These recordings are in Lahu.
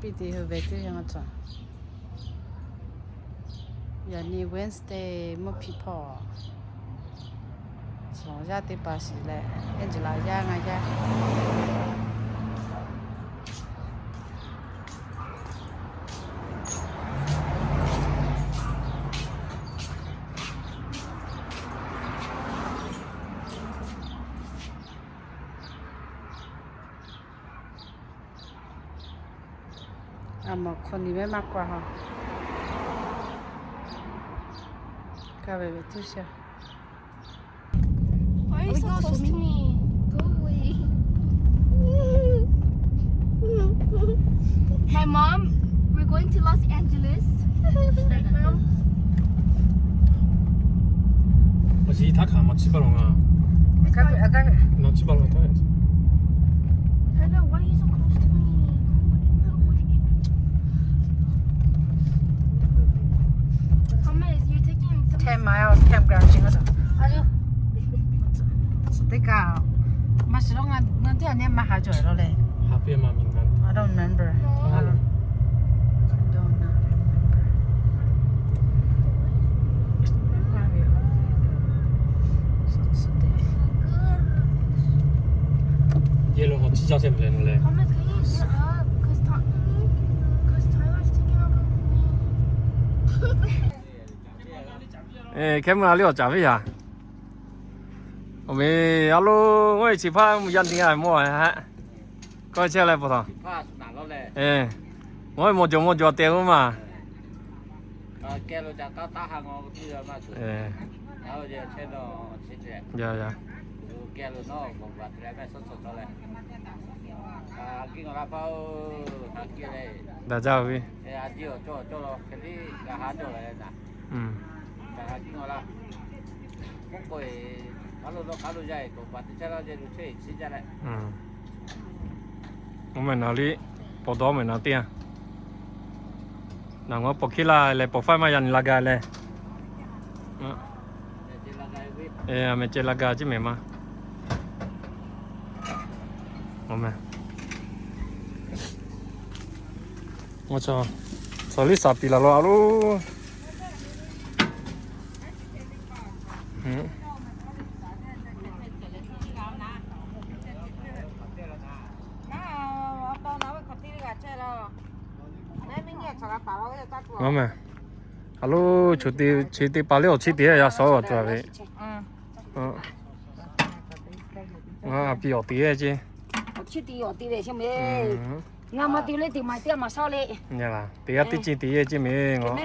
Piˇ te hui ve teˇ yanˇ cawˬ. Yaꞈ nyi Wednesday mvuhˇ hpiˇ hpawˇ. Cawˬ yaˇ teˇ hpaˍ shiˍ leh, Angela yaˇ ngaˬ yaˇ. A mawˬ hk'aw ni ve maˇ k'oˆ a ha. Ka ve ve tuˇ sha. Why are you so close to me? Go away. Hi, Mom. We're going to Los Angeles. Right, Mom? Awˬ shi htaˇ hkanˍ maˇ chiˇ baˬ law nga. It's fine. Maˇ chiˇ baˬ law htaˇ. Hello, why are you so close to me? Thomas, you're taking so much. Ten miles, campground, chi ngaˬ saˍ. Ayo. Teˇ kaꞈ maˇ shiˍ law ngaˬ, ngaˬ teˇ g'aˇ nyi maˇ haꞈ cawˬ law leh. Haꞈ piˇ ma mi ngaˬ. I don't remember. Don't know. Yellow hot chiˇ caˇ chehˇ ve le. Thomas, can you get up? 'Cause Tho-, 'cause Tyler's taking over me. Eˬ, hkehˉ meuˇ a liˇ awˬ caˍ ve yaˇ. Awˬ meˍ, a lo, ngaˬ hui chi hpaˇ mvuhˇ yaˇ nyi a mawˇ a haˆ. Kawˇ chehˇ leh pa taw. Eˬ, ngaˬ hui mawˬ jawˬ mawˬ jawˬ te k'oˆ ma. Eˬ. Yaˇ yaˇ. Daꞈ jaˇ ve. Mvuhˇ meh naˍ liˇ, paw dawˇ meh naˍ teˇ yanˇ. Naˬ ngaw paw hkiˇ laˇ leh paw faiˇ maˇ yaꞈ nyi la gaˬ leh. Meh ceh la gaˬ ceˇ meh ma. Meh, awˬ, chaw liˇ shaˍ piˍ laˬ law a loˬ. Ngaˬ meh, a loˬ, chi teˇ pa liˇ awˬ chiˇ te yaˇ sawˉ tuˬ a ve. Ngaˬ a piˇ awˬ te ceˇ. Ngaˬ ma te leh teˇ maˬ teˇ maˬ sawˉ le. Teˇ g'aˇ teˇ ceuˬ te ceˇ meh ngaˬ.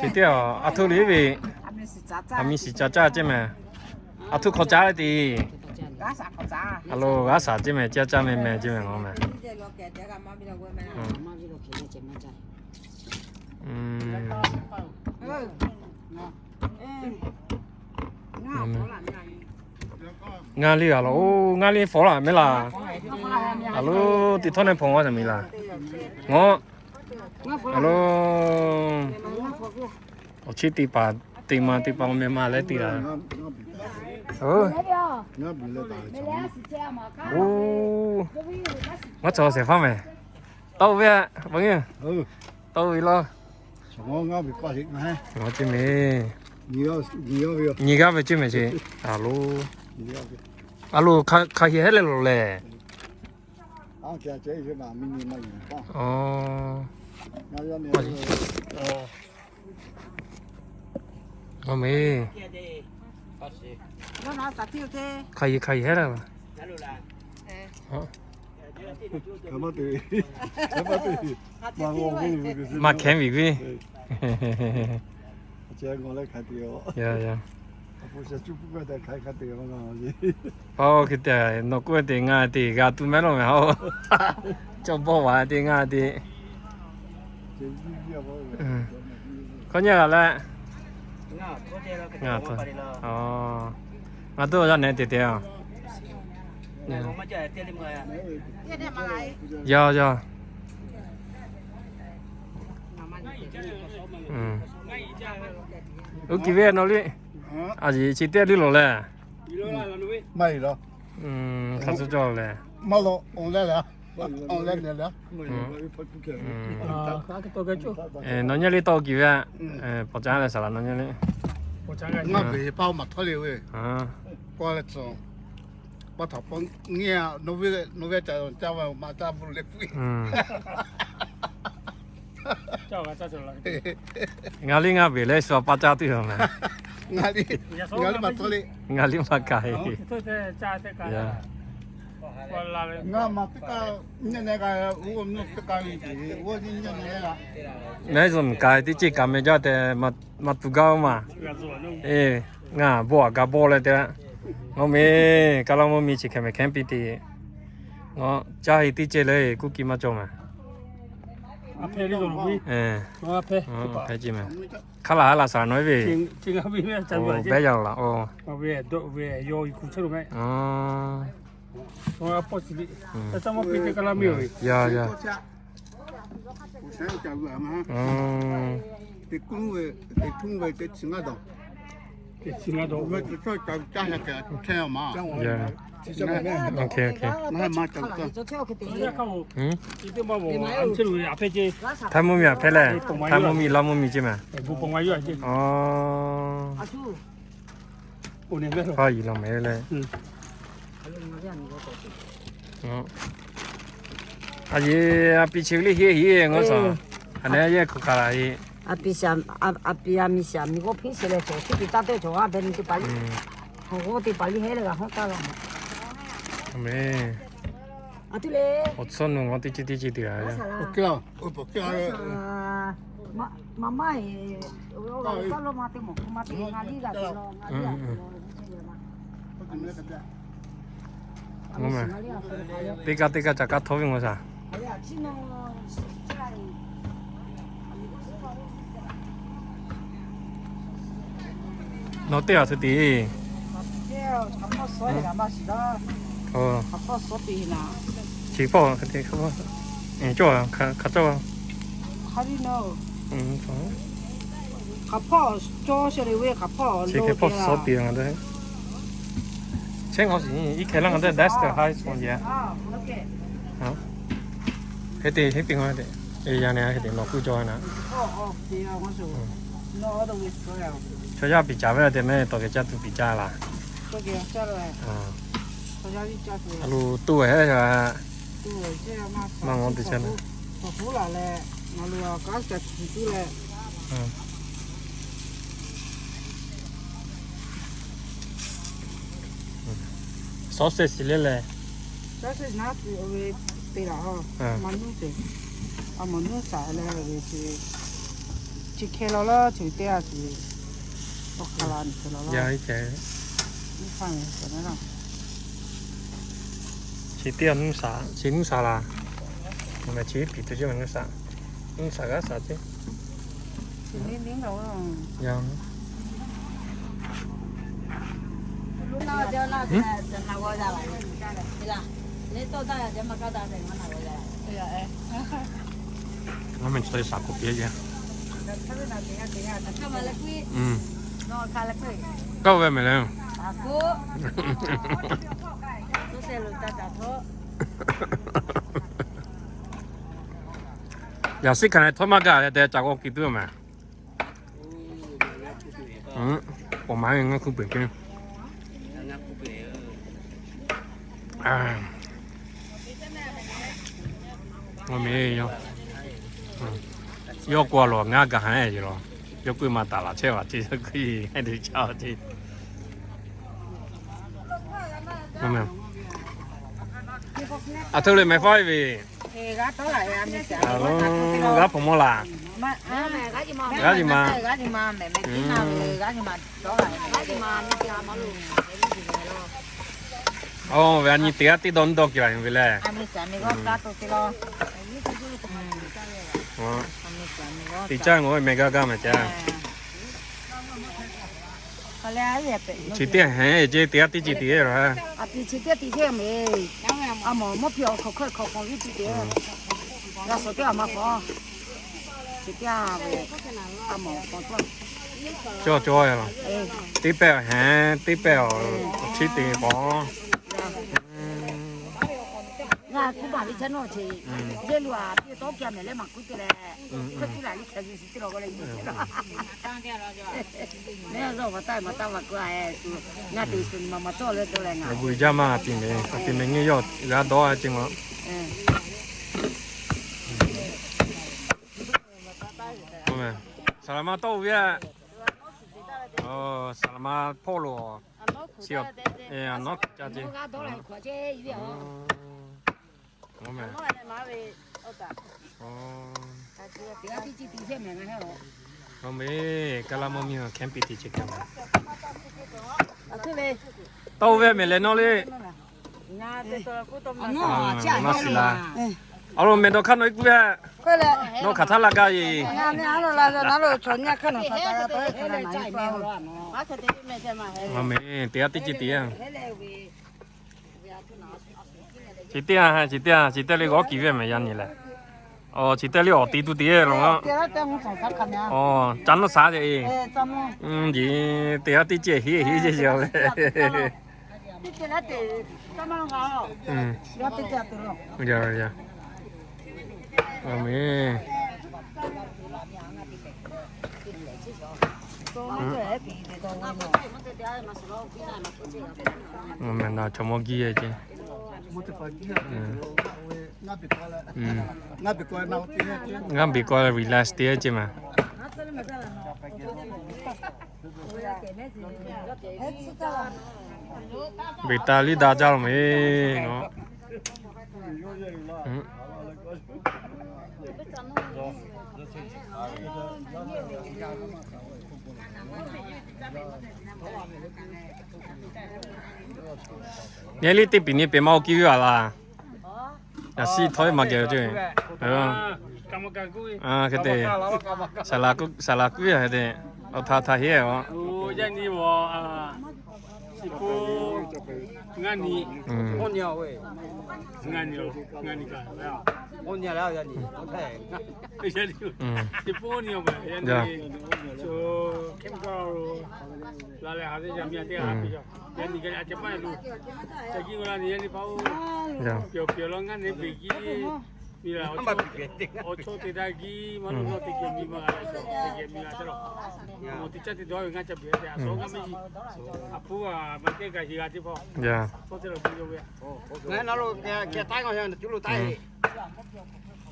Chi teˇ a, a htoˆ liˇ ve, a miˇ shiˍ ca caˇ ceˇ meh. A htoˆ hk'aw caˇ le te. A loˬ g'a shaˍ ceˇ meh, caˇ caˇ meh meh ceˇ meh ngaˬ meh. Ngaˇ liˇ a loˬ, ngaˇ liˇ fawˍ laˬ meh laˬ. A loˬ, teˇ htawˇ neˇ hpawnˬ g'a meh laˬ. Ngaˬ, a loˬ, awˬ chiˇ teˇ paˍ teˇ ma teˇ pa meh ma leh te laˬ. Oˬ, ngaˬ cawˬ shehˍ hpaˇ meh. Tawˆ ve, tawˆ ve law. Ngaˬ ceˇ meh. Nyi g'aˇ ve ceˇ meh ce. A loˬ, a loˬ, hk'a hk'aˬ hk'e hehˉ leh loˬ lehˬ. Awˬ meh, hk'a hk'e hk'a hk'e hehˉ leh loˬ. Maˇ hkehˉ ve k'o, yaˇ yaˇ. Pa hk'e te nawˬ k'oˆ ve te ngaˬ te g'a tuˬ mehˉ law meh a. Cawˇ bawˆ vaˬ te ngaˬ te. Hkawˇ nyi g'a leh, ngaˬ tuˬ yaˇ nehˬ te te a. Yaˇ yaˇ. Oˇ kiˬ ve nawˬ liˇ, a yeˬ chi teˇ liˇ loˬ lehˬ. Hk'a tcuhˉ cawˇ lehˬ, maˇ law, awˬ leh leh, awˬ leh leh leh, nawˬ nyi le tawˇ kiˬ ve, pawˬ caˉ leh saˍ laꞈ nawˬ nyi le. Ngaˇ ve paˇ maˇ htawˇ le ve, k'oˆ leh tcuh, paˇ htaꞈ paw nyi a, nawˬ ve, nawˬ ve ca caˇ ve maˇ caˇ bvuhꞈ leh puiˉ. Ngaˬ liˇ ngaˇ ve leh shu a paˇ caˇ tuˬ yoˬ meh. Ngaˬ liˇ maˇ htawˇ le. Ngaˬ liˇ maˇ kaˬ e. Ngaˬ maˇ teˇ kaˇ, nyi nyi kaꞈ, oˇ nyi teˇ kaˇ ve, oˇ nyi nyi nyi kaꞈ. Mehˉ zuhꞈ kaꞈ teˇ ceuˬ kaꞈ meh jaˇ tehꞈ, maˇ tu gaˇ oˇ maˬ. Eˬ, ngaˬ bawˆ a gaˇ bawˆ leh te. Ngaˬ meh, kaˇ laˇ mvuhˇ miˬ chi hkeh meh hkehˉ piˇ te. Ngaˬ caˇ e teˇ ceuˬ le, kuˇ kiˇ maˇ cawˬ meh. Hk'e ce meh. Hk'a laˬ ha laˬ saˍ laꞈ nawˬ ve, behˇ yaˇ laˬ o. Yaˇ yaˇ. Htaiˇ mvuhˇ miˬ a hpehˇ leh, htaiˇ mvuhˇ miˬ laˇ mvuhˇ miˬ ce meh. Hpaˇ yiˬ law meh leh. A yeˬ, a piˍ chi ve le heˆ heˆ ngaˬ shaˍ. A nehˉ yehˇ hk'aˬ hk'aˬ laˬ e. A piˍ a miˬ shaˍ miˬ g'awˇ hpeˇ sheˍ leh cawˬ, chi piˍ taˇ tehˇ cawˬ g'a beh ni teˇ hpaˍ le. Awˬ g'awˇ teˇ hpaˍ liˇ heˆ leh g'a hawˉ taˇ law. Awˬ tcuhˇ nu g'awˇ teˇ ceuˬ teˇ ceuˬ te g'a. Teˇ kaˇ teˇ kaˇ ca kaˇ htawˇ ve ngaˬ shaˍ. Nawˬ teˇ g'aˇ suh tiˍ. Chi hpawˇ, cawˇ hk'a cawˇ. Chi hk'e hpawˇ suh tiˍ ngaˬ te. Chehˇ ngaˬ shiˍ, iˉ hkeh laˇ ngaˬ te, that's the highest one yet. Hk'e te, hk'e te ngaˬ te. Yaˇ nehˬ hk'e te nawˬ kuˇ cawˇ na. Chaw yaˇ piˍ caˍ ve te meh, tawˬ kehˬ caˇ tuˬ piˍ caˇ laˬ. A lo tuˇ ve heˆ a. Maˇ ngawˬ te chehˇ na. Sausage leh leh, sausage na te laˬ, maˇ nuˇ te, a mawˬ nuˇ shaˍ leh ve chi, chi hkeh law laˇ, chi teˇ g'aˇ chi, awˬ hk'aˬ la ni hkeh law laˇ. Chi teˇ g'aˇ nuˇ shaˍ, chi nuˇ shaˍ laˬ. Chi piˍ tuˬ chi nuˇ shaˍ, nuˇ shaˍ g'aˇ shaˍ ce. Ngaˬ meh chaw shaˍ k'oˆ piˇ ce. Kaˇ ve meh leh. Yaꞈ shiˉ hkanˍ leh htawˇ maˇ gaˬ leh tehꞈ ca k'awꞈ kiˬ tuˬ meh. K'awꞈ maˍ ve ngaˇ hkuˇ peuˬ hk'e. Awˬ meh yawˇ, yawˇ k'o a lo ngaˇ gaˬ ha e ce laˬ. Yawˇ k'oˆ maˇ taˍ laˬ chehˇ ve ce, yawˇ k'oˆ e te caˇ ce. Aˬ htoꞈ le meh fawˉ ve. G'aˇ hpawꞈ mawˇ laˬ. G'aˇ nyi ma. Oˇ ve a nyi teˇ g'aˇ teˇ dawˇ nyi dawˇ kiˬ laˬ ve leh. Teˇ caˇ ngawˬ ve meh gaˇ gaˇ meh caˇ. Chi teˇ heˆ ce teˇ g'aˇ teˇ ce tiˉ laˬ. Cawˇ cawˇ, teˇ pehˇ heˆ, teˇ pehˇ awˬ chi te paw. Vuiˬ jaˇ maˇ tiˍ mehˍ, tiˍ mehˍ nyiˇ yawˇ g'a dawˇ a ceˇ ma. Saˍ laˍ ma tawˇ ve a. Saˍ laˍ ma hpawˇ lo. Chi a, a nawˉ ca ceˇ. Mehˍ, kaˇ laˇ mawˇ miˇ hkehˉ piˇ te ce kaꞈ. Tawˇ ve mehˍ leh nawˇ le. Nawˇ shiˍ la. Awˬ lawn mehˍ dawˇ hk'aˇ nawˬ iˉ kuˉ ve. Nawˬ hk'aˬ htaˇ la gaˇ e. Mehˍ, teˇ g'aˇ teˇ ce te a. Chi teˇ a, chi teˇ a, chi teˇ le g'awˇ kiˬ ve mehˍ yaˇ nyi lehˬ. Aˬ, chi teˇ le awˬ te tuˬ te lo a. Aˬ, ca nawˇ shaˍ ce e. Teˇ g'aˇ teˇ ce heˆ heˆ ce ce le. Mehˍ na chaw mawˇ giˇ e ce. Ngaˇ beˬ k'aw relax te ce ma. Beˬ taˍ liˇ daꞈ jaˇ lo mehˍ. Nyi liˇ teˇ piˍ nyi peˬ ma oˇ kiˇ ve a laˇ. Yaꞈ shiˆ htawˇ maˇ geh ceˇ. Hk'e te, saˍ laˍ kuˉ ve hk'e te, awˬ htaꞈ htaꞈ heˆ a.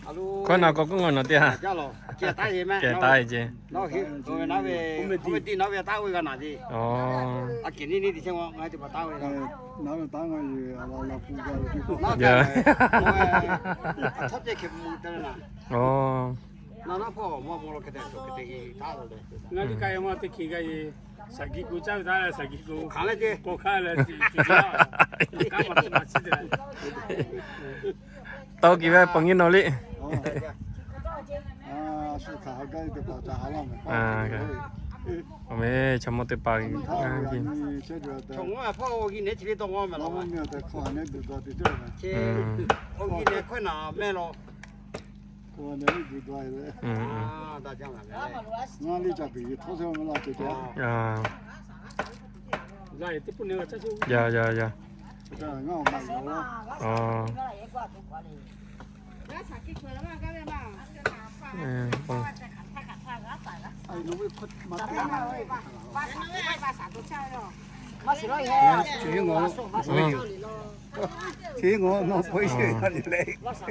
K'oˆ na k'o k'oˆ ngaˬ nawˬ teˇ ha. Kehˬ taˉ e ce. Tawˇ kiˬ ve paˍ nyi nawˬ liˇ. Awˬ meh chaw mawˇ teˇ hpaˍ. Ya ya ya.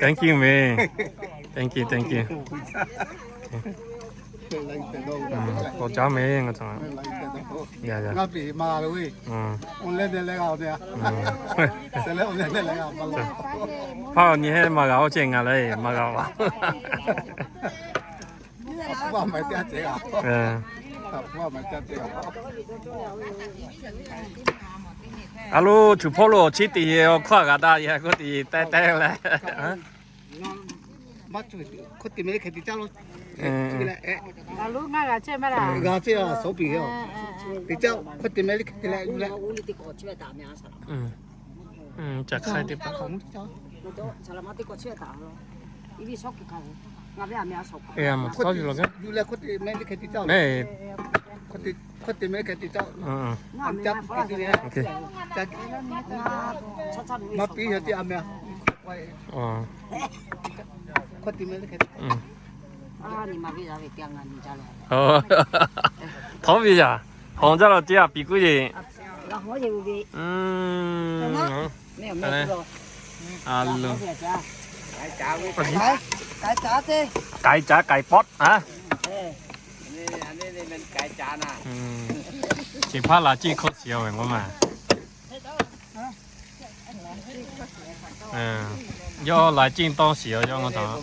Thank you, man. Thank you, thank you. K'awꞈ caˉ meh ngaˬ htaꞈ. Ya ya. Hpaˇ nyi heˆ maˇ g'a oˇ ceh ngaˬ leh maˇ g'a oˇ. A lo, chuˬ hpawˇ lo awˬ chi teˇ yehˬ awˬ hkawˇ g'a daꞈ yehˬ k'oˆ teˇ yehˬ teh teh leh. Maˇ cuˬ, hk'oˆ teꞈ meh le hk'e te caˇ lo. G'a ceˇ a, sawˉ piˍ yoˬ. Teˇ caˇ hk'oˆ teꞈ meh le hk'e te leh yuˬ leh. Ca hk'ai teˇ hpaˍ. Mehˬ, hk'oˆ teꞈ meh le hk'e te caˇ. Maˇ piˇ yaˇ teˇ a meh a. Htawˇ ve yaˇ, hawˬ jaˇ la ceˇ a piˍ kuˉ yeˬ. A lo, k'ai caˉ k'ai pawˆ a. Chi hpaˇ laˬ ciˇ hkawˇ shiˍ ve k'o ma. Yawˇ laˬ ciˇ tawˇ shiˍ a yawˇ ma taw.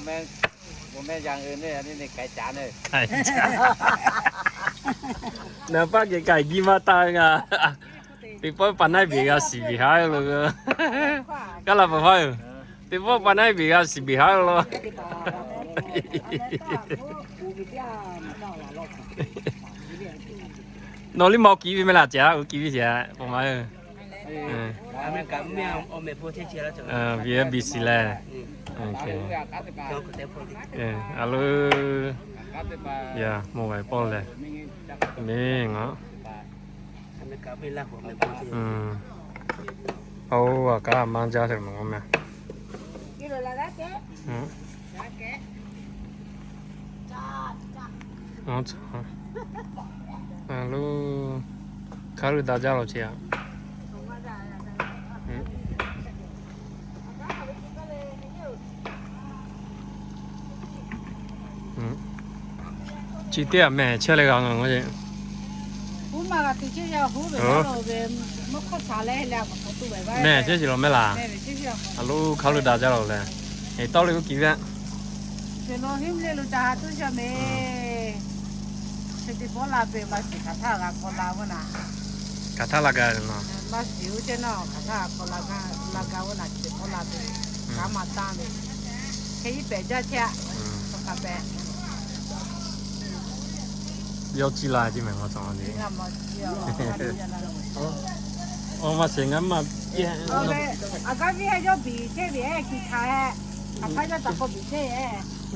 Naˍ paˆ geh k'ai jiˇ maˇ taˇ ve ngaˬ. Teˇ pawˆ pa naˆ beˬ g'a shiˍ beˬ haˉ lo. Kaˉ laˬ peuˬ hpaˇ yoˬ. Teˇ pawˆ pa naˆ beˬ g'a shiˍ beˬ haˉ lo. Nawˬ liˇ ma kiˍ ve meh laˬ ceˇ a, kiˍ ve ceˇ a, pa ma. Vietnamese leh. A lo, ya mawˬ ve pawˆ leh. Meh ngaˬ. Oˇ, a kaˉ maˇ jaˇ hk'e meh ngaˬ meh. A lo, hk'a luˬ daꞈ jaˇ lo ceˇ a. Chi teˇ aꞈ mehˬ chehˇ leh g'a ngaˬ e. Mehˬ chehˇ shiˍ lo meh laˬ. A lo, hk'a luˬ daꞈ jaˇ lo leh. Eˬ, tawˇ leh uˉ kiˍ ve. Kaꞈ htaˇ la gaˇ ve ma. Yawˇ ciˇ la ceˇ mehˬ ngaˬ cawˬ le. Oˇ, maˇ sheˍ ngaˬ maˇ.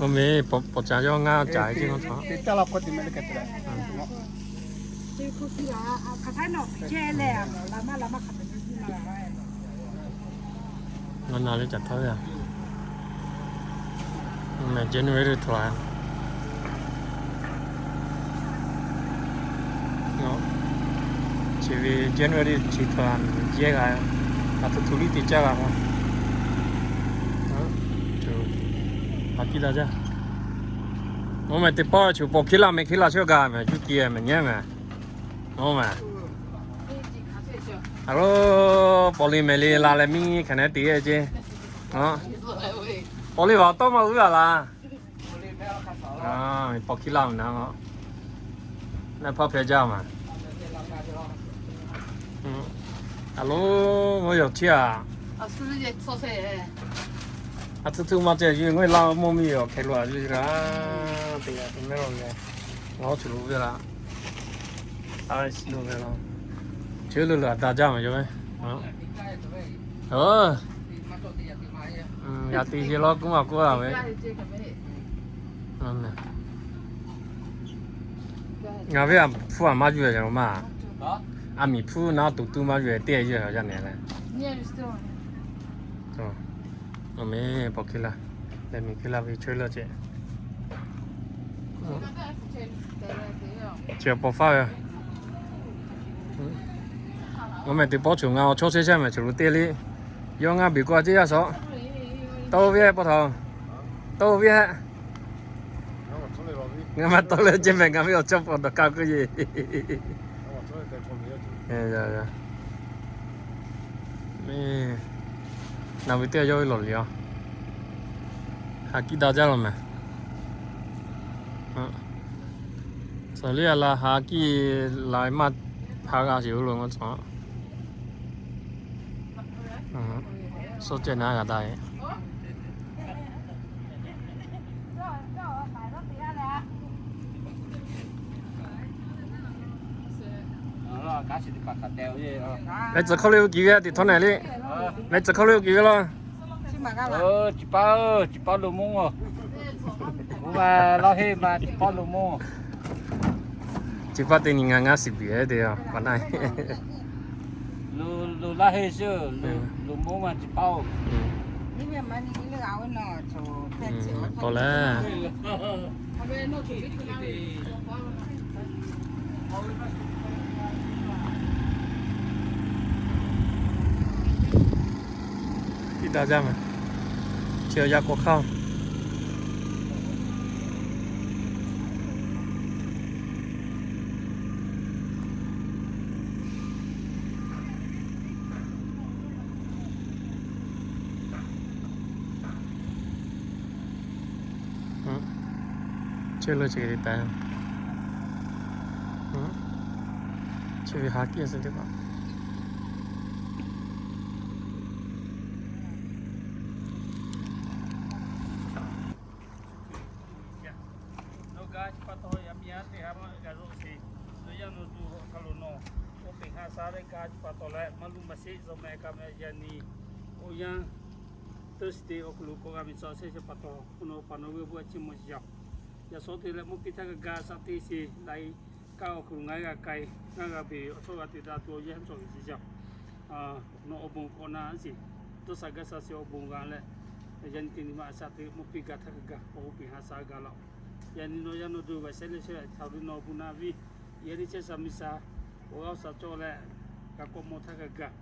Oˇ meh, pawꞈ caˍ yawˇ ngaˇ caˍ ceˇ ngaˬ cawˬ. Ngaˬ na leh caˬ htaˇ ve a. January htaꞈ a. Chi ve January chi htaꞈ a yehˇ g'a, a htoꞈ htoꞈ liˇ te caˇ g'a k'o. A kiˇ la jaˇ. Oˇ meh teˇ pawˆ choˬ pawˍ hkiˇ laˇ meh hkiˇ laˇ chawˇ g'a meh juˇ kiˇ meh nyi meh. Oˇ meh. A lo, pawˍ le mehˍ le la leh miˇ hk'aˬ nehˉ te ceˇ. Pawˍ le vaˬ tawˇ maˇ uˉ a laˬ. Pawˍ hkiˇ laˇ meh na. Naˆ hpaˇ hpehꞈ jaˇ ma. A lo, maˇ yawˬ htiˇ a. A htoꞈ htoꞈ maˇ ceh yuˬ ngaˬ laˇ mawˇ miˇ yawˬ hkeh lo a yuˬ g'a. Teˇ g'aˇ teˇ mehˉ lo le. Ngaˬ hui choˬ lo ve laˬ. A, chi lo ve laˬ. Chehˇ lo lo a daꞈ jaˇ ma yawˬ ve. Yaꞈ te ce lawˇ k'oˆ ma k'oˆ a ve. Ngaˬ ve a hpfuhˇ a maˇ yuˬ ve lo ma. A miˍ hpfuhˇ naˉ tuˬ tuˇ maˇ yuˬ ve teˇ yuˬ a yaˇ nehˬ leh. Awˬ meh pawˍ hkiˇ laˇ, leh miˬ hkiˇ laˇ ve chaweh laˇ ceˇ. Chi pawˍ faˉ ve. Ngaˬ meh teˇ pawˆ choˬ ngaˬ awˬ chawˇ chehˇ chehˇ meh choˬ lo te le. Yawˇ ngaˇ beˬ k'o a ceˇ yaˇ shaw. Tawˇ ve pawˆ htaꞈ. Tawˇ ve. Ngaˬ maˇ tawˇ leh ceˇ meh ngaˬ ve awˬ chawˇ pawˍ dawˬ kaˇ k'oˆ yeˬ. Naˬ ve teˇ yawˇ ve lawˬ liꞈ a. Ha kiˇ daꞈ jaˇ lo meh. Saˍ liˇ a la ha kiˇ la maˇ hpa g'a sheˍ lo ngaˬ cawˬ. Suhˉ ceh naˉ g'a daꞈ e. Meh tcuh hkawˇ le oˇ kiˬ ve teꞈ htawˇ nehˬ le. Meh tcuh hkawˇ le oˇ kiˬ ve laˇ. Ciˍ paˇ, ciˍ paˇ lo monˇ a. Oˇ ma laˇ heˆ ma ciˍ paˇ lo monˇ. Ciˍ paˇ teˇ nyi ngaˬ ngaˇ shiˍ biˬ te a pa na. Lo laˇ heˆ shiˍ, lo monˇ ma ciˍ paˇ oˬ. K'awꞈ leh. Tiˇ daꞈ jaˇ mehˍ. Chi awˬ yanˇ k'awꞈ hk'aˇ. Chehˇ leuˆ chi hk'e te taˍ. Chi ve ha kiˇ a se teˇ hpaˍ. Nawˬ gaˇ chi pa taw yaꞈ miˇ yaˇ teˇ ha maˇ g'a zo sheˍ. Nawˬ yaˇ nawˬ duˬ awˬ hk'aw lo nawˬ oˇ peꞈ ha sha leh gaˇ chi pa taw leh maˇ luˬ maˇ sheˆ zaw meh ka meh yaꞈ nyi. Oˇ yanˇ Thursday awˬ hk'aw lo k'awꞈ g'a ve tcuh shehˍ chi pa taw, nawˬ pa nawˬ ve bon a ciˉ mawˬ sheˍ yaˇ. Yaꞈ shawˉ te leh mawˇ piˇ htaˇ g'a gaˇ shaꞈ teˇ sheˍ laiˉ kaˆ awˬ hk'aw lo ngaˬ g'a k'ai, ngaˬ g'a beˬ awˬ shawˉ g'a te daꞈ tuˬ awˬ yanˇ cawˬ ve sheˍ yaˇ. Nawˬ awˬ bon k'awꞈ na sheˍ. Dawˇ sha gaˇ sha sheˍ awˬ bon g'a leh, yaꞈ nyi teˇ nyi ma a shaꞈ teꞈ mawˇ piˇ gaˇ htaˇ g'a k'awꞈ oˇ peꞈ ha sha g'a laˇ. Yaꞈ nyi nawˬ yaˇ nawˬ duˬ ve shehˍ leh shehˍ htaꞈ ve nawˬ awˬ bon naꞈ viˇ, yaꞈ nyi chehˇ sha miˬ sha awˬ g'aˇ awˬ shaˍ cawˬ leh g'a k'awꞈ mawˇ htaˇ g'a gaˇ.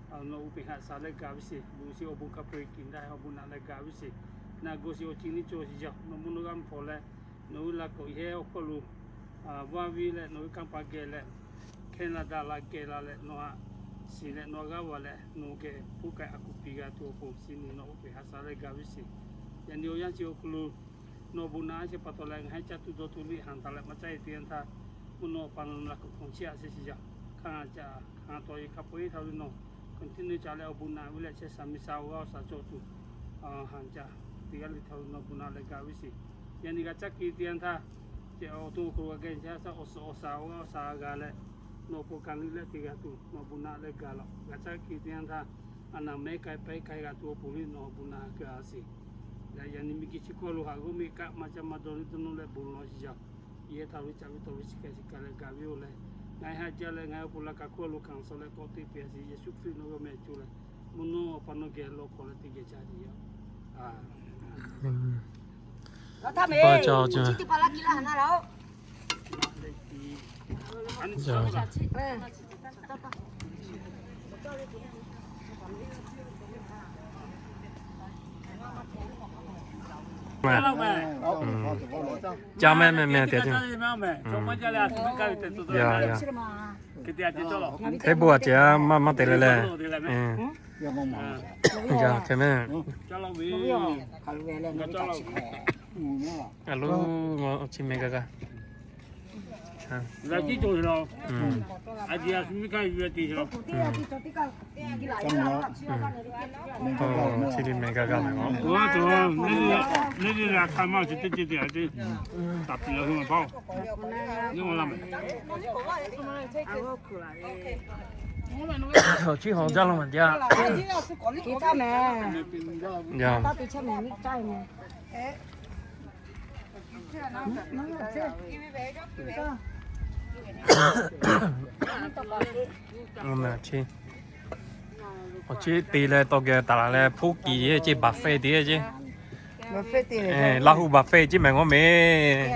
Nawˬ oˇ peꞈ ha sha leh gaˇ ve sheˍ, loꞈ sheˍ awˬ bon hk'a peu-eˬ kiˬ daꞈ awˬ bon naꞈ leh gaˇ ve sheˍ. Naˬ g'awˬ sheˍ awˬ ceuˬ nyiˇ cawˬ sheˍ yaˇ. Nawˬ mvuhˇ naw g'aˇ mvuhˇ hpawˇ leh nawˬ hui la k'awꞈ hehˉ awˬ hk'aw lo vaˇ viˇ leh nawˬ hui kanˇ paˍ geh leh Canada la geh la leh nawˬ haꞈ shiˍ leh nawˬ g'aˇ va leh nawˬ geh hpoˆ k'ai a kuˬ piˇ g'a tuˬ awˬ pon shiˍ nyi nawˬ oˇ peꞈ ha sha leh gaˇ ve sheˍ. Yaꞈ nyi awˬ yanˇ chi awˬ hk'aw lo nawˬ bon naꞈ a sheˍ pa taw leh ngaˬ hui caˇ tuˬ dawˇ tuˬ liꞈ haˍ taˍ leh maˇ caˇ e teˇ yanˇ htaˇ, mvuhˇ naw pa nawˬ la k'awꞈ hk'awꞈ chiˇ aꞈ sheˍ shiˍ yaˇ. Hk'aˇ ngaˬ ca hk'aˇ taw e hk'a peu-eˬ htaˇ ve nawˬ continue ca leh awˬ bon naꞈ ve leh chehˇ sha miˬ sha awˬ g'aˇ awˬ shaˍ cawˬ tuˬ haˍ ca teˇ g'aˇ le htaˇ ve nawˬ bon naꞈ leh gaˇ ve sheˍ. Yaꞈ nyi g'a caˇ ke teˇ yanˇ htaˇ, ceh awˬ to awˬ hk'aw lo g'a geh chaˇ sha awˬ suhˍ awˬ shaˍ awˬ g'aˇ awˬ shaˍ g'a leh, nawˬ po ka liˇ leh te g'a tuˬ nawˬ bon naꞈ leh gaˬ law. G'a caˇ ke teˇ yanˇ htaˇ, a naˍ mehˉ k'ai pehˉ k'ai g'a tuˬ awˬ pon liˇ nawˬ bon naꞈ keu a sheˍ. Yaꞈ nyi miˬ guiˬ chi hkawˇ lo haꞈ g'awˇ miˬ kaˆ maˇ caˇ maˇ dawˇ liˇ dawˇ nawˇ leh bon lawˬ shiˍ yaˇ. Yehˬ htaꞈ ve caˇ ve tawˇ ve shiˍ k'ai shiˍ k'ai leh gaˬ ve yoˬ leh, ngaˬ hui haꞈ jaˇ leh ngaˬ hui awˬ pon la kaꞈ hkawˇ lo hkanˍ suh leh k'awꞈ teˇ pehˍ a sheˍ. Yeˍsuˆ Hkriꞈ nawˬ ve awˬ meh co leh mvuhˇ naw awˬ pa nawˬ geh lawˬ hk'aw leh teˇ geh ca tiꞈ yaˇ. Ca meh meh meh te. Ya ya. Hk'e bon a ce a maˇ maˇ te leh leh. Ya hk'e meh. A lo, chi meh gaˇ gaˇ. Chi meh gaˇ gaˇ meh. Chi hawˬ jaˇ law maˬ jaˇ. Ya. Awˬ chi te leh tawˇ geh taˍ laˬ leh hpoˆ kiˬ ceˇ, buffet te ceˇ. Laˇ hu buffet ceˇ mehˍ ngawˇ meh.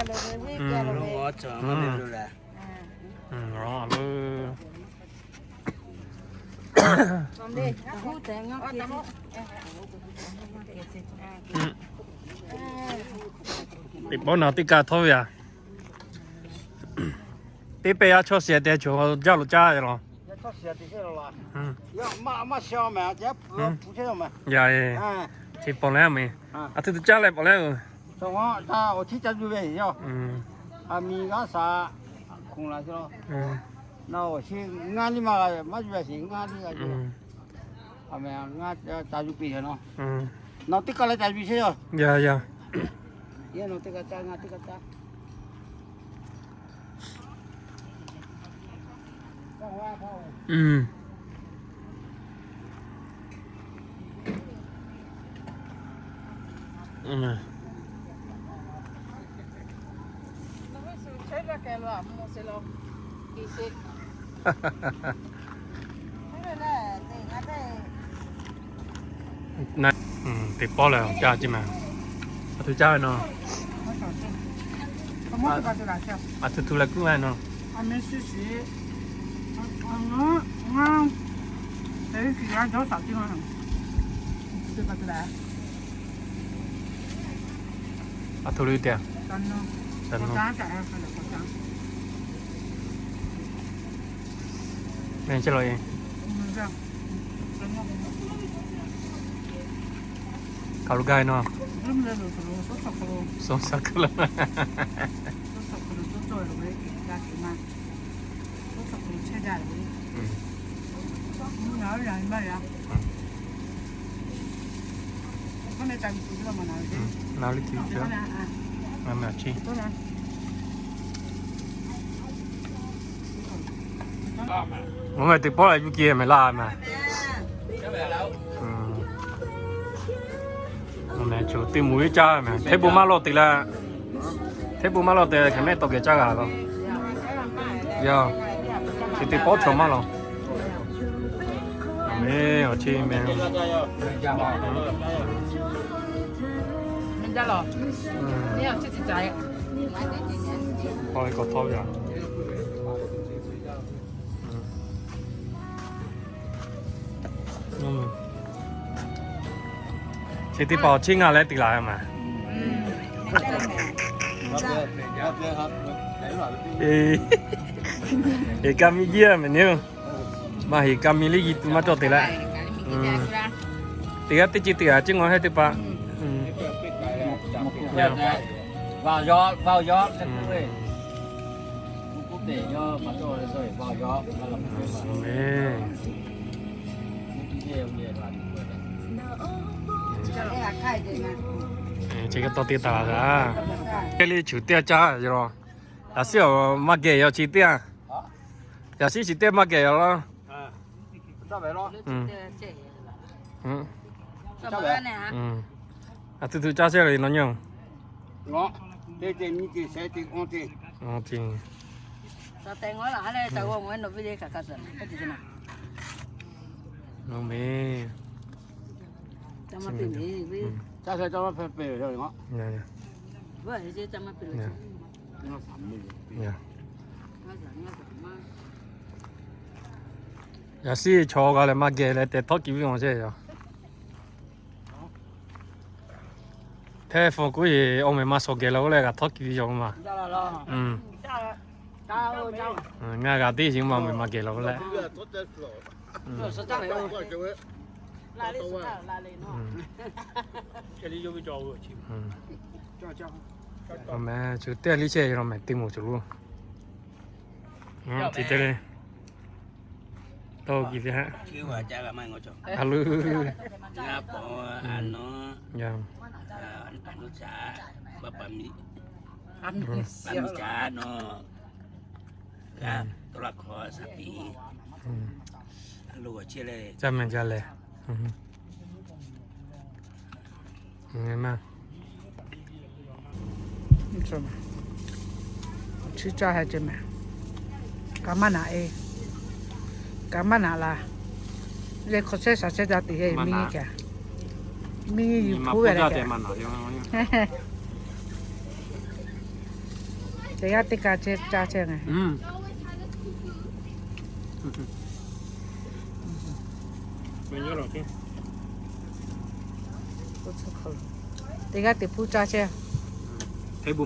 Teˇ pawˆ naˬ teˇ kaˇ htawˇ ve a. Teˇ pehˇ yaˇ chaw shiˍ te chaw jaˇ lo caˇ e laˬ. Ya e. Chi pawˬ leh meh. A htoꞈ te caˇ leh pawˬ leh. A miˬ g'aˇ shaˍ hk'oˆ la ce. Ngaˇ liˇ maˇ g'a maˇ yuˬ a shiˍ ngaˇ liˇ g'a yuˬ. A meh ngaˇ ca yuˬ piˇ a naw. Nawˬ teˇ kaˇ leh ca yuˬ chehˇ yoˬ. Ya ya. Yehˬ nawˬ teˇ kaˇ caˇ ngaˇ teˇ kaˇ caˇ. Teˇ pawˆ lehˬ, caˇ ceˇ ma. A htu caˇ ve naw. A htu htu leh kuˉ ve naw. A htu leh teˇ. Meh chehˇ law e. Hk'aˬ lo gaˇ ve naw. Suh sa hk'aˬ lo. Na liˇ ti ngaˬ meh teˇ pawˆ lehˬ yuˇ kehˬ meh laˇ meh. Meh choˬ teˇ moˍ iˉ caˇ meh, hteˇ bon maˇ lawˇ te leh, hteˇ bon maˇ lawˇ te hk'e mehˆ tawˇ geh caˇ g'a law. Yaˇ, chi teˇ pawˆ chaw maˇ law. Meh awˬ chi meh. K'awꞈ htawˇ ve a. Chi teˇ hpaˍ awˬ chiˉ ngaˬ leh te laˬ ve maˬ. Eˬ, ka mi jiˇ meh ni oˬ. Maˇ heˆ, ka mi liˇ yi tu maˇ cawˇ te leh. Teˇ g'aˇ teˇ ceuˬ teˇ g'aˇ ciˉ ngawˬ heˆ teˇ hpaˍ. Chi ka tawˇ te taˍ laˬ. Kehˇ liˇ chuˬ teˇ g'aˇ caˇ yoˬ. Yaꞈ siˉ awˬ maˇ geh yaw chi teˇ g'aˇ. Yaꞈ siˉ chi teˇ g'aˇ maˇ geh yaw laˇ. A htu htu caˇ chehˇ ve naw nyi. Yaꞈ siˉ chaw g'a leh maˇ geh leh tehꞈ htawˇ kiˬ viˉ awˬ chehˇ yoˬ. Hteˇ hpu kuˉ yeˬ awˬ meh maˇ shawˍ geh la oˇ leh g'a htawˇ kiˬ viˉ yoˬ ma. Ngaˬ g'a teˇ yeˬ ma awˬ meh maˇ geh la oˇ leh. Awˬ meh chuˬ teˇ liˇ chehˇ yoˬ meh teˇ moˍ cawˬ lo. Chi teˇ le. Tawˇ kiˬ ve haꞈ. A lo. Caˇ meh jaˇ leh. Chi caˇ heh ce meh. Ka maˇ naꞈ e. Ka maˇ naꞈ la. Leh hk'aw chehˇ shaˍ chehˇ ca teꞈ heh miˇ nyi kaꞈ. Miˇ nyi yuˬ hpuˉ ve leh kaꞈ. Teˇ g'aˇ teˇ ka chehˇ caˇ chehˇ ngaˬ. Teˇ g'aˇ teꞈ hpuˉ caˇ chehˇ. Aˬ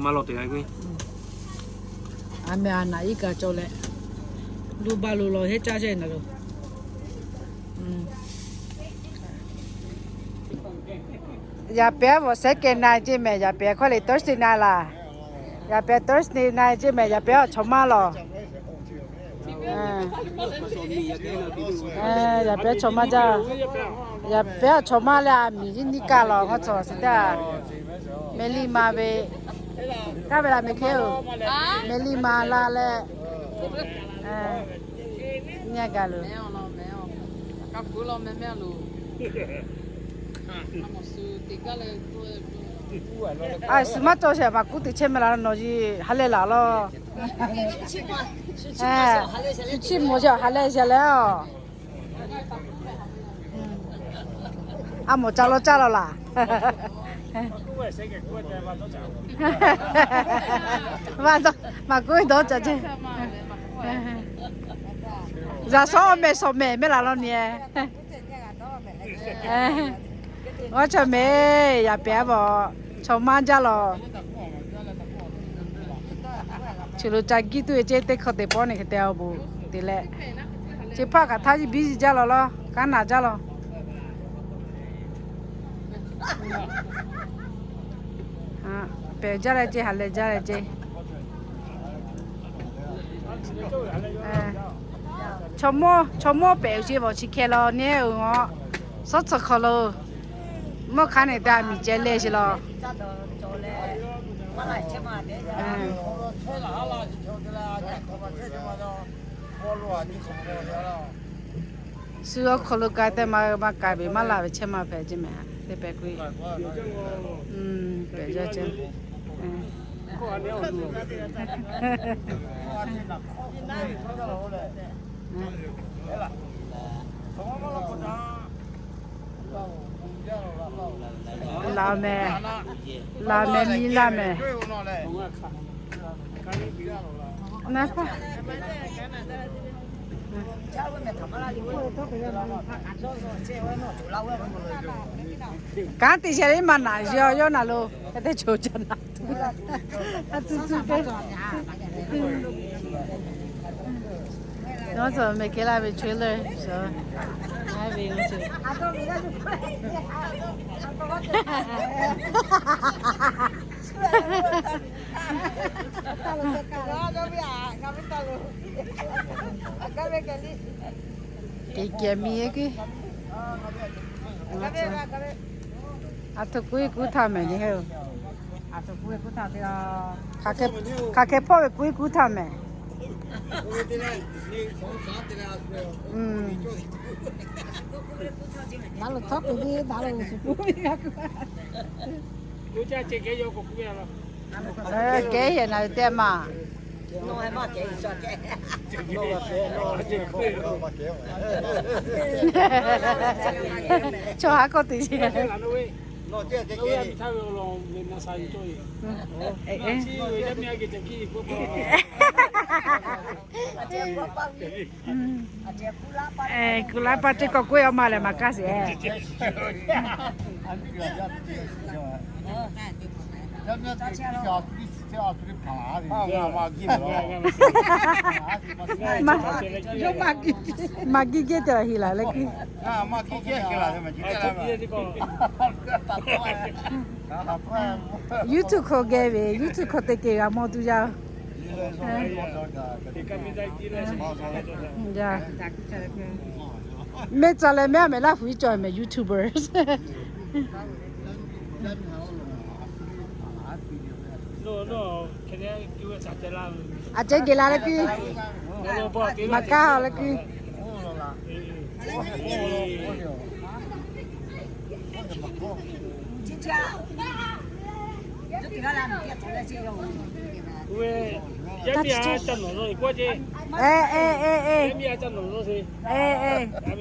meh aˬ naꞈ iˉ kaꞈ cawˬ leh, lo ba lo law heˆ caˇ chehˇ na lo. Yaꞈ pehˉ vawˬ second na ceˇ meh, yaꞈ pehˉ hkawˇ le Thursday na laˬ. Yaꞈ pehˉ Thursday na ceˇ meh, yaꞈ pehˉ awˬ chaw maˇ lawˬ. Yaꞈ pehˉ chaw maˇ jaˇ. Yaꞈ pehˉ awˬ chaw maˇ leh a miˬ iˉ nyi kaˇ lawˬ hk'aw cawˬ shiˍ taˇ. Meh liˇ ma ve, kaˇ ve la meh hk'e oˬ. Meh liˇ ma la leh, nyi gaˬ loˬ. A suhˍ maˇ cawˬ sheˍ, maˍ kuˉ teꞈ chehˇ meh la nawˬ yiˬ ha lehˬ laˬ law. Shu chiˇ mvuh sheˍ ha lehˬ sheˍ leh oˬ. A mawˬ ca lawˇ caˇ la laˬ. Maˇ k'oˆ ve dawˇ caˇ ceˇ. Yaꞈ shawˉ mehˍ shawˍ mehˍ mehˆ laˬ law ni. Aˉ, chaw mehˍ yaꞈ pehˍ a vawˬ, chaw maˇ jaˇ law. Chi lo ca giˇ tuˬ ve ceˇ, teˇ hk'aw te pawˆ neˬ hk'e te a bon te leh, chi hpaˇ hk'aˬ htaˇ biˇ jaˇ law laˇ, kanˉ naˍ jaˇ law. Pehˬ jaˇ leh ceˇ, ha leh jaˇ leh ceˇ. Chaw mawˇ pehꞈ uiˍ ce vawˬ chi hkeh law neˇ uiˍ a, shawˉ tcuh hk'aw lo mawˇ hk'aˉ neˬ te a miˬ ceh leh sheˍ law. Shu awˬ hk'aw lo ka te maˇ ka ve maˇ la ve chehˇ maˇ hpehꞈ ce mehˍ. Teˇ pehˍ k'oˆ, pehˬ jaˇ ce. Laˬ mehˍ, laˬ mehˍ, miˇ laˇ mehˍ. Kanˉ te sheh leh maˇ naˍ yawˇ yawˇ naˍ lo, ka teˇ co ca naˍ tuˬ, a tuˬ tuˬ keh. Nawˬ tcuh mehˍ kehˬ laˇ ve chaweh leh, a ve kehˬ kehˬ miˬ e kuiˬ. A htoꞈ kuˉ iˉ kuˉ htaˇ mehˍ le heˇ. Hk'aˬ hk'e hpawˇ ve kuˉ iˉ kuˉ htaˇ mehˍ. Kehˉ yehˬ naˬ ve teˇ maˬ. Chaw haˉ k'awꞈ te sheˍ. Kuˬ laˇ paˇ teˇ kawˆ k'oˆ ve awˬ ma lehˬ maˍ kaˇ sheˍ. Maˇ giˇ gehˇ te la heˍ laˬ leh kuiˬ. YouTube hk'aw geh ve, YouTube hk'aw te kehˬ g'a mawˇ tuˬ yaˇ. Mehˆ ca leh mehˆ a mehˍ laˇ hu iˉ cawˬ mehˍ YouTubers. A ceh geh la leh kuiˬ. Maˍ kaˇ leh kuiˬ.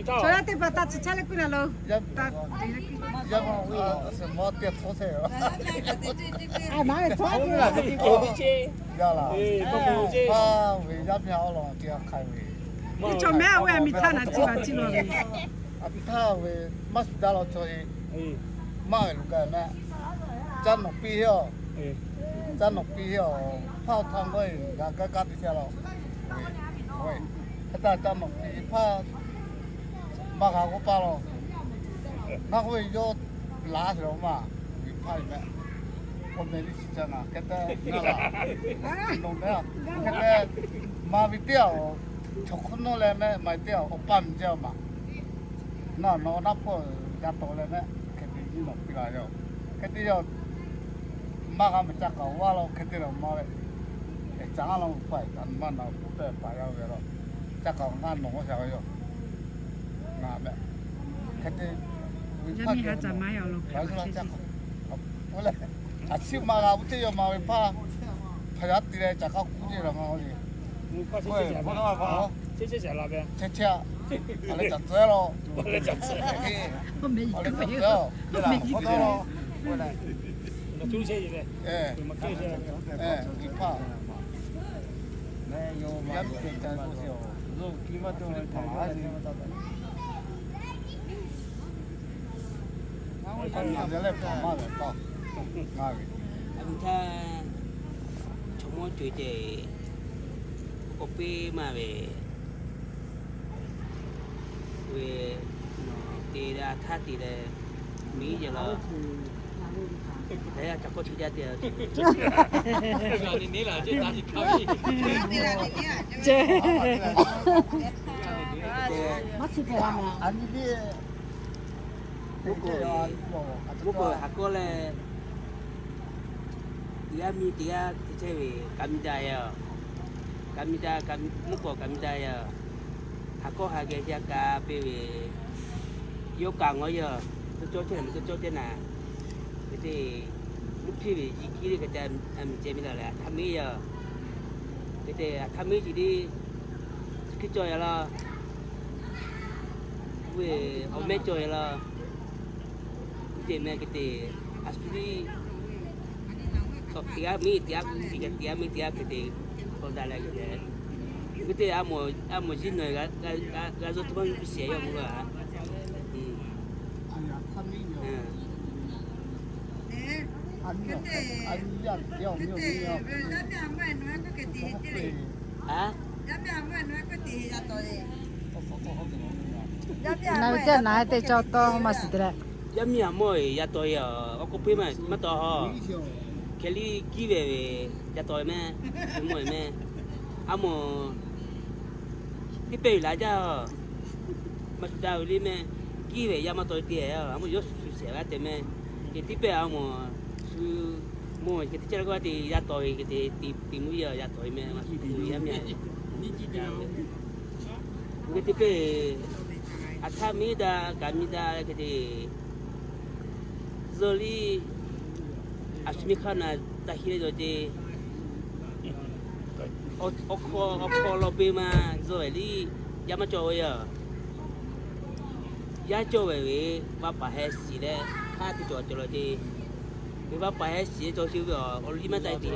Chaw yaˇ teˇ hpaˍ taˇ tsuhˇ caˇ leh kuiˬ na lo. Chaw mehˆ a ve a miˬ htaˇ naˍ ciˇ va ciˇ lo ve. A miˬ htaˇ ve maˇ shuˍ daꞈ law chaw e. Maˇ ve lo gaˬ mehˆ. Caˇ nawˬ piˇ heˆ a. Caˇ nawˬ piˇ heˆ a. Hpaˇ htaˇ g'awˇ e g'a gaˇ gaˇ teˇ caˇ law. Hk'e te caˇ nawˬ piˇ hpaˇ maˇ g'a k'oˆ paˇ law. Naˆ k'oˆ ve yawˇ laˬ sheˍ law maˇ. Ve hpaˇ ve mehˆ. K'awꞈ mehˍ liˇ chi caˇ na hk'e te na laˬ. Nawˬ mehˆ a. Hk'e te maˍ ve teˇ a, chaw hk'oˆ nawˇ leh mehˆ maˍ ve teˇ a, awˬ paˇ miˬ jaˇ maˍ. Naˬ nawˬ naˆ hpawˇ g'a tawˍ leh mehˆ hk'e te nyi nawˬ piˇ la yoˬ. Hk'e te yoˬ. Maˇ g'a mehˍ ca k'aoˍ vaˇ law hk'e te laˬ maˇ ve. Caˇ law paˍ maˇ na k'oˆ pehˇ paˍ yaˇ ve laˬ. Ca k'aoˍ ngaˇ nawˬ g'a shaˍ ve yoˬ. Ngaˬ mehˆ hk'e te ve hpaˇ kehˬ ve nawˬ, a ciˉ maˇ g'a oˇ teˇ yaw maˍ ve hpaˇ, hpaˍ yaˇ te leh caˇ k'aoˍ kuˉ ceˇ laˬ ngaˬ le. Chehˇ chehˇ a. Awˬ leh caˬ tcuhˉ lo, awˬ leh caˬ tcuhˉ lo, awˬ leh caˬ tcuhˉ lo, Aˬ miˍ htaˇ chaw mawˇ co-e ceh, k'awꞈ piˇ maˇ ve, ve, te leh a htaˇ te leh, miˉ yaˇ la, htaˇ yaˇ ca kawˇ chi jaˇ te, mvuhˇ k'awꞈ ha kawˇ leh, teˇ g'aˇ miˇ teˇ g'aˇ te chehˇ ve, kaꞈ miˇ daꞈ yaˇ, kaꞈ miˇ daꞈ, mvuhˇ k'awꞈ kaꞈ miˇ daꞈ yaˇ, ha kawˇ ha geh ca kaꞈ piˇ ve, yawˇ kaꞈ ngawˬ yaˇ, tawˇ cawˇ chehˇ na, tawˇ cawˇ chehˇ na, hk'e te, mvuhˇ hpiˇ ve yiˇ kiˇ le hk'e te, a miˍ ceh miˇ la leh a htaˇ miˉ yaˇ, hk'e te a htaˇ miˉ chi teˇ, suh hkiˇ cawˇ yaˇ la, ve, awˬ mehˇ cawˇ yaˇ la, te meh hk'e te, a shu tiˉ teˇ g'aˇ miˇ teˇ g'aˇ, teˇ g'aˇ miˇ teˇ g'aˇ hk'e te, k'awꞈ daꞈ leh hk'e te, hk'e te a mawˬ, a mawˬ jiˇ nawˬ g'a zuhˇ tuˬ maˇ miˇ shiˍ yaˇ mvuhˇ g'a, a, na ve teˇ na te cawˬ tawˇ maˇ shiˍ te leh, yaˇ miˇ a mawˇ yaˇ tawˍ e, awˬ k'oˆ piˇ maˇ tawˍ ha, hkeh liˇ kiˇ ve ve, yaˇ tawˍ e meh, mawˇ e meh, a mawˬ teˇ pehˇ yuˬ laꞈ jaˇ, maˇ shu daꞈ ve liˇ meh, kiˇ ve yaˇ maˇ tawˍ e te, a mawˬ yawˇ shu shehˍ g'aˇ te meh, hk'e teˇ pehˇ a mawˬ shu, mawˬ hk'e te chehˇ la k'o a te yaˇ tawˍ e hk'e te, te mvuhˇ yaˇ yaˇ tawˍ e meh, maˇ shu yaˇ miˇ a, hk'e te pehˇ, a htaˇ miˉ daꞈ kaꞈ miˇ daꞈ hk'e te, zuhˇ liˇ, a shu miˇ hk'aˇ na taˇ hiˉ leh dawˬ te, awˬ hk'aw, awˬ hk'aw law peˇ ma zuhˇ ve liˇ, yaˇ maˇ cawˬ ve yaˇ, yaˇ cawˬ ve ve, vaˇ paˍ heh shiˍ leh, hk'aˇ teˇ cawˬ cawˬ la te, ve vaˇ paˍ heh shiˍ cawˬ chi ve awˬ liˇ maˇ taˇ te,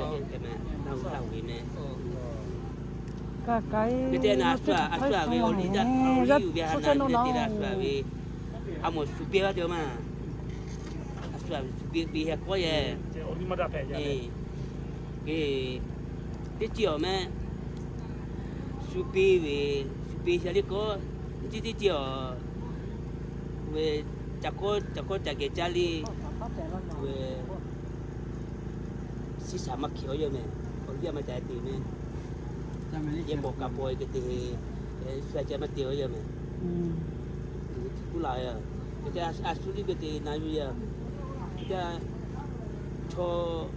hk'e te na a shu a, a shu a ve awˬ liˇ daꞈ, awˬ liˇ yuˬ ve ha na te leh a shu a ve, a mawˬ shu piˇ g'aˇ te maˇ, a shu a ve shu piˇ piˇ heh k'awˇ yehˬ, teˇ ceuˬ awˬ meh, shu piˇ ve, shu piˇ sha liˇ k'awˇ, nyi teˇ ceuˬ awˬ, ve, caˬ kawˇ caˬ kawˇ caˬ geh caˇ liˇ, ve, shiˍ shaˍ maˇ hkiˬ awˬ yawˇ meh, awˬ liˇ a maˇ ca te meh, yehˬ bawˬ kaꞈ bawˬ e hk'e te, shu a ca maˇ te awˬ yawˇ meh, kuˉ la, hk'e te a shu liˇ hk'e te na yuˬ yaˇ, hk'e te, chaw,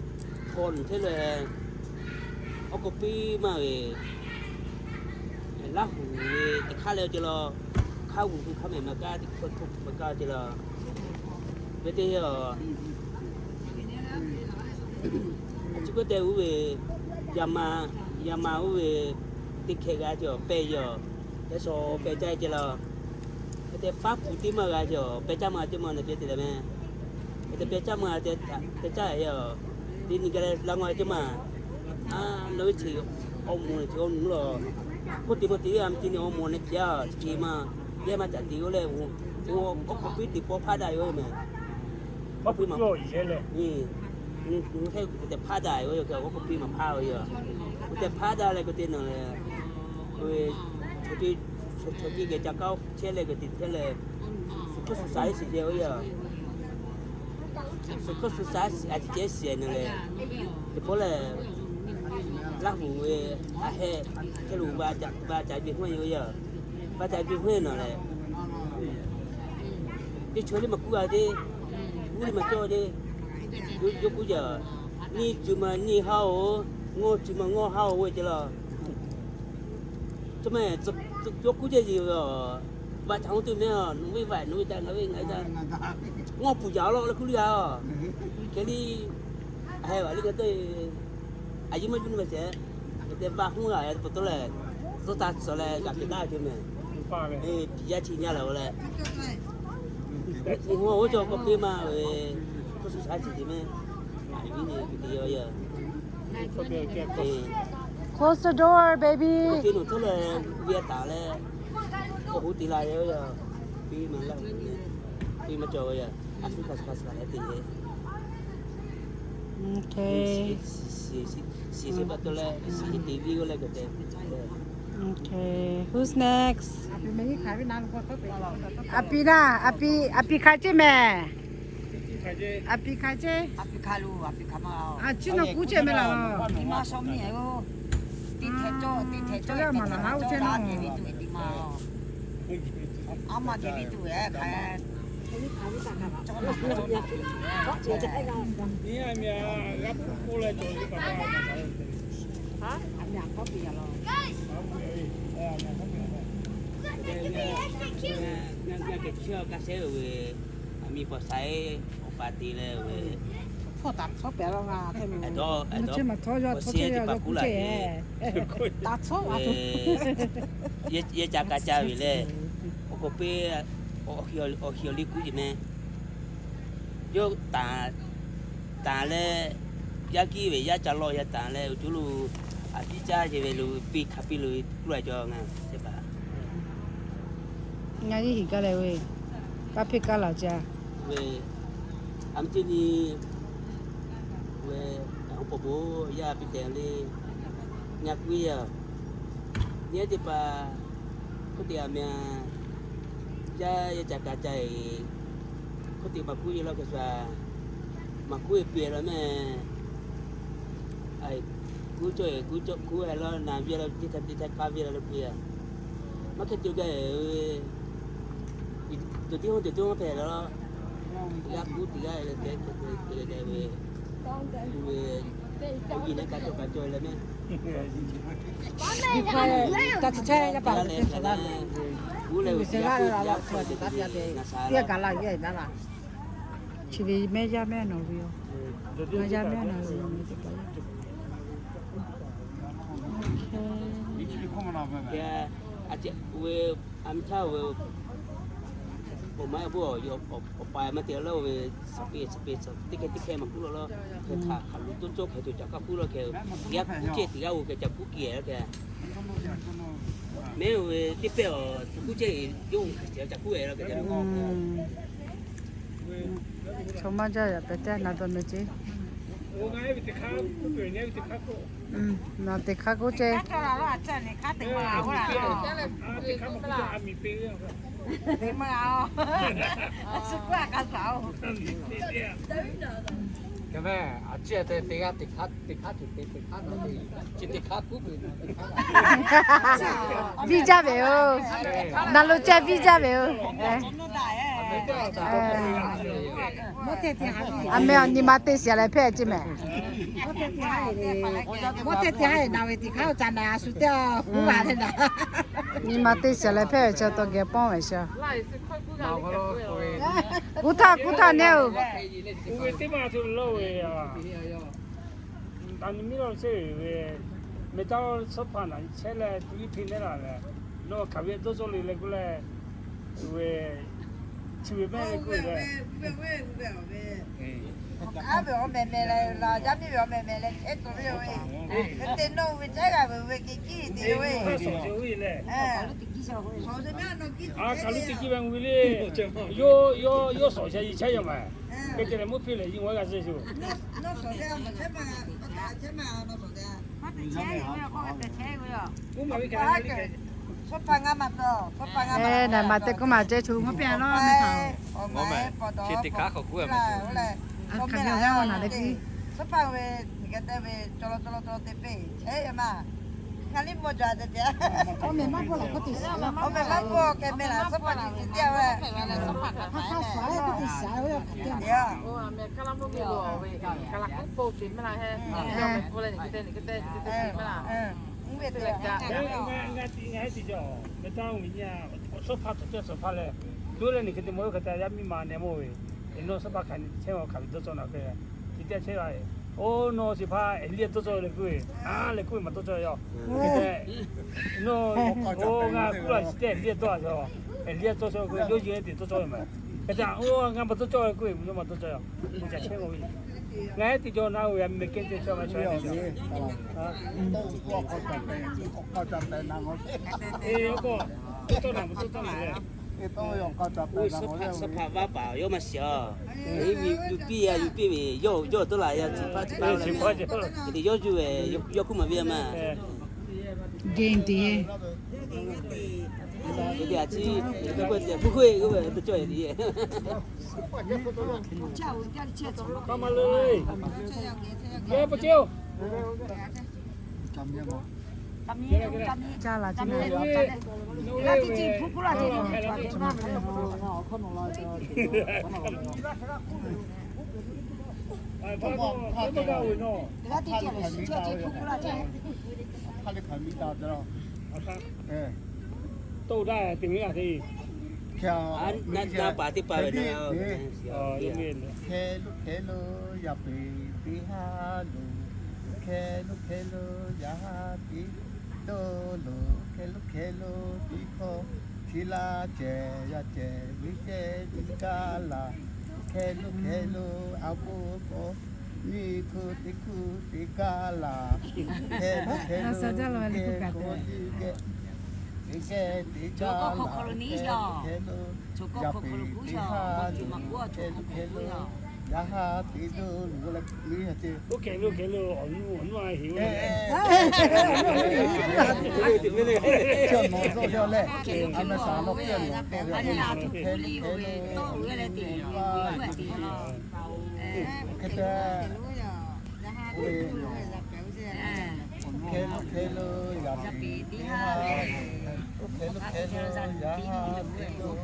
chaw luˬ hteˇ leh, awˬ k'oˆ piˇ maˇ ve, Laˇ huˍ ve teˇ hk'aˇ leh ceh law, hk'aˇ g'uˬ hu hk'aˇ mehˍ maˇ kaˇ teˇ hkawˇ hkawˇ kaˇ ceh law, ve teˇ, a chi k'oˆ teh uˉ ve, yaꞈ ma, yaꞈ ma uˉ ve, teˇ hkeh g'a ceh awˬ pehˇ yaˇ, pehˇ shaw pehˇ caˇ ceh law, hk'e te paˉ hpu teˇ maˇ g'a ceh awˬ pehˇ caˇ maˇ ceh maˇ na ceh te leh meh, hk'e te pehˇ caˇ maˇ te, pehˇ caˇ yaˇ, teˇ nyi g'a leh la ngaw ceh maˇ, a, nawˬ ve chi awˬ moˍ chi awˬ nuˬ law, k'oˆ te maˇ te a meh te ni awˬ moˍ na ceh a chi maˇ, yehˇ maˇ caꞈ te oˇ leh, awˬ hk'aw piˇ teˇ pawˆ hpaˇ daꞈ yoˬ meh. Hk'aw piˇ maˇ, hk'e te hpaˇ daꞈ ve yoˬ, hk'e awˬ hk'aw piˇ maˇ hpaˇ ve yoˬ. Hk'e te hpaˇ daꞈ leh hk'e te nawˬ leh, chaw ceuˬ geh ca kaˇ chehˇ leh hk'e te chehˇ leh, suhˍ hkuˇ suhˍ shaˍ iˉ shiˍ ceh ve yoˬ. Suhˍ hkuˇ suhˍ shaˍ a ciˉ ceh shiˍ nawˬ leh, teˇ pawˆ lehˬ, Laˇ huˍ ve a heh, hk'e lo va ca ve hawˇ yoˬ. Va ca ve hawˇ nawˬ leh, teˇ chaw liˇ maˇ kuˉ g'a te, kuˉ liˇ maˇ cawˇ te, yawˇ kuˉ yaˇ, nyiˇ cuˬ maˇ nyiˇ haˉ-oˬ, ngawˇ cuˬ maˇ ngawˇ haˉ-oˬ ve ceh law. Cawˇ meh, yawˇ kuˉ ceh ve, vaꞈ caꞈ hawˉ teˇ meh a, nawˬ ve vaꞈ nawˬ ve daꞈ ngaˬ ve ngaˬ ve daꞈ, ngawˇ puˍ yaꞈ law leh kuˉ liˇ a, hk'e liˇ, a heh vaꞈ liˇ g'a te, a yiˇ maˇ yuˇ ni ma ceh, hk'e te vaꞈ hawˉ g'a te pa taw leh, zuhˇ taˇ tcuh leh g'a hk'e daꞈ ceh meh. Biˬ yaˇ chi nyaˇ laˬ-o leh, oˇ cawˬ k'awꞈ piˇ maˇ ve, k'oˆ suhˍ shaˉ chi te mehˉ, a viˉ nyi te yaˇ. Close the door, baby. Te nawˬ htawˇ leh, ve taˍ leh, k'awꞈ hu te la ve yoˬ. Piˇ maˇ laˇ, piˇ maˇ cawˬ ve yoˬ. A suˉ hk'a suˉ hk'a suˉ leh te ve. Okay. Shiˍ shiˍ pa taw leh, shiˍ te viˇ g'uˇ leh kaꞈ te. Okay. Who's next? A pi naˇ, a pi, a pi hk'a ceˇ mehˍ. A pi hk'a ceˇ. A pi hk'a lo, a pi hk'a ma. A ciˉ nawˬ kuˉ ceˇ mehˍ laˬ. Ti ma shaw mi-e o. Ti htehꞈ cawˇ, ti htehꞈ cawˇ, ti htehꞈ cawˇ, a geh ve tuˬ e ti ma. A ma geh ve tuˬ e hk'a. Ngaˬ geh chehˇ-a kaꞈ shehˉ ve, a miˇ paw saiˉ awˬ pa te leh ve, hpawˇ taꞈ htawˇ pehꞈ la ngaˬ hteˇ ve, awˬ shehˉ teˇ pa kuˉ la ve, taꞈ htawˇ, yehˇ ca ka ca ve leh, awˬ k'oˍ peˇ, awˬ hiˍ awˬ liˇ kuˉ ce mehˍ. Yawˇ taˍ, taˍ leh, yaˇ kiˇ ve yaˇ ca lawˇ yaˇ taˍ leh, awˬ cuˇ lo a piˇ caˇ ce ve lo, piˇ hk'a piˇ lo kuˉ la cawˇ ngaˬ teˇ hpaˍ. Ngaˬ nyi hiˍ gaˇ leh ve, kaˇ hpeˇ kaˇ laˬ ca ve, a mvuhˇ teˇ nyi ve, a hoˉ paw bon yaˇ piˇ tehꞈ le, ngaˬ kuˉ yaˇ, nyi teˇ hpaˍ, hk'oˆ te a meh, yaˇ yehˇ ca ka ca e, hk'oˆ te maˇ kuˉ e laˇ hk'e sha, maˇ kuˉ e piˇ e laˇ mehˍ. Kuˉ cawˇ e, kuˉ cawˇ kuˉ e laˇ, na viˇ laˇ, teˇ htaˇ teˇ htaˇ k'aˇ viˇ laˇ leh piˇ a. Maˇ hk'e te gaˇ e, tuˬ tiˉ hoˉ tuˬ tiˉ hoˉ hpehꞈ laˇ, g'a kuˉ tiꞈ g'aˇ e leh te te te leh gaˇ ve, ve, awˬ viˉ leh ka cawˇ ka cawˇ e leh mehˍ. Kuˉ leh ve, kuˉ leh ve, ngaˬ sha la. Chi ve mehˇ yaˇ mehˇ nawˬ ve yoˬ. Mehˇ yaˇ mehˇ nawˬ ve yoˬ. Ve, a mehˍ htaˇ ve, awˬ ma awˬ pa maˇ te laˇ ve, saˍ peˍ saˍ peˍ teˇ hkeh teˇ hkeh maˇ kuˉ law law, hk'e hk'aˬ hk'aˬ lo toˇ cawˇ hk'e tuˬ caꞈ kaˇ kuˉ law hk'e, yaˇ kuˉ ceh tiꞈ g'aˇ g'o hk'e caꞈ kuˉ kiˇ e laˇ hk'e. Mehˉ ve teˇ pehˇ awˬ kuˉ ceh yawˇ hui hk'e caꞈ kuˉ e laˇ hk'e. Chaw maˇ jaˇ yaꞈ pehˍ teˇ na dawˇ meh ceˇ. Nawˬ teꞈ hk'aˇ k'oˆ ceˇ. K'ai mehˍ, a ciˉ te teˇ g'aˇ teꞈ hk'aˇ, teꞈ hk'aˇ tuˬ te teꞈ hk'aˇ na te, chi teꞈ hk'aˇ kuˉ peuˬ. Viˇ jaˇ ve yoˬ. Na lo ceh viˇ jaˇ ve yoˬ. A meh awˬ nyi ma te shiˍ leh hpehꞈ ceˇ mehˍ. Mawˇ teˇ te ha e na ve teꞈ hk'aˇ ca na a shu teˇ a, nyi ma te shiˍ leh hpehꞈ ve chaw taw geh pawˇ ve sha. Kuˇ htaˇ kuˇ htaˇ neˇ oˬ. Teˇ maˇ te lawˇ ve, a nyi miˇ lawˇ sheˍ ve, meh taˇ suhˉ hpaˇ naˬ chehˇ leh tuˬ iˉ hpeˇ neˉ laˬ leh, nawˬ hk'aˬ ve dawˇ cawˇ le leh k'oˆ leh, ve, chi ve mehˆ ve k'oˆ ve, aˉ ve awˬ mehˍ mehˍ leh, yaˇ miˇ ve awˬ mehˍ mehˍ leh chehˇ tuˬ ve yoˬ ve, te nawˬ ve chehˇ g'a ve ve ke kiˇ te ve, a kaˬ lo te kiˇ ve le, yawˇ yawˇ yawˇ shawˍ sha yi chehˇ yaˇ ma, hk'e te leh mvuhˇ hpeˇ leh yi ngaˬ g'a suh shu. Naˬ ma te k'oˆ ma ceh chu ngaˬ pehˬ laˇ, chi teꞈ hk'aˇ k'awꞈ k'oˆ mehˍ. Hk'aˬ ve a naˬ le piˇ. Awˬ mehˍ maˇ bawˆ leh k'oˆ te shiˍ, awˬ mehˍ maˇ bawˆ k'ai meh laˬ, suhˉ paˍ chi teˇ ve, k'oˆ te shiˍ ve, Ngaˬ hui te, ngaˬ hui te cawˬ, meh taˇ ve nyi a, suhˉ hpaˇ tawˬ cawˇ suhˉ hpaˇ leh, toˇ leh ni hk'e te mawˬ ve hk'e te yaˇ miˇ ma neh mawˬ ve, nawˬ suhˉ hpaˇ hkanˍ chehˇ ve hk'aˬ ve dawˇ cawˇ na hk'e, chi teˇ chehˇ ve. Oˇ, nawˬ shiˍ hpaˇ Eˍliˇyaꞈ tawˇ cawˇ ve le k'oˆ ve, a leh k'oˆ ve maˇ tawˇ cawˇ ve yoˬ. Oˇ, ngaˬ kuˇ la shiˍ tehꞈ Eˍliˇyaꞈ tawˇ a yoˬ. Eˍliˇyaꞈ tawˇ cawˇ ve k'oˆ ve, yawˇ yehˬ teꞈ tawˇ cawˇ ve maˇ. Hk'e te, oˇ, ngaˬ maˇ tawˇ cawˇ ve k'oˆ ve, yawˇ maˇ tawˇ cawˇ yoˬ. Oˇ, ca chehˇ k'oˆ ve, ngaˬ hui teˇ jawˇ na oˇ ve a meh kehˉ te cawˇ ve chaw. Oˇ, สภาพ สภาพ vaˇ paˍ yawˇ maˇ shiˍ a. Yuˬ piˇ a, yuˬ piˇ ve yawˇ, yawˇ tawˇ laꞈ ya ciˍ hpaˇ ciˍ hpaˇ le. Te yawˇ yuˬ ve, yawˇ hkuˇ maˍ ve a maˇ. Geh te, te a ciˉ, k'oˆ k'oˆ te, k'oˆ k'oˆ e k'oˆ ve teˇ cawˇ e le. Ca laˬ ce. Hkeh, na paˍ teˇ paˍ ve na, hkeh lo hkeh lo yaˇ peˍ teˇ haˉ lo, hkeh lo hkeh lo yaˇ haˉ teˇ dawˇ lo, hkeh lo hkeh lo teˇ hkawˇ chi laˇ cehˬ yaˇ cehˬ ve cehˬ ve kaˇ laˬ, hkeh lo hkeh lo a bon k'awꞈ nyi hkuˇ teˇ hkuˇ teˇ kaˇ laˬ, hkeh lo hkeh lo geh k'awꞈ nyi geh teˇ geh teˇ kaˇ laˬ, hkeh lo hkeh lo yaˇ peˍ teˇ haˉ lo, hkeh lo hkeh lo yaˇ haˉ teˇ dawˇ lo leh, oˇ hkeh lo hkeh lo awˬ nu awˬ nu a heˍ ve, chi nawˬ tawˇ yaˇ leh, a meh shaˍ nawˬ hkeh nawˬ tawˇ yaˇ, hkeh lo hkeh lo awˬ nu a heˍ ve, hk'e te hkeh lo hkeh lo yaˇ peˍ teˇ haˉ, hkeh lo hkeh lo yaˇ haˉ teˇ dawˇ,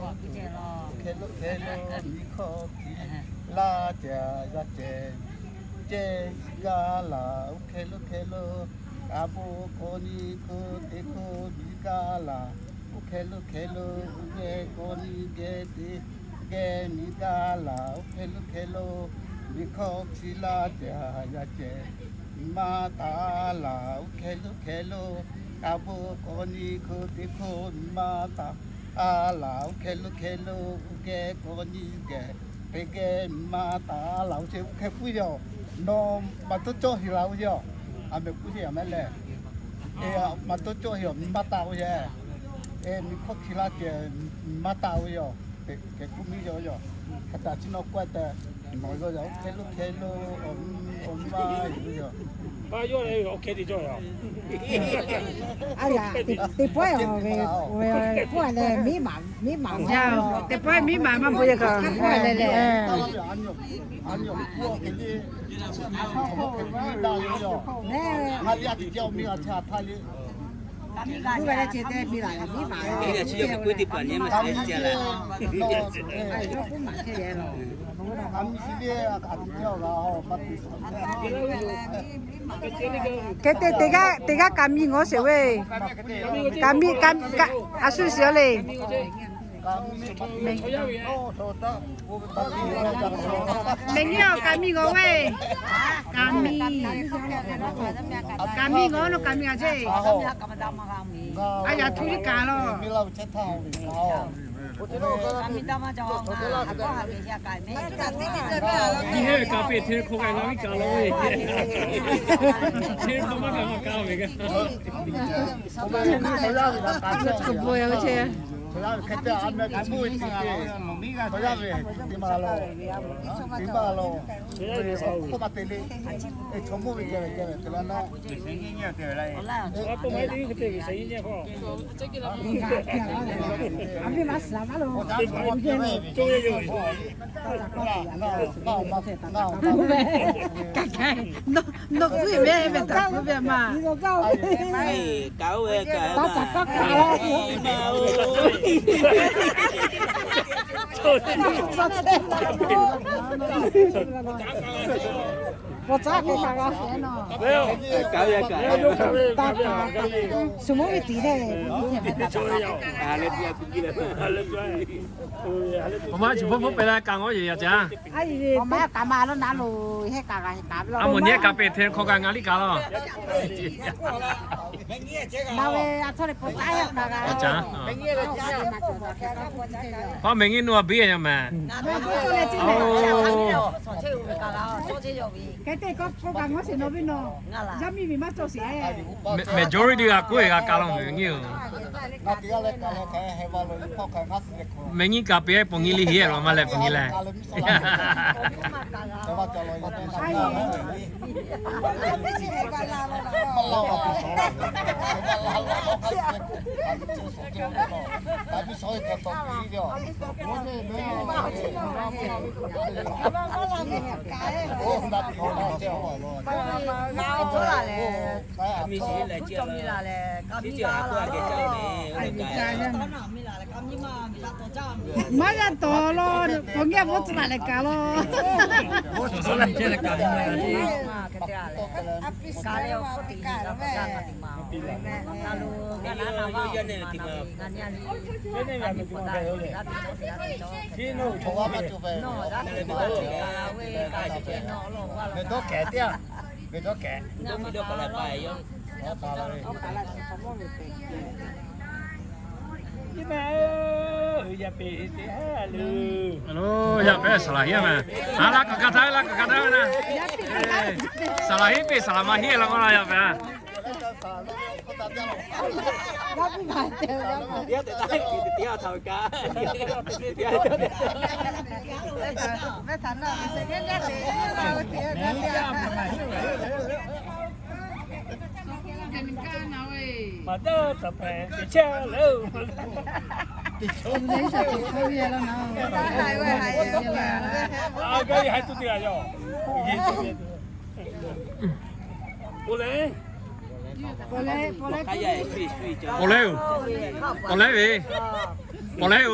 hkeh lo hkeh lo nyi hkawˇ chi laˇ cehˬ yaˇ cehˬ cehˬ kaˇ laˬ, oˇ hkeh lo hkeh lo a bon k'awꞈ nyi hkuˇ teˇ hkuˇ nyi kaˇ laˬ, oˇ hkeh lo hkeh lo geh k'awꞈ nyi geh teˇ geh nyi kaˇ laˬ, oˇ hkeh lo hkeh lo nyi hkawˇ chi laˇ cehˬ yaˇ cehˬ maˇ taˍ laˬ, oˇ hkeh lo hkeh lo a bon k'awꞈ nyi hkuˇ teˇ hkuˇ maˇ taˍ laˬ, oˇ hkeh lo hkeh lo geh k'awꞈ nyi geh teˇ geh maˇ taˍ laˬ, oˇ hkeh puiˉ yoˬ. Nawˬ maˇ tawˇ cawˇ heˍ laˬ oˇ yoˬ. A meh puiˉ sheˍ a meh lehˬ, maˇ tawˇ cawˇ heˍ maˇ taˍ oˇ yoˬ. Miˬ hkawˇ hki laˇ cehˬ maˇ taˍ oˇ yoˬ. Hkeh puiˉ miˇ yoˬ yoˬ. Hk'e te a ciˉ nawˬ k'oˆ te, nawˬ yoˬ yaˇ oˇ hkeh lo hkeh lo awˬ nu awˬ nu a yoˬ yoˬ. Paˇ yawˇ leh oˇ hkeh te cawˇ yoˬ. A yaꞈ, teˇ pawehˇ ve, ve k'oˆ leh miˉ maˍ, miˉ maˍ, teˇ pawehˇ miˉ maˍ maˇ bon yaˇ kaꞈ k'oˆ leh leh. Hk'e te teˇ g'aˇ, teˇ g'aˇ kaꞈ miˬ ngawˬ sheˍ ve. Kaꞈ miˬ, kaꞈ, a shu shiˍ a le. Meh nyi a kaꞈ miˬ ngawˬ ve. Kaꞈ miˬ, kaꞈ miˬ ngawˬ nawˬ kaꞈ miˬ a ceˇ. A yaꞈ htu liˇ kaꞈ lawˬ. Kaꞈ miˬ taˇ maˇ cawˬ. Kaꞈ peꞈ hteˇ hk'aw k'ai la viˉ kaꞈ la ve. Hteˇ hk'aw maˇ kaꞈ maˇ kaꞈ ve kaꞈ. K'o bon ya ve ceˇ. Nawˬ k'oˆ ve meh taˍ k'oˆ ve maˇ. Kaꞈ oˇ ve kaꞈ maˇ. Awˬ ma chi hpawˇ hpawˇ pehˬ la kaꞈ ngawˇ yeˬ yaꞈ caˉ. A moˍ nyi kaꞈ pehˬ hteˇ hk'aw kaꞈ ngaˬ liˇ kaꞈ laˇ. Aˬ caˉ. Hawˉ mehˍ nyi nuˇ a biˇ a yaˇ mehˍ. Majority g'a k'oˆ e g'a ka law mehˍ nyi oˬ. Mehˍ nyi kaꞈ pehˬ ponˬ nyi liˇ heˆ lo maˇ leh ponˬ nyi leh. Maˇ g'a tawˍ law, k'awꞈ nyi a bvuhˆ tcuh laˬ leh kaꞈ law. Yaˇ pehˇ saˍ laˍ hiˉ mehˍ. A, laˇ kaꞈ ka htaˇ, laˇ kaꞈ ka htaˇ ve na. Saˍ laˍ hiˉ pehˬ saˍ laˍ ma hiˉ la k'oˆ la yaˇ pehˍ. Paw lehˬ oˬ, paw lehˬ oˬ, paw lehˬ oˬ.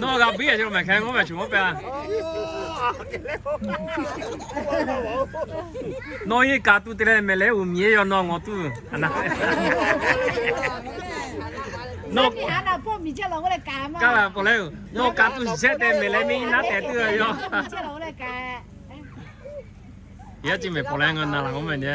Nawˬ g'a biˇ a ce lo mehˍ hk'e, ngaˬ mehˍ chu maˇ pehˬ a. Nawˬ yeˇ kaꞈ tuˬ te leh mehˍ leh uˬ miˬ e yaw nawˬ ngawˬ tuˬ. Nawˬ kaꞈ paw lehˬ oˬ, nawˬ kaꞈ tuˬ shehˆ te mehˍ leh miˇ naˉ tehꞈ tuˬ a yaw. Yaˇ ci mehˍ paw lehˬ ngaˬ na laˬ k'oˆ mehˍ nyi.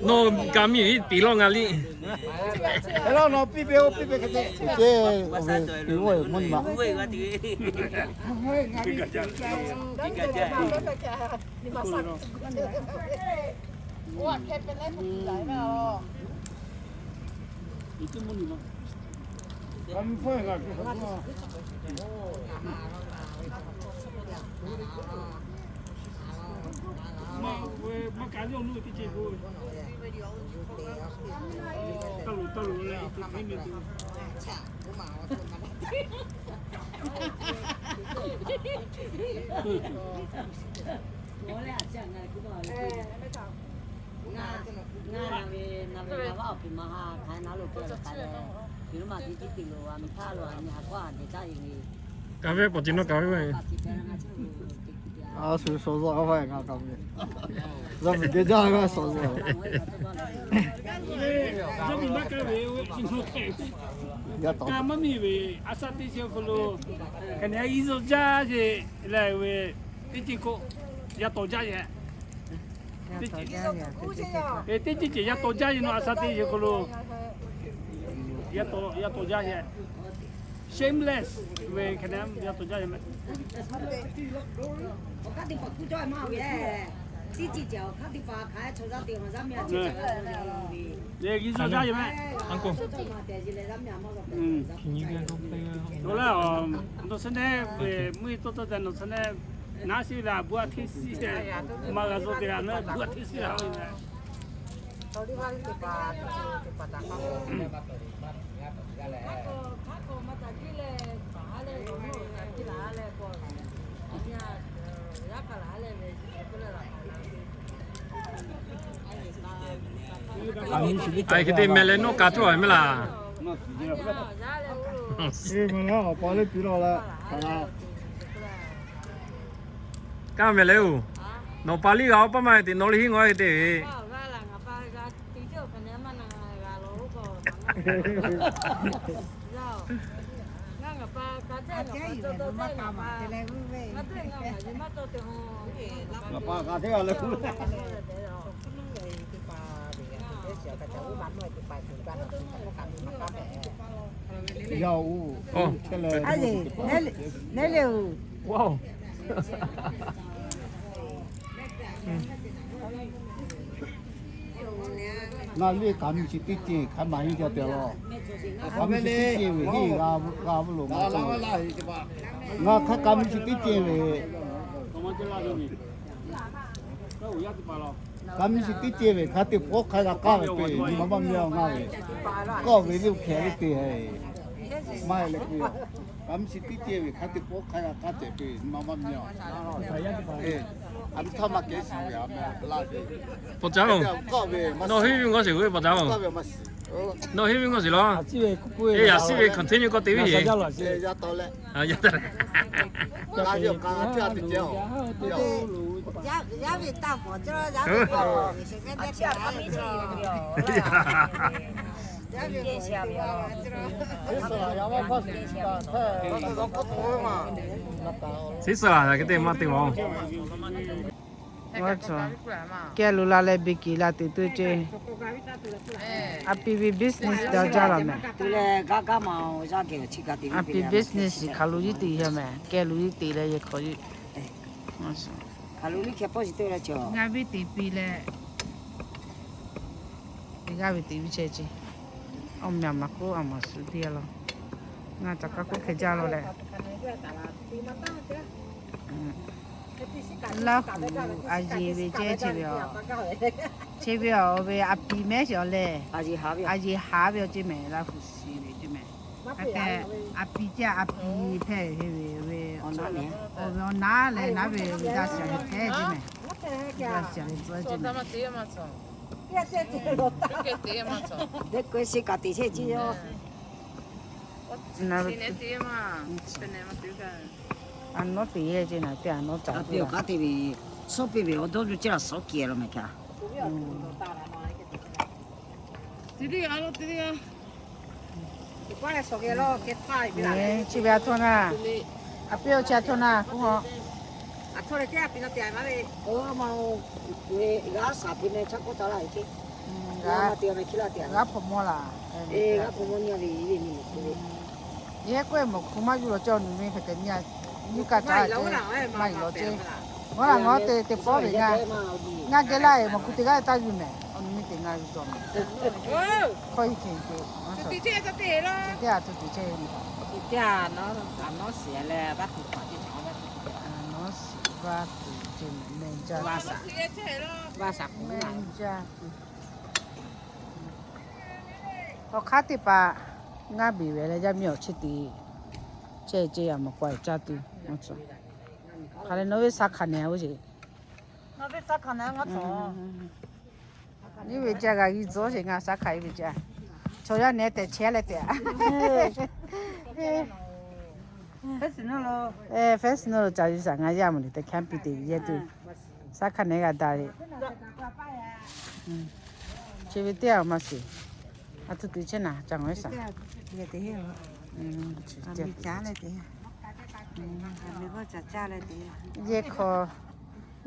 Nawˬ ka miˇ piˍ lawˇ ngaˬ liˇ. Kaꞈ ve pawˍ tiˍ nawˇ kaꞈ ve. A shu shawˍ zaˇ k'a ve ngaˬ kaꞈ ve. Zaˇ miˬ geh jaˇ g'a shawˍ zaˇ. Yaˇ miˬ maˇ kaˇ ve, ka maˇ miˬ ve, a shaꞈ teˇ chi hk'aw lo, hk'aˬ nehˬ a i zaw jaˇ ce leh ve, teˇ ceuˬ k'o, yaˇ tawˍ jaˇ ye. Teˇ ceuˬ ceuˬ yaˇ tawˍ jaˇ ye naw a shaꞈ teˇ chi hk'aw lo, yaˇ tawˍ jaˇ ye. Shameless ve hk'aˬ nehˬ yaˇ tawˍ jaˇ ye meh. Awˬ hk'aˇ teˇ hpaˍ kuˇ cawˇ maˇ ve leh, teˇ ceuˬ ceuˬ awˬ hk'aˇ teˇ hpaˍ hk'aˬ hk'e chaw zaˇ te awˬ maˬ zaˇ meh a ceuˬ ceuˬ. Leh g'a zuhˆ jaˇ ye meh. Cawˇ maˬ tehꞈ zi leh zaˇ meh a maˇ zaˇ. Nawˬ leh, nawˬ suh neˉ ve mvuhˇ yeˬ tawˇ tawˇ tehꞈ nawˬ suh neˉ, naˉ shiˍ leh a bu a hteˇ shiˍ leh, maˇ g'a zuhˆ te a meh bu a hteˇ shiˍ leh. Aˬ hk'e te meh leh nawˇ ka cawˇ a meh laˬ. Kaˇ meh leh oˬ, nawˬ pa liˇ g'a oˇ paˇ maˇ te nawˬ liˇ hiˉ ngaw e te. Ngaˬ pa ka hteˇ g'a leh kuˇ. Yaˇ oˬ, chehˇ leh, neˉ le oˬ. Ngaˬ liˇ kaꞈ miˬ shiˍ teˇ ceuˬ hk'a maˬ henˇ jaˇ te laˬ. Kaꞈ miˬ shiˍ teˇ ceuˬ ve henˇ g'a ve lo ma. Ngaˬ hk'a kaꞈ miˬ shiˍ teˇ ceuˬ ve, kaꞈ miˬ shiˍ teˇ ceuˬ ve hk'a teˇ pawˆ hk'a g'a k'aˇ ve peuˬ nyi ma maˇ meh ngaˬ ve. Kawˆ ve liˇ hpehꞈ ve te maˇ heˆ leh k'o, kaꞈ miˬ shiˍ teˇ ceuˬ ve hk'a teˇ pawˆ hk'a g'a k'aˇ cehˬ peuˬ nyi ma maˇ meh. A htaˇ maˇ kehˉ shiˍ ve a meh laˇ ve. Pawˍ caˉ oˬ. Nawˬ henˇ ve ngaw shiˍ ve pawˍ caˉ oˬ. Nawˬ henˇ ve ngaw shiˍ law. Eˬ, yaꞈ shiˉ ve continue k'awꞈ te ve. Shiˉ suh laˬ hk'e te maˇ te maˇ oˬ. Kehˬ lo la leh beˬ keˬ la tuˬ tuˬ ce. A pi ve business daꞈ jaˇ laˬ mehˍ. A pi business hk'aˬ lo yiˇ te yaˇ mehˍ. Kehˬ lo yiˇ te leh yehˬ hk'aw yiˇ. Ngaˇ ve teꞈ piˇ leh, teꞈ g'aˇ ve teꞈ piˇ chehˇ ce. Awˬ mehˍ maˬ k'oˆ a maˍ suhˍ teˇ yanˇ law. Ngaˬ caˬ kaˇ k'oˆ hkeh jaˇ law leh. Laˇ huˍ a yeˬ ve ceh che ve aˬ, che ve aˬ ve a pi mehˉ sheˍ aˬ lehˬ, a yeˬ haˍ ve awˬ ceh mehˍ, Laˇ huˍ shiˍ ve ceh mehˍ. Hk'e te a pi ceh a pi hpehˇ ve ve, awˬ ve awˬ naˉ leh naˉ ve ve daꞈ shiˍ ve hpehˇ ceh mehˍ. Daꞈ shiˍ ve tcuhˉ ceh mehˍ. A nawˉ teꞈ yehˇ ce naˬ te a nawˉ caˍ piˇ a, shawˉ piˇ ve awˬ dawˇ lo ceˇ laˬ shawˉ kehˬ lo mehˍ kaꞈ. Chi ve a hto na, a piˇ awˬ chi a hto na k'oˆ a. G'aˇ hpawnˬ mawˇ laˬ. Yehˇ k'oˆ e mawˬ hk'u maˇ yuˬ law cawˇ, nuˬ ve hk'e te nyi a, nyiˇ kaˆ caˉ ce, maˇ yuˬ law ce. Ngaˬ laˬ ngaˬ te te pawˆ ve ngaˬ, ngaˬ geh laˇ e mawˬ hk'u te g'aˇ taˇ yuˬ mehˍ. Awˬ nuˬ miˇ te ngaˬ yuˬ dawˬ mehˍ. Hkawˇ iˉ hk'e te, teˇ a hto te chehˇ ve, teˇ a nawˉ shiˍ leh vaˇ tuˬ hpaˍ teˇ hpaˍ, vaˇ tuˬ vaˇ tuˬ ce mehˍ, mehˆ jaˇ, mehˆ jaˇ. Awˬ hk'aˇ teˇ hpaˍ ngaˇ beˬ ve leh yaˇ miˇ awˬ chi teꞈ chehˇ ce a mawˬ k'ai caˇ tuˬ. Hk'aˬ lehˬ nawˬ ve sa hkanˍ nehˬ a ve ce. Iˉ ve jaˇ g'a g'i tcuhˉ sheˍ ngaˬ sa hkanˍ iˉ ve jaˇ. Chaw yaˇ nehˬ tehꞈ chehˇ leh tehꞈ a. Fresno lo caˬ yuˬ shaˍ ngaˬ yaˇ mawˬ le tehꞈ camping teˇ yehˇ tuˬ, saˉ hkaˇ nehˬ g'a daꞈ le. Chi ve teˇ aˬ ma shiˍ. A htoꞈ te chehˇ naˍ ca ngaˬ ve shaˍ. Yehˇ hk'aw,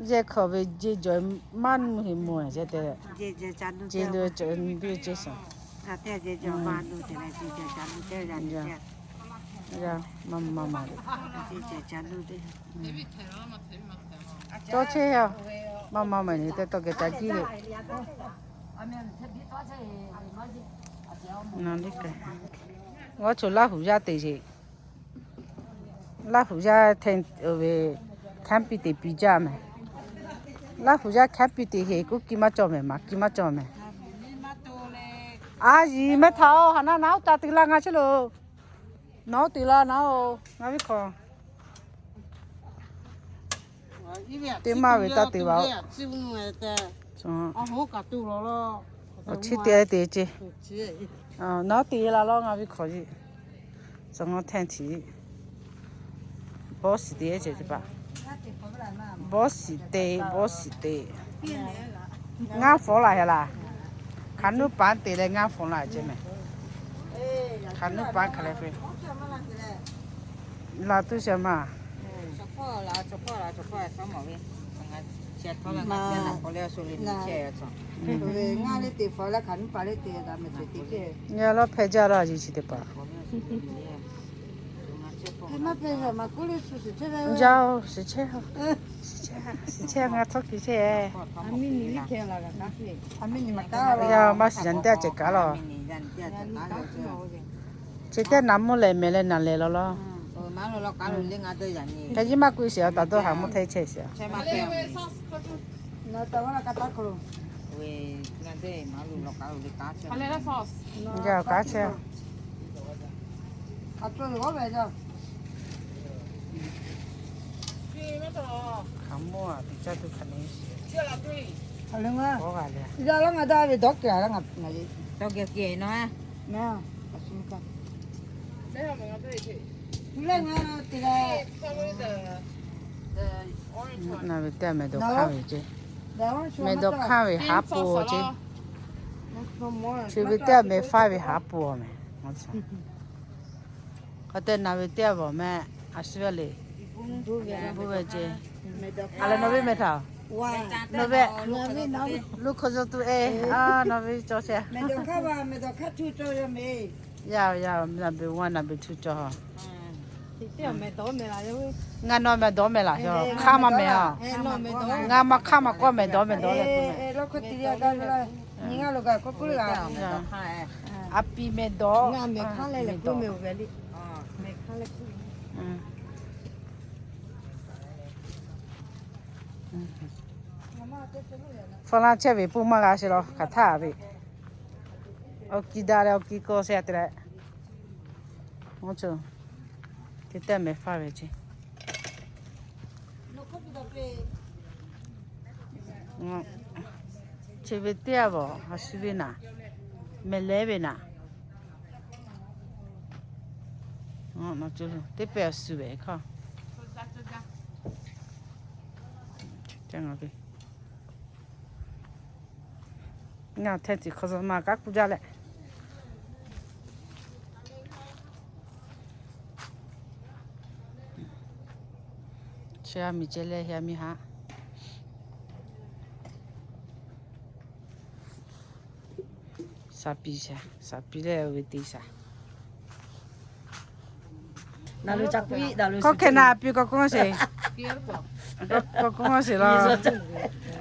yehˇ hk'aw ve jeˇ jawˬ maˇ nuˇ heˆ mawˬ ceh tehꞈ, jeˇ lo ceh nuˇ teˇ ceh shaˍ. Maˇ maˇ maˬ le. Tawˇ chehˇ a. Maˇ maˇ maˬ le tehꞈ tawˇ geh ca jiˇ le. G'awˇ choˬ Laˇ huˍ yaˇ te sheˍ. Laˇ huˍ yaˇ hteˇ ve camping te piˇ jaˇ mehˍ. Laˇ huˍ yaˇ camping te heˍ kuˉ kiˇ maˇ cawˬ mehˍ, maˍ kiˇ maˇ cawˬ mehˍ. A yiˍ mehˆ htaꞈ-oˬ, haꞈ naˆ naˉ oˉ ca te laˇ ngaˬ chehˇ loˬ. Naˉ oˉ te laˇ naˉ-oˬ, ngaˬ ve hk'aw. Teˇ maˇ ve taˇ te va-oˬ. Awˬ chi te te ce. Naˉ te la lawˇ ngaˬ ve hk'aw yeˬ. Tcuh ngaˬ hteˇ chi. Bawˇ shiˍ te ce teˇ hpaˍ. Bawˇ shiˍ te, bawˇ shiˍ te. Ngaˇ fawˉ laˬ heh laˬ. Hk'aˬ nuˇ paˍ te leh ngaˇ fawˉ laˬ ce mehˍ. Hk'aˬ nuˇ paˍ hk'aˬ leh ve. Laˬ tuˬ sheˍ maˬ. Ngaˬ lawˇ hpehˇ jaˇ laˇ yeˬ chi teˇ hpaˍ. Jaˇ-oˬ, shiˍ chehˇ, shiˍ chehˇ, shiˍ chehˇ ngaˬ htawˇ kiˬ chehˇ. Yaˇ maˇ shiˍ yaꞈ nyi teˇ g'aˇ ceh kaꞈ laˇ. Chi teˇ naˍ mvuhˇ lehˬ mehˍ leh naˍ lehˬ law law. Hk'e jiˇ maˇ k'oˆ shiˍ-a, taˍ dawˇ haˍ mvuhˇ hteˇ chehˇ shiˍ-a. Yaˇ-oˬ, kaˉ chehˇ. Hk'aˬ mawˇ a, teˇ caˇ tuˬ hk'aˬ ne shiˍ. K'awˇ g'a le. Dawˇ geh kehˬ nawˬ a. Naˬ ve teˇ mehˍ dawˬ hk'aˇ ve ce. Mehˍ dawˬ hk'aˇ ve haˉ pui-oˬ ce. Chi ve teˇ mehˍ faˇ ve haˉ pui-oˬ mehˍ. K'awꞈ te naˬ ve teˇ vawˬ mehˍ, a shu ve le. Buˇ ve ce. A leh nawˬ ve mehˍ htaꞈ. Nawˬ ve, luˇ hk'aw zuhꞈ tuˬ e, a, nawˬ ve cawˬ chehˇ. Yaˇ, yaˇ, naˬ be one, naˬ be two cawˬ. Ngaˬ nawˬ mehˍ dawˬ mehˍ laˬ, hk'aˇ maˇ mehˍ a. Ngaˬ maˇ hk'aˇ maˇ k'awꞈ mehˍ dawˬ mehˍ dawˬ leh. A piˍ mehˍ dawˬ. Hpu laˇ chehˇ ve pun maˇ g'a sheˍ law, hk'aˬ htaˇ ve. Awˬ kiˇ daꞈ leh awˬ kiˇ kawˆ sheˍ te leh. Te teˇ mehˍ faˇ ve ce. Chi ve teˇ a vawˬ a shu ve naˍ, mehˍ lehˉ ve naˍ. Teˇ pehˍ a shu ve hkawˇ. Ngaˬ hteˇ tiꞈ hk'aw zaw ma kaˉ kuˇ jaˇ leh. Chi a miˬ ceh leh heh a miˬ haꞈ. Saˍ piˍ shaˍ, saˍ piˍ leh ve teˇ shaˍ. Kawˇ hkeh naˍ piˇ kawꞈ k'oˆ sheˍ. Kawꞈ k'oˆ sheˍ law.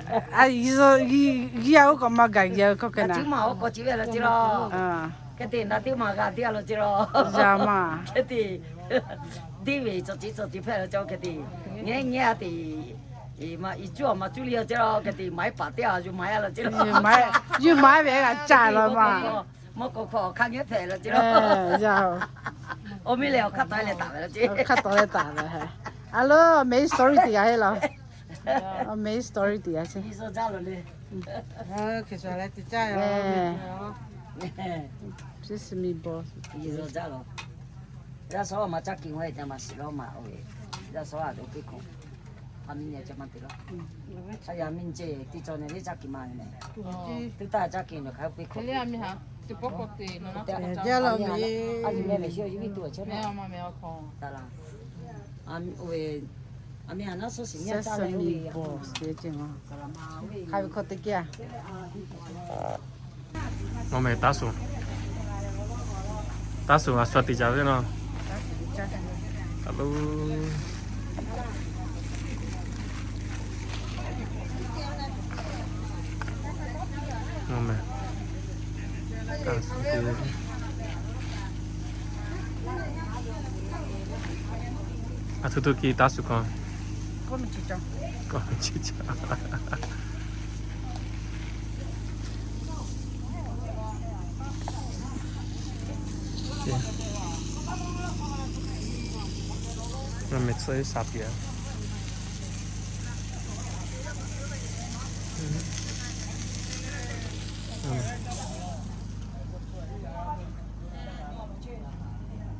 A, g'aˇ oˇ k'awꞈ maˇ gaˬ geh kawˇ hkeh naˍ. Hk'e te naˍ teˇ maˬ g'a teˇ g'aˇ lo ce law. Yaˇ maˬ. Hk'e te deˇ ve cawˬ ce cawˬ ce hpehꞈ la ce hk'e te. Ngehˉ ngehˉ a te. Maˇ i cuˇ a maˇ cuˇ le a ce law hk'e te maˇ heˆ paˍ teˇ a yuˬ maˇ heˆ la ce law. Yuˬ maˇ heˆ ve g'a caˇ la maˬ. Mawˇ k'o hk'aw awˬ hk'aˇ ngehˉ hpehꞈ la ce law. Awˬ miˇ lehˬ awˬ hk'aˇ tawˍ leh taˍ ve la ce. Awˬ hk'aˇ tawˍ leh taˍ ve. A lo, awˬ meh story teˇ g'aˇ heˆ law. Awˬ meh story teˇ g'aˇ sheˍ. Hk'e shu leh teˇ caˇ yoˬ. Sesame ball. Yaˇ sawˉ maˇ caˇ kiˬ ngaˬ hui te maˇ shiˍ lawˇ maˬ oˬ ve. Yaˇ sawˉ a doˬ piˇ k'o, a miˇ nyi ceh maˇ te lawˇ. A yaˇ miˇ nyi ceh tiˇ cawˬ neh ve caˇ kiˬ maˬ ve meh. Tuˇ taˇ caˇ kiˬ nawˬ hk'a piˇ hk'awꞈ te. Jaˇ lawˬ meh. A nyi meh meh shiˍ oˬ, yuˇ viˉ tuˬ a chehˇ meh. Taˍ laˇ. A miˇ a naˉ suhˉ shiˍ nyi taˇ leh ve. Hk'a ve hk'awꞈ te kiˇ a. Mawˬ meh taˉ suhˍ, taˉ suhˍ a shu teˇ caˬ ve naw. Mawˬ meh, a shu teˇ, a htoꞈ htoꞈ kiˇ taˉ suhˍ k'aw. Meh tcuh saˍ piˍ.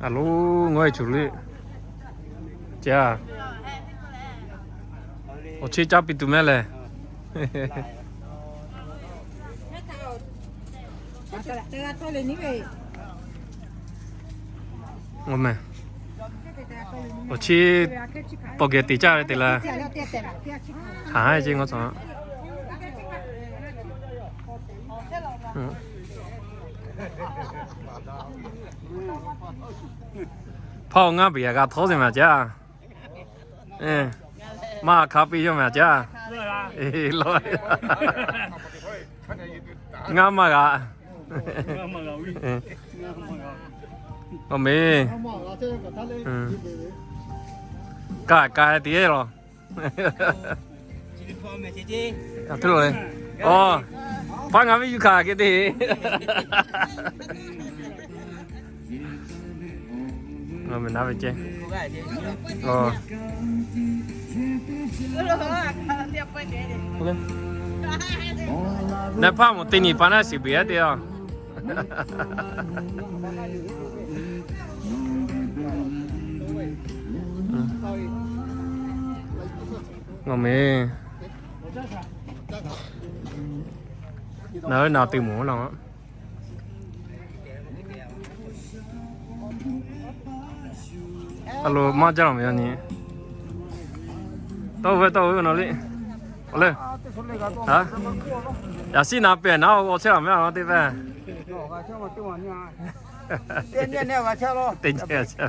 A loˬ, ngaˬ hui cuˬ liˇ. Ca, awˬ chi caˇ piˇ tuˬ meh lehˬ. Awˬ meh, awˬ chi tawˬ geh teꞈ caˇ ve te leh, haˍ haˉ ce ngaw tcuh. Hpaˇ-oˬ, ngaˇ beˬ yaꞈ g'a htawˇ zeˬ maˬ caˇ. Maˇ hk'a piˇ yawˇ maˬ caˇ. Ngaˇ maˇ g'a. Awˬ meh, kaˇ kaˇ te lawˬ. Aˬ, hpaˇ ngaˬ viˉ yuˬ hkanˍ k'e te. Ngaˬ meh naˉ ve ceh. Naˬ hpaˇ mawˬ teˇ nyi pa naˉ shiˍ beˬ a te a. Ngaˬ meh, naˬ ve naˬ te mawˬ laˇ. A lo maˇ jaˇ laˬ meh yaˇ nyi. Tawˇ ve tawˇ ve naˬ liˇ. Awˬ leh, yaꞈ shiˉ naˍ pehˍ naˉ g'aw chehˇ laˬ meh a teˇ ve. Teˇ nyi a,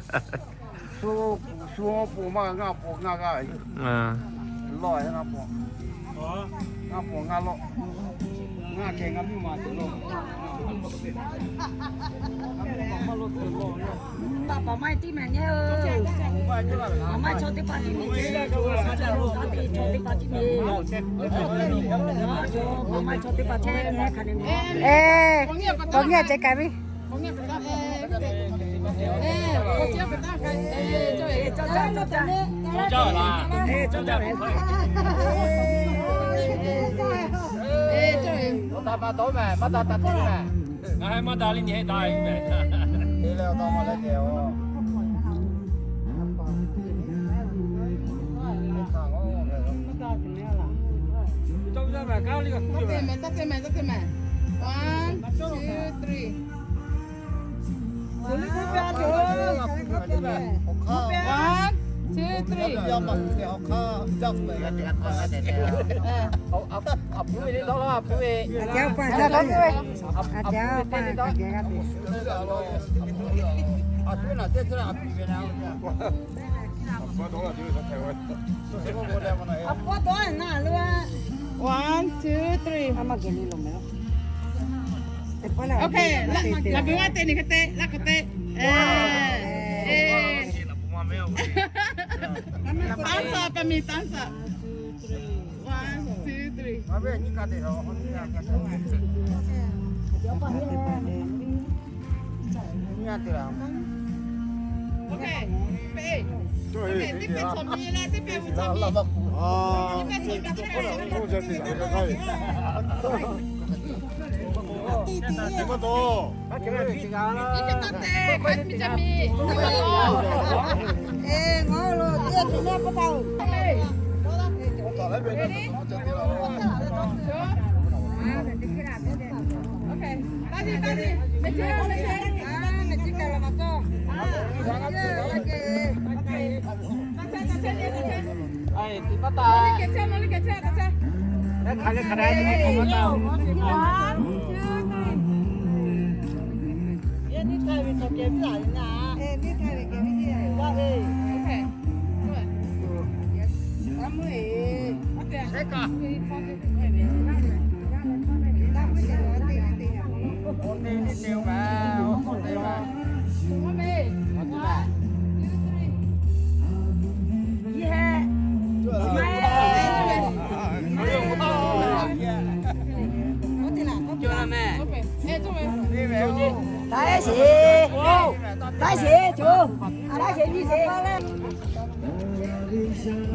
shu, shu ponˬ maˇ g'a, ngaˇ ponˬ ngaˇ g'a. Lawˬ ngaˇ ponˬ, ngaˇ ponˬ ngaˇ lawˬ. Ngaˇ kehˬ ngaˇ miˇ ma te lawˬ. Ngaˇ miˇ ma maˇ lawˬ te lawˬ. Paˍ maˇ tiˉ mehˍ nyi oˬ. Paˍ maˇ chaw teˇ hpaˍ tiˉ mehˍ nyi. Chaw teˇ hpaˍ tiˉ mehˍ nyi. Paˍ maˇ chaw teˇ hpaˍ tiˉ mehˍ nyi. K'awꞈ nyi a ceh kaꞈ ve. One, two, three. One, two, three. One, two, three. Okay, laꞈ, laꞈ ka g'a te nyi hk'e te, laꞈ ka te. Thumbs up, pa mi, thumbs up. One, two, three.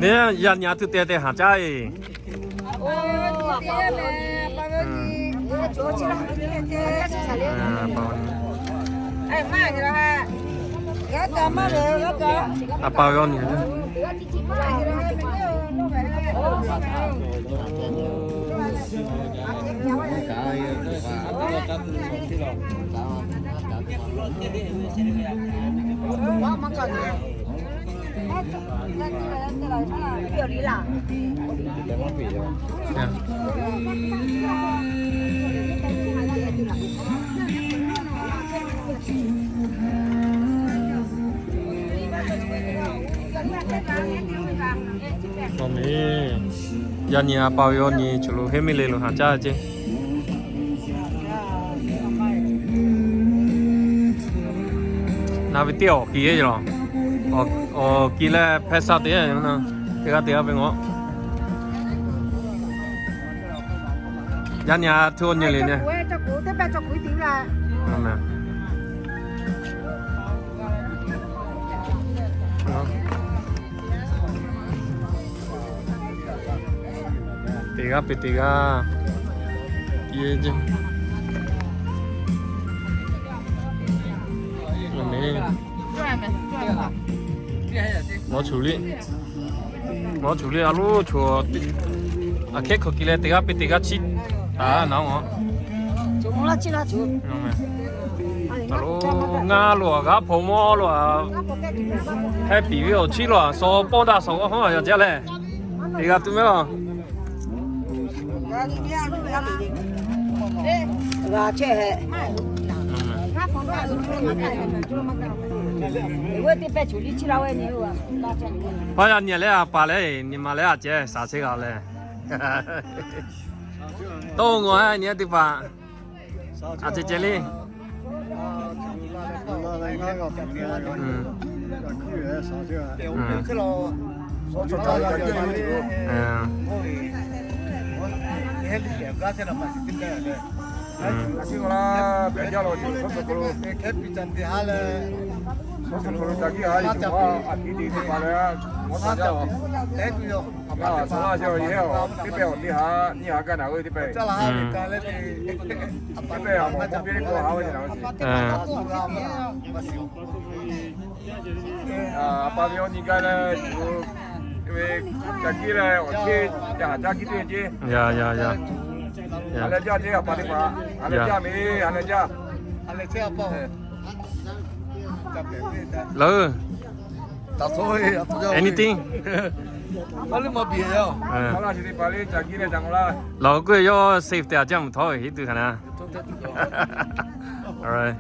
Neˇ yaˇ nyi a tuˬ te te haˍ caˇ e. A pa ve awˬ nyi. Yaˇ nyi a pa ve awˬ nyi choˬ lo heˆ miˇ le lo haˍ caˇ ceˇ. Na ve teˇ awˬ kiˬ e yoˬ. Awˬ kiˬ leh hpehˇ sha te, teˇ g'aˇ teˇ g'aˇ ve ngaˬ. Yaˇ nyi a htu awˬ nyi le ne. Teˇ g'aˇ peuˬ teˇ g'aˇ. Mawˇ chuˬ liˇ, mawˇ chuˬ liˇ a loˉ chuˬ. Aˬ hkehˉ hkawꞈ kiˬ leh teˇ g'aˇ peuˬ teˇ g'aˇ chiˇ taˍ naˉ. A loˉ ngaˇ lo a g'aˇ hpaw mawˇ lo a, heh piˍ ve awˬ chiˇ lo a, saw pawˇ daꞈ saw g'awˇ hawˉ a yaw jaˇ leh, teˇ g'aˇ tuˬ mehˉ law. Paˇ yaˇ nyi leh a paˍ leh nyi ma leh a ceh shaˍ chehˇ g'a leh. Tawˇ ngaw a nyi teˇ hpaˍ. A ceh ceh le. A pa ve awˬ nyi gaˇ leh, ve ca kiˇ leh awˬ chehˇ ca haˍ caˇ kiˇ teˇ ceˇ. Ya ya ya. A leh jaˇ ceˇ a pa teˇ hpaˍ. A leh jaˇ meˍ, a leh jaˇ. Lawˬ, anything. Lawˬ k'oˆ yawˇ safe te a jaˇ mvuhˇ htawˇ heˆ tuˬ hk'aˬ na. Alright.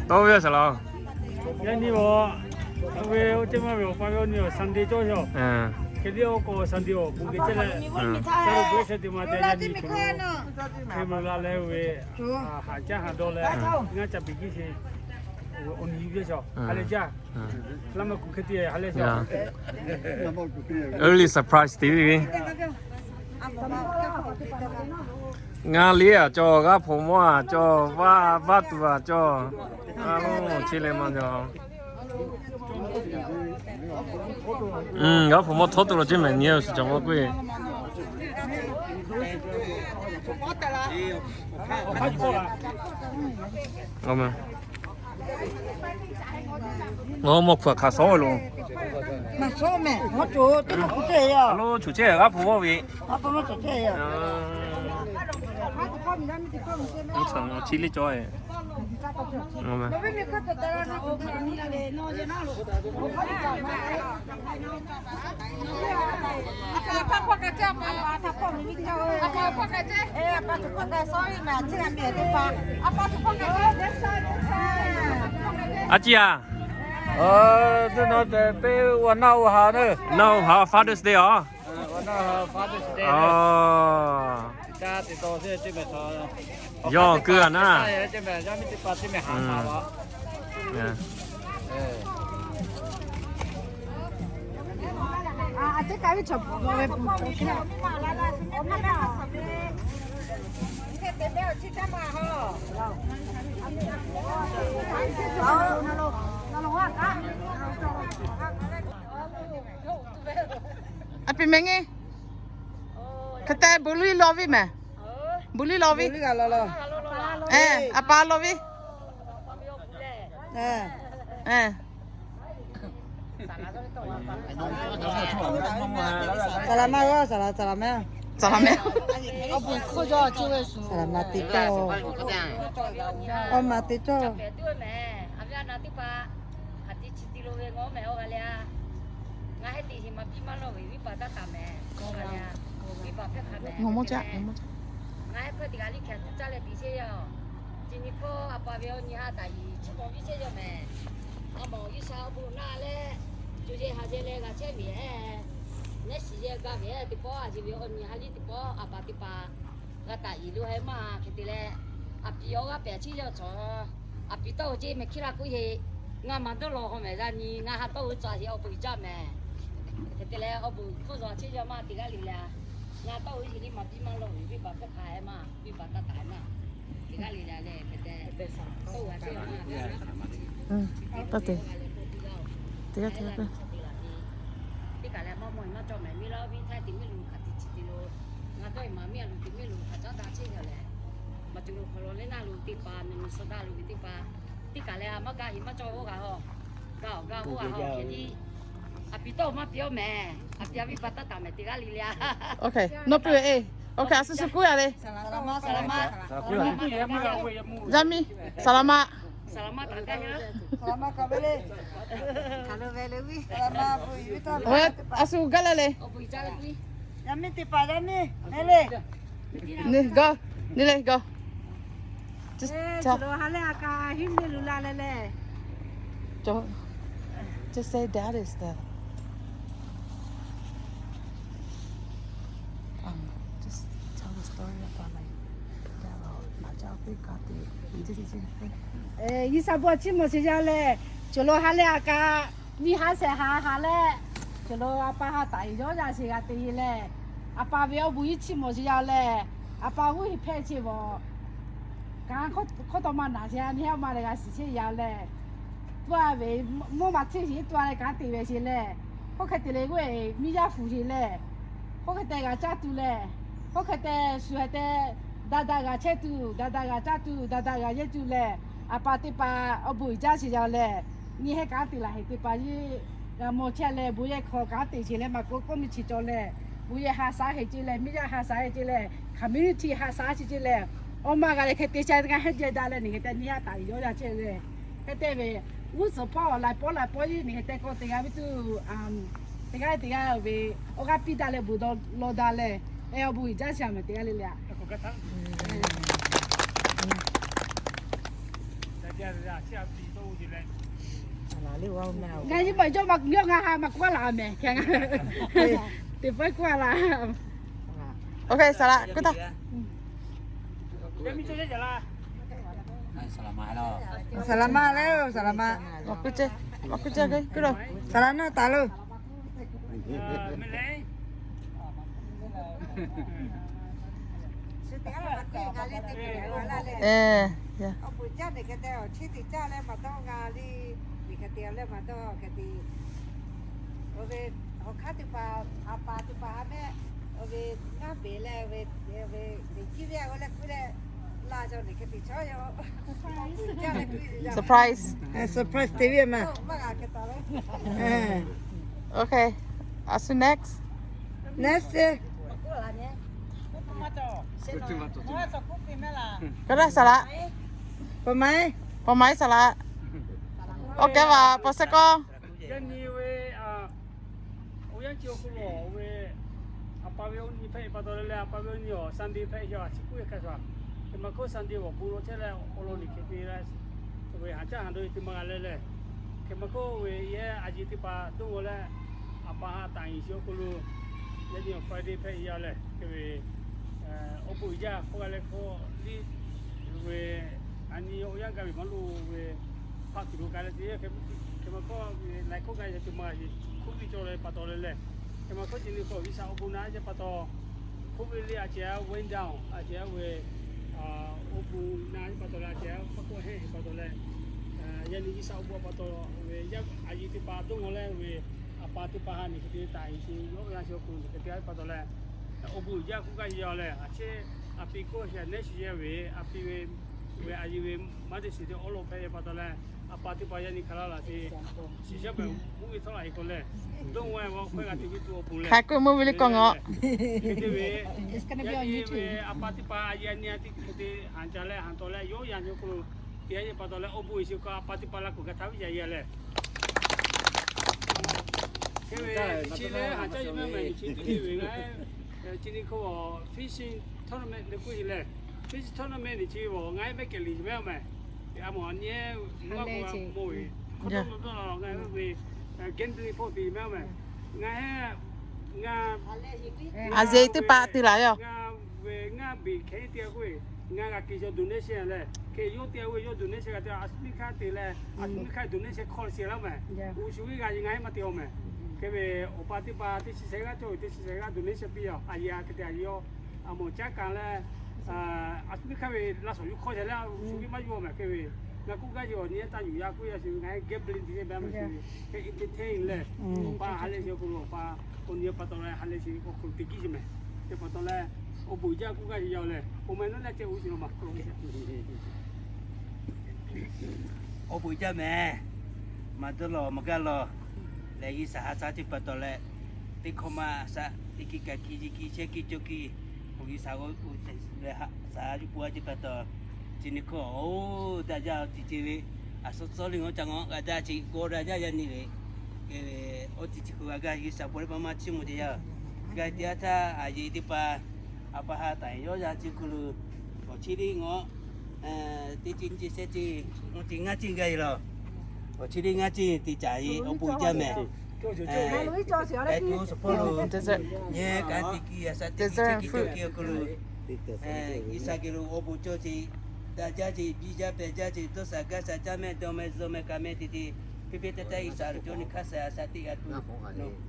Tawˇ ve a shaˍ laꞈ. Yaꞈ nyi awˬ, a ve oˇ ceh maˇ ve awˬ pa ve awˬ nyi awˬ Sunday cawˇ yaw. Hk'e liˇ awˬ k'o Sunday awˬ bon geh chehˇ leh, shaˉ lo g'uˇ sheh te ma te yaꞈ nyi choˬ lo, hk'e meuˬ la leh ve, haˍ caˇ haˍ dawˇ leh, ngaˇ ca piˍ kiˇ sheˍ. Early surprise tiˉ ve. Ngaˇ liˇ aꞈ cawˬ, g'aˇ hpoꞈ mawˇ aꞈ cawˬ, vaˇ vaˇ tuˬ aꞈ cawˬ. A lo, chi leh ma cawˬ. G'aˇ hpoꞈ mawˇ htawˇ tuˬ lo ceˇ mehˍ nyi-o, suhˍ cawˬ mawˇ k'oˆ-e. Mawˇ hkuiˬ hk'aˬ shawˉ ve lo. A lo, cuˬ chehˇ g'aˇ hpoꞈ mawˇ ve. Chi liˇ cawˬ-e. A ciˉ a. Teˇ nawˬ te peˇ uˉ naˆ uˉ ha neˇ. Naˆ uˉ ha Father's Day a. Yawˇ keu a naˉ. A piˍ mehˍ nge. Hk'e te bon liˇ law viˉ mehˍ. Bon liˇ law viˉ. A pa law viˉ. Saˍ laˍ ma, saˍ laˍ ma, saˍ laˍ ma teˇ cawˇ, awˬ ma teˇ cawˇ. Hk'aˬ te chi ti lo ve ngaˬ mehˍ, oˇ g'a le a. Ngaˬ heh te maˇ biˇ maˇ lawˬ ve viˉ paˍ taˇ taˍ mehˍ, oˇ g'a le a. Viˉ paˍ hpehˇ hk'a mehˍ. Ngaˬ heh hpehˇ teˇ g'aˇ liˇ hkeh tuˬ caˇ leh piˇ chehˇ yaˇ. Chi nyi hpawˇ a pa ve awˬ nyi ha taˍ yiˍ chi mawˬ viˉ chehˇ yaˇ mehˍ. A mawˬ G'uiˬsha awˬ bon naˆ leh, co yehˬ ha yehˬ leh g'a chehˇ ve hehˉ. Nehˉ shiˍ yehˬ gaˇ ve hehˉ teˇ pawˆ, a yeˬ ve awˬ nyi ha liˇ teˇ pawˆ a pa teˇ paˍ g'a taˍ yiˍ lo hehˉ maˇ hk'e te leh, a piˍ awˬ g'aˇ pehˬ chi yaˇ chaw, a piˍ tawˇ o ceˇ mehˍ hkiˇ la k'oˆ heˆ. Ngaˬ maˇ dawˇ law haw mehˍ, yaˇ nyi ngaˬ ha tawˇ o caˇ heˆ, awˬ bon jaˇ mehˍ. Hk'e te leh awˬ bon hpfuhˇ zaw chehˇ yaˇ maˇ teˇ g'aˇ le le a. Ngaˬ tawˇ o heˆ liˇ maˇ biˇ maˇ lawˬ ve viˉ paˍ hpehˇ hk'a hehˉ maˇ, viˉ paˍ taˇ taˍ hehˉ maˇ. Teˇ g'aˇ le le a leh hk'e te, tawˇ o a chehˇ yaˇ maˇ, taˇ te, teˇ g'aˇ teˇ g'aˇ te. Teˇ kaˬ leh maˇ mawˬ maˇ cawˬ mehˍ, miˇ la viˉ htaˇ teˇ miˇ lo hk'aˬ te chi te lo, ngaˬ dawˇ maˇ miˇ a lo teˇ miˇ lo hk'aˬ caˉ da� chehˇ yaˇ leh, maˇ cawˬ lo hk'aw lo le naˆ lo teˇ pa Minnesota lo ve teˇ pa, teˇ kaˬ leh a maˇ gaˇ heˆ maˇ cawˬ oˇ g'a haw, gaˇ awˬ gaˇ oˇ g'a haw hk'e tiˉ, a piˍ tawˇ maˇ piˇ awˬ mehˍ, a piˍ a viˉ paˍ taˇ taˍ mehˍ teˇ g'aˇ le le a. Oˇ hk'e nawˬ piˇ ve, oˇ hk'e a suh suh k'oˆ a le. Yaˇ miˇ, saˍ laˍ ma. A suh gaˇ la le. Yaˇ miˇ teˇ hpaˍ yaˇ miˇ le le. Gawˇ, le le gawˇ. Just tell. Caˬ lo ha leh a kaꞈ hiˉ mvuhˇ miˬ lo la leh leh. Just say that is the, um, just tell the story about, like, that, uh, G'uiˬsha bon chiˇ mawˬ sheˍ yaˇ leh, caˬ lo ha leh a kaꞈ nyiˇ ha shehˍ ha ha leh, caˬ lo a pa ha taˍ yiˍ yawˇ yaˇ sheˍ g'a te leh, a pa ve awˬ bon iˉ chiˇ mawˬ sheˍ yaˇ leh, a pa g'uˇ heˍ hpehˇ chi vawˬ, kanˉ hkawˇ taw maˇ naˍ sheˍ yaˇ, nyi ha ma leh g'a shiˍ chehˇ yaˇ leh, tuˇ a ve mawˇ ma hteˇ sheˍ tuˇ a leh kanˉ te ve sheˍ leh, hk'oˆ hk'e te leh g'uˇ miˇ yaˇ fuˍ sheˍ leh, hk'oˆ hk'e te g'a caˇ tuˬ leh, hk'oˆ hk'e te shu hk'e te daꞈ daꞈ g'a chehˇ tuˬ, daꞈ daꞈ g'a caˇ tuˬ, daꞈ daꞈ g'a yehˇ tuˬ leh, a pa teˇ hpaˍ awˬ bon uiˍ jaˇ sheˍ yaˇ leh, nyi heh kanˉ te laˬ heˍ teˇ hpaˍ yeˇ g'a mawˬ chehˇ leh, bon yehˇ hk'aw kanˉ te sheˍ leh, maˇ k'oˆ k'oˆ miˇ chi cawˬ leh, bon yehˇ ha shaˉ heˍ ceˇ leh, miˇ yaˇ ha shaˉ heˍ ceˇ leh, community ha shaˉ sheˍ ceˇ leh, awˬ ma g'a leh hk'e te chehˇ g'a heˆ jehˇ daꞈ leh, nyi hk'e te nyi ha taˍ yiˍ yawˇ yaˇ chehˇ leh, hk'e te ve, g'uˇ suhˍ hpawˇ laiˍ pawˆ laiˍ pawˆ yeˇ nyi hk'e te k'awꞈ te g'a ve tuˬ, teˇ g'aˇ teˇ g'aˇ ve awˬ g'aˇ piˇ daꞈ leh bon dawˇ law daꞈ leh, awˬ bon uiˍ jaˇ sheˍ a mehˍ teˇ g'aˇ le le a. Ngaˬ nyi ma jawˇ ma yawˇ ngaˬ ha ma k'oˆ laˬ mehˍ, teˇ pawˆ k'oˆ laˬ. Okay, saˍ laˍ k'oˆ taˇ. Saˍ laˍ ma le, saˍ laˍ ma. Saˍ laˍ naˆ taˍ lo. Surprise. Surprise te ve ma. Okay. Aˬ shu next. Next. Ka daˇ saˍ laˍ. Paw ma, paw ma saˍ laˍ. Oˇ kaˇ vaˬ paw shehˆ kawˇ. Yaꞈ nyi ve, a, oˇ yanˇ chi awˬ hk'aw lo ve, a pa ve oˇ nyi hpehꞈ pa taw leh, a pa ve oˇ nyi awˬ Sunday hpehꞈ yaw a chi kuˇ e hk'a sha. Hk'e ma hk'oˆ Sunday awˬ bon lo chehˇ leh awˬ lawn niˬ hk'e te leh, ve haˍ caˇ haˍ do e te ma g'a leh leh, hk'e ma hk'oˆ ve yehˇ a yeˬ teˇ hpaˍ dawˇ g'aw leh, a pa haꞈ taˍ nyi chi awˬ hk'aw lo, yaꞈ nyi awˬ Friday hpehꞈ yaw leh, hk'e ve awˬ bon uiˍ jaˇ hk'oˆ g'a leh hk'aw liˇ ve, a nyi oˇ yanˇ gaˬ ve maˇ lo ve, hpaˆ tuˬ lo k'ai leh te, hk'e ma hk'oˆ ve laiˬ hk'oˆ gaˬ yaꞈ te ma g'a yeˬ hk'oˆ ve cawˬ leh pa taw leh leh, hk'e ma hk'oˆ chi nyi hk'aw G'uiˬsha awˬ bon naˆ yaˇ pa taw, hk'oˆ ve le a ceh a went down a ceh a ve, awˬ bon naˆ yaˇ pa taw leh a ceh a hpaˆ k'oˆ heˆ pa taw leh, yaꞈ nyi G'uiˬsha awˬ bon pa taw ve yaˇ a yeˬ teˇ hpaˍ dawˇ g'aw leh ve, a pa teˇ hpaˍ ha nyi hk'e te taˍ nyi chi yawˇ ve a chi awˬ hk'aw lo hk'e te a pa taw leh, awˬ bon uiˍ jaˇ hk'oˆ gaˬ yaw leh, a chehˇ a pi k'oˆ shehˍ neˇ shiˍ yehˇ ve, a pi ve, ve a yeˬ ve maˇ te shiˍ te awˬ lawn hpehꞈ ve pa taw leh, a pa teˇ hpaˍ yaꞈ nyi hk'a laˇ laˬ te, shiˍ shaˉ pehˍ mvuhˇ ve htawˇ laˬ e k'o leh, dawˇ g'aw e g'a hk'aw g'a te ve tuˬ awˬ bon leh, hk'e k'oˆ mvuhˇ ve le k'o ngaˬ, hk'e te ve, yaꞈ nyi ve a pa teˇ hpaˍ a yeˬ a nyi a teˇ hk'e te haˍ ca leh haˍ taw leh yawˇ yaꞈ nyi awˬ hk'aw lo te a yeˬ pa taw leh awˬ bon uiˍ shiˍ k'o a pa teˇ hpaˍ la kuˬ g'a htaˇ ve yaꞈ yaꞈ leh, hk'e ve chi leh haˍ caˇ yeˬ maˇ mehˍ nyi chi teˇ ve ngaˬ, chi nyi hk'oˆ fishing tournament le k'oˆ e leh, fishing tournament nyi chi ve ngaˬ e mehˆ kehˬ liˬ chi mehˆ mehˍ, a mawˬ nyi maˇ k'o mawˬ ve, hk'aw dawˇ dawˇ la ngaˬ ve, gambling hpawˇ te mehˆ mehˍ, ngaˬ he, ngaˬ, a yeˬ teˇ hpaˍ te laˬ yoˬ. Ngaˬ ve ngaˇ beˬ hkeh te k'oˆ ve, ngaˬ g'a kehˬ shaw donation leh, hk'e yawˇ te k'oˆ ve yawˇ donation g'a te a shu miˇ hkanˇ te leh, a shu miˇ hkanˇ donation hk'aw lo shehˍ laˇ mehˍ. Uˉ shu ve g'a yeˬ ngaˬ he maˇ te awˬ mehˍ. Hk'e ve awˬ pa teˇ hpaˍ teˇ chi shehˍ g'aˇ cawˬ ve teˇ chi shehˍ g'aˇ donation piˇ a a yeˬ a hk'e te a yeˬ yawˇ, a mawˬ caˉ kaˬ leh, a shu miˇ hkanˇ ve laˇ shawˍ yuˬ hk'aw shehˍ leh shu ve maˇ yuˬ awˬ mehˍ. Hk'e ve ngaˬ k'oˆ gaˇ yeˬ awˬ nyi taˇ yuˬ yaˇ k'oˆ yaˇ shu ngaˬ he gambling te mehˆ mehˍ, hk'e entertain leh, awˬ pa ha leh chi awˬ hk'aw lo awˬ pa awˬ nyi pa taw leh ha leh chi awˬ hk'aw lo te kiˇ chi mehˍ. Chi pa taw leh awˬ bon jaˇ k'oˆ gaˇ yeˬ yaˇ leh, awˬ meh naˉ leh ceh uˉ shu lo maˬ k'oˆ Awˬ bon jaˇ mehˍ. Maˇ dawˇ lawˬ maˇ gaˇ lawˬ leh, G'uiˬsha ha shaˉ teˇ pa taw leh, teˇ hkawˇ maˇ shaˉ teˇ kiˇ kaꞈ kiˇ ji kiˇ chehˇ kiˇ cawˇ kiˇ, G'uiˬsha leh ha shaˉ yuˬ pon a teˇ pa taw, chi nyi hkawˇ oˇ daꞈ jaˇ awˬ ti ce ve, a suhˉ suhˉ le ngaw ca ngaw g'a daꞈ ce g'aw daꞈ jaˇ yaˇ nyi ve, awˬ ti ce hk'oˆ g'a gaˇ G'uiˬsha pon leh pa maˇ chiˇ mvuh ce yaˇ, g'a te a htaˇ a yeˬ teˇ hpaˍ, a pa ha taˍ yawˇ yaˇ chi hk'oˆ lo, awˬ chi le ngaw teˇ ce nyiˇ ce shehˆ ce, awˬ ti ngaˇ ce gaˇ e lawˬ. Awˬ chi le ngaˇ ce te caˍ e awˬ bon jaˇ mehˍ. Tuˬ awˬ suhˍ hpawˇ lo, nyi kaꞈ te kiˇ a shaˉ te kiˇ chehˇ kiˇ cawˇ kiˇ awˬ hk'aw lo, G'uiˬsha geh lo awˬ bon cawˇ ce, daꞈ jaˇ ce, biˇ jaˇ pehˬ jaˇ ce, dawˇ sha gaˇ sha caˇ mehˆ dawˇ mehˆ zuhꞈ mehˆ kaꞈ mehˆ te te, piˇ piˇ taˇ taˇ G'uiˬsha lo cawˇ nyi hk'aˇ suh a shaˉ teˇ g'aˇ tuˬ,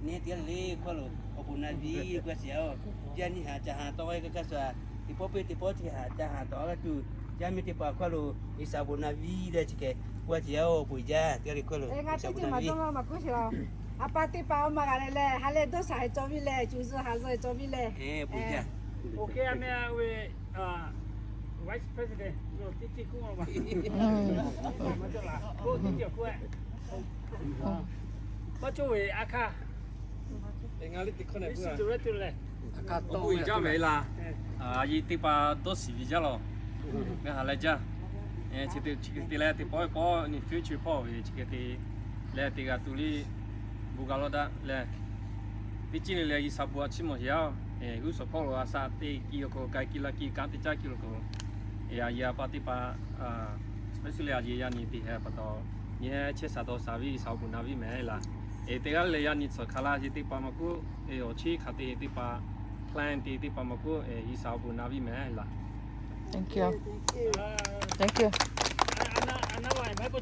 nyi teˇ le hkawˇ lo awˬ bon naˍ viˉ g'aˇ shiˍ a-oˬ, yaˇ nyi haˍ ca haˍ tawˆ g'aˇ kaꞈ suh, teˇ pawˆ piˇ teˇ pawˆ chi haˍ ca haˍ tawˆ g'aˇ tuˬ, yaˇ miˇ teˇ hpaˍ hkawˇ lo G'uiˬsha bon naˍ viˉ leh chi hk'e g'aˇ shiˍ a-oˬ, bon jaˇ teˇ le hkawˇ lo G'uiˬsha bon naˍ viˉ. A pa teˇ hpaˍ awˬ ma g'a leh leh ha leh dawˇ sha heh cawˇ viˉ leh, cuˬ zuhꞈ haˍ zuhꞈ heh cawˇ viˉ leh, bon jaˇ. Oˇ hk'e a meh a ve, Vice President, teˇ ce kuˇ ma, teˇ ce kuˇ, maˇ cawˇ ve a hkaˇ, ngaˬ le teˇ hkawˇ na, Director leh, awˬ bon uiˍ jaˇ mehˍ laˬ. A yeˬ teˇ hpaˍ dawˇ shiˍ ve jaˇ lawˬ. Ngaˬ ha leh jaˇ. Chi hk'e te leh teˇ pawˆ pawˆ nyi future hpawˇ ve chi hk'e te leh te g'a tuˬ le, bon ga lawˇ daꞈ leh, teˇ ciˉ le leh G'uiˬsha bon a chiˇ mvuh sheˍ yaˇ-oˬ. G'uˇ suhˍ hpawˇ lo a shaˉ teˇ kiˇ awˬ hk'aw lo k'ai kiˇ laˇ kiˇ kanˉ teˇ caˉ kiˇ lo hk'aw lo, a yeˬ a pa teˇ hpaˍ, especially a yeˬ yaˇ nyi te heh pa taw, nyi heh chehˇ sha dawˇ sha viˉ G'uiˬsha awˬ bon naˍ viˉ mehˍ laˬ. Teˇ g'aˇ leh yaˇ nyi tcuhˍ hk'a laˇ yeˬ teˇ hpaˍ maˇ k'oˆ, awˬ chiˇ hk'a te teˇ hpaˍ, plan te teˇ hpaˍ maˇ k'oˆ, G'uiˬsha awˬ bon naˍ viˉ mehˍ laˬ. Thank you. Thank you. Awˬ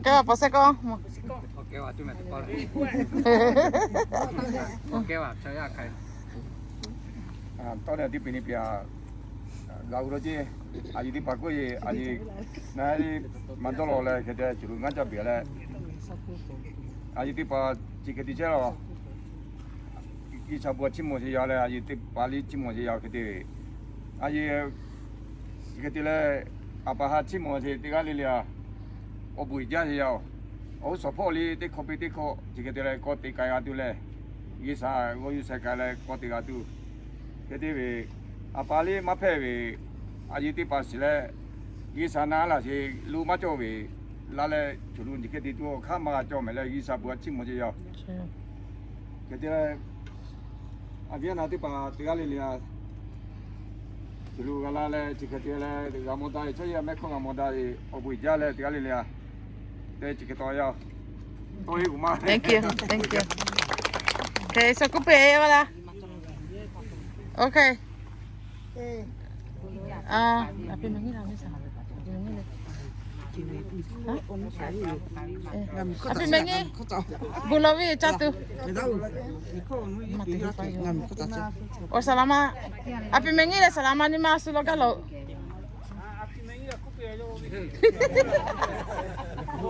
kehˉ vaꞈ paw sehˉ k'awˇ. Tawˇ leh teˇ piˇ ni piˇ-a, gaˬ hu lo ceˇ. A yeˬ teˇ hpaˍ k'oˆ-e, a yeˬ na maˇ dawˇ law leh hk'e te cuˬ lo ngaˇ caˇ piˇ leh, a yeˬ teˇ hpaˍ chi hk'e te chehˇ law. G'uiˬsha bon chiˇ mvuh sheˍ yaˇ leh, a yeˬ teˇ hpaˍ liˇ chiˇ mvuh sheˍ yaˇ hk'e te ve, a yeˬ chi hk'e te leh, a pa ha chiˇ mvuh sheˍ teˇ g'aˇ le le-a, awˬ bon uiˍ jaˇ sheˍ yaˇ-oˬ. Awˬ g'uˇ suhˍ hpawˇ liˇ teˇ hkawˇ piˇ teˇ hkawˇ chi hk'e te leh kawˇ te k'ai g'a tuˬ leh, G'uiˬsha g'awˇ yuˬ sheh k'ai leh kawˇ te g'a tuˬ. Hk'e te ve, a pa liˇ maˇ hpehꞈ ve, a yeˬ teˇ hpaˍ shiˍ leh, G'uiˬsha na laˬ sheˍ lo maˇ cawˬ ve, laˇ leh cuˬ lo nyi hk'e te tuˬ awˬ hk'aˇ maˇ g'a cawˬ mehˍ leh G'uiˬsha bon chiˇ mvuh sheˍ yaˇ-oˬ. Hk'e te leh, a viˉ a na teˇ hpaˍ teˇ g'aˇ le le-a, cuˬ lo g'a laˇ leh chi hk'e te leh g'a mawˬ daꞈ ve chaw yaˇ mehˆ hkawˇ g'a mawˬ daꞈ ve awˬ bon uiˍ jaˇ leh teˇ g'aˇ le le-a, te chi hk'e taw yaˇ-oˬ. Tawˇ ve kuˬ ma. Thank you, thank you. Hk'e sha kuˉ pehˍ ve laˇ. Okay. A pi meh nyi la ve sa. A pi meh nyi. Bon lawˬ ve caˇ tuˬ. Awˬ saˍ laˍ ma. A pi meh nyi leh saˍ laˍ ma nyi ma suh law gaˇ law.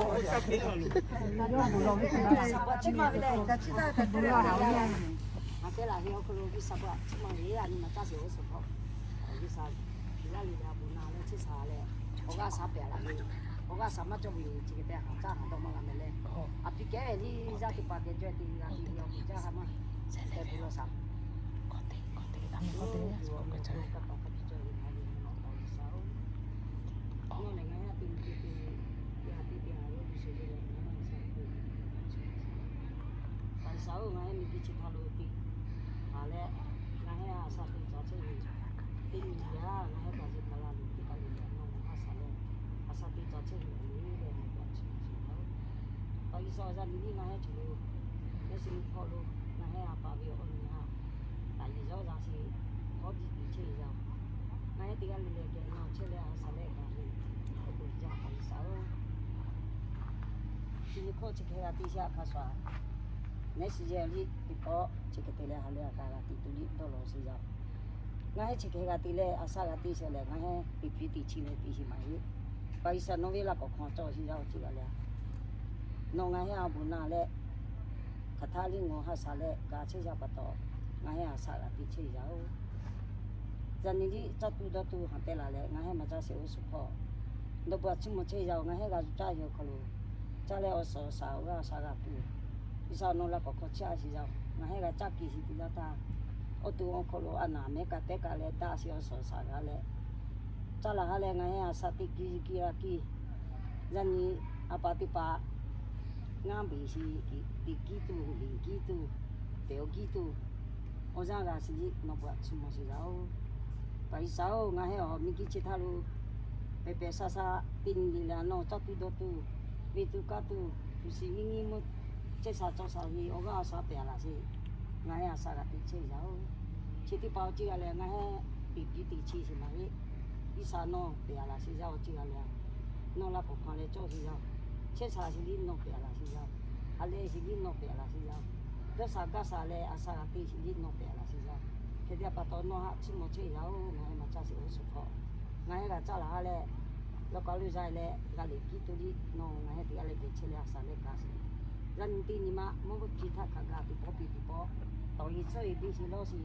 G'uiˬsha hpiˇ laˇ le le a bon na leh chehˇ sha leh, awˬ g'aˇ sha pehˍ laˬ ve, awˬ g'aˇ sha maˇ cawˇ ve yoˬ. Chi hk'e te haꞈ caˇ haꞈ dawˇ maˇ g'a meh leh, a pi kehˉ ve liˇ yaˇ teˇ hpaˍ geh jawˇ te g'a te ve awˬ bon jaˇ ha maˇ hpehꞈ ve law shaˍ. Awˬ, awˬ, awˬ, awˬ, awˬ, awˬ, awˬ, awˬ, G'uiˬsha-oˬ, ngaˬ hui a teˇ nyi teˇ te, teˇ ha teˇ te a lo G'uiˬsha ve leh ngaˬ hui a shaꞈ teꞈ G'uiˬsha-oˬ, ngaˬ hui miˬguiˬ chi hk'a lo teꞈ haˍ leh, ngaˬ hui a shaꞈ teꞈ caˍ chehˇ ve teˇ nyi yaˇ ngaˬ hui kaꞈ ve kaꞈ la loˬ teˇ kaꞈ le leh nawˬ a shaꞈ leh, a shaꞈ teꞈ caˍ chehˇ ve le leh ngaˬ hui a chi chi a, pa G'uiˬsha yaˇ miˬ liˇ ngaˬ hui chi lo, yaˇ shi hk'aw lo ngaˬ hui a pa ve awˬ nyi a, taꞈ yeˬ zawˇ za sheˍ, hk'awˇ tiˉ tiˉ chehˇ ve yaˇ, ngaˬ hui teˇ g'aˇ le le geh nawˬ chehˇ leh a shaꞈ leh kaꞈ ve awˬ bon jaˇ pa G'uiˬsha-oˬ. Chi ve hkawˇ chi hk'e g'a te sheˍ a hk'a shuˍ, neˇ shi yehˬ liˇ teˇ pawˆ chi hk'e te leh ha leh a kaꞈ g'a te tuˬ liˇ dawˇ law sheˍ yaˇ. Ngaˬ hui chi hk'e g'a te leh a shaꞈ g'a te sheˍ leh ngaˬ hui teꞈ piˇ teꞈ chi leh te sheˍ maˇ heˆ. Pa G'uiˬsha nawˬ ve laꞈ k'awꞈ hk'aw cawˬ sheˍ yaˇ-oˬ, chi g'a le a. Nawˬ ngaˬ hui a bon na leh, hk'aˬ htaˇ liˇ ngaˬ ha shaꞈ leh g'a chehˇ yaˇ pa taw, ngaˬ hui a shaꞈ g'a te chehˇ yaˇ-oˬ. Yaꞈ nyi liˇ caˇ tuˬ dawˇ tuˬ haꞈ te laˬ leh ngaˬ hui maˇ caˇ sheˍ oˇ suhˍ hpawˇ, dawˇ pa chiˇ mvuh chehˇ yaˇ-oˬ, ngaˬ hui g'a zuhꞈ caˇ sheˍ awˬ hk'aw lo, caˇ leh awˬ suhˍ awˬ shaˍ awˬ g'aˇ shaˍ g'a tuˬ, G'uiˬsha nawˬ laꞈ k'awꞈ hk'aw chiˇ a sheˍ yaˇ-oˬ, ngaˬ hui g'a caˇ kehˬ sheˍ teˇ yanˇ htaˇ, awˬ to awˬ hk'aw lo a naˍ mehˉ kaꞈ tehˉ kaꞈ leh daꞈ sheˍ awˬ suhˍ awˬ shaˍ g'a leh, caˇ laˬ ha leh ngaˬ hui a shaꞈ teꞈ kiˇ kiˇ g'a kiˇ, yaꞈ nyi a pa teˇ hpaˍ ngaˇ beˬ sheˍ, teꞈ kiˇ tuˬ, liꞈ kiˇ tuˬ, pehˬ awˬ kiˇ tuˬ, awˬ yanˇ g'a sheˍ liˇ nawˬ pa chiˇ mvuh sheˍ yaˇ-oˬ. Pa G'uiˬsha-oˬ, ngaˬ hui awˬ miˬguiˬ chi htaˇ lo pehˬ pehˬ sha sha teˇ nyi le le a nawˬ caˇ tuˬ dawˇ tuˬ, ve tuˬ kaˇ tuˬ, tuˬ shiˍ nyiˇ nyiˇ mvuhˇ chehˇ sha cawˬ sha ve awˬ g'aˇ awˬ sha pehˬ laˬ sheˍ, ngaˬ hui a shaꞈ g'a te chehˇ yaˇ-oˬ. Chi teˇ hpaˍ awˬ ceuˬ g'a leh ngaˬ hui teꞈ piˇ teꞈ chi sheˍ maˇ heˆ. G'uiˬsha nawˬ pehˬ laˬ sheˍ yaˇ awˬ ceuˬ g'a leh, nawˬ laꞈ k'awꞈ hk'aw leh cawˇ sheˍ yaˇ, chehˇ sha sheˍ liˇ nawˬ pehˬ laˬ sheˍ yaˇ, ha lehˬ sheˍ liˇ nawˬ pehˬ laˬ sheˍ yaˇ, dawˇ sha gaˇ sha leh a shaꞈ g'a te sheˍ liˇ nawˬ pehˬ laˬ sheˍ yaˇ. Hk'e te pa taw nawˬ haꞈ chiˇ mvuh chehˇ yaˇ-oˬ, ngaˬ hui maˇ caˇ sheˍ oˇ suhˍ hk'aw, ngaˬ hui g'a caˇ laˬ ha leh, lawˬ k'aꞈ lo za leh g'a liꞈ kiˇ tuˬ liˇ nawˬ ngaˬ hui teˇ g'aˇ leh geh chehˇ leh a shaꞈ leh kaꞈ sheˍ. Yaꞈ nyi teˇ nyi ma mvuhˇ chi htaˇ hk'a gaˬ teˇ pawˆ piˇ teˇ pawˆ, tawˍ yeˬ tsuhˇ yeˬ biˇ sheˍ lawˇ sheˍ,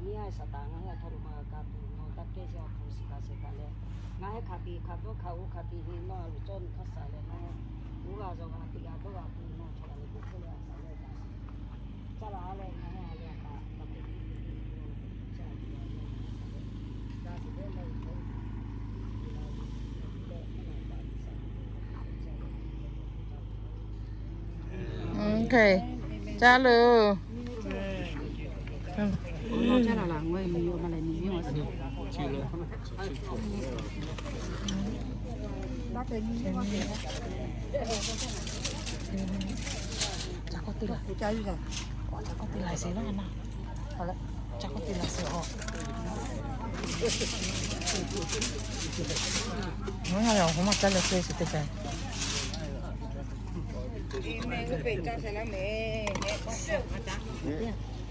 nyi a shaˍ taˍ ngaˬ hui a htaꞈ lo maˇ g'a ka tuˬ nawˬ daꞈ kehˉ sheˍ awˬ hk'aw shiˍ kaꞈ sheˍ kaꞈ leh, ngaˬ hui hk'a tiꞈ hk'a dawˇ hk'a g'oˇ hk'a tiꞈ heˍ nawˬ a loˍ cawˇ nu hk'a shaˍ leh ngaˬ hui g'uˇ g'a zaw g'a teˇ g'aˇ dawˇ g'a tuˬ nawˬ chaw g'a leh geh chehˇ leh a shaꞈ leh kaꞈ sheˍ. Caˇ lehˬ. Ca k'oˆ te laˬ sheˍ laˇ na. Ca k'oˆ te laˬ sheˍ a. Mvuhˇ ha lehˬ awˬ hk'aw maˇ caˇ leh hk'e sheˍ teˇ caˇ.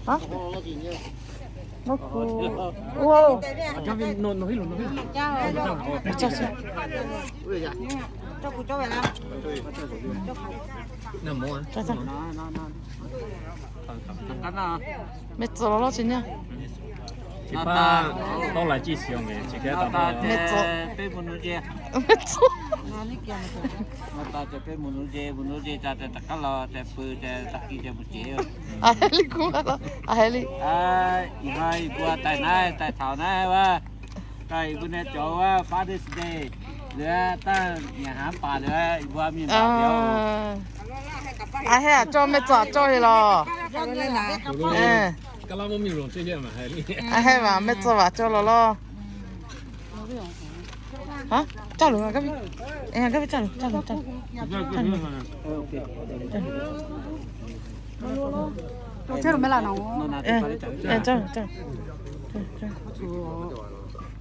Haˉ? Mvuhˇ ku. Oˇ. Meh tcuh law law chi nyaˇ. Chi hpaˇ tawˇ la ciˇ shiˍ-oˬ meh, chi hk'e taˍ meh tcuh. Meh tcuh. Aˬ, heh liꞈ k'oˆ la, aˬ, heh liꞈ. Aˬ, heh aˬ cawˇ meh tcuh aˬ cawˇ ve law. Aˬ, heh vaˬ meh tcuh vaˬ cawˇ law law. Haˉ, caˇ loˬ, ngaˬ gaˇ ve, ngaˬ gaˇ ve caˇ loˬ, caˇ loˬ, caˇ loˬ.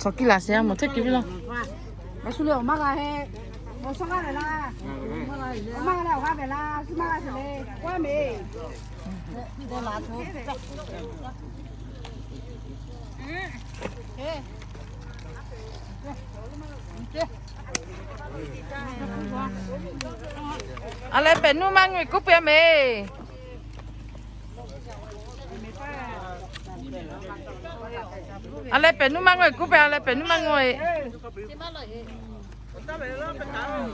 Tawˬ kiˇ laˬ sheˍ a, mawˬ hteˇ kiˇ viˉ laˇ. A leh pehꞈ nuˇ maˇ ngaweh kuˉ peuˬ meh. A leh pehꞈ nuˇ maˇ ngaweh kuˉ peuˬ, a leh pehꞈ nuˇ maˇ ngaweh.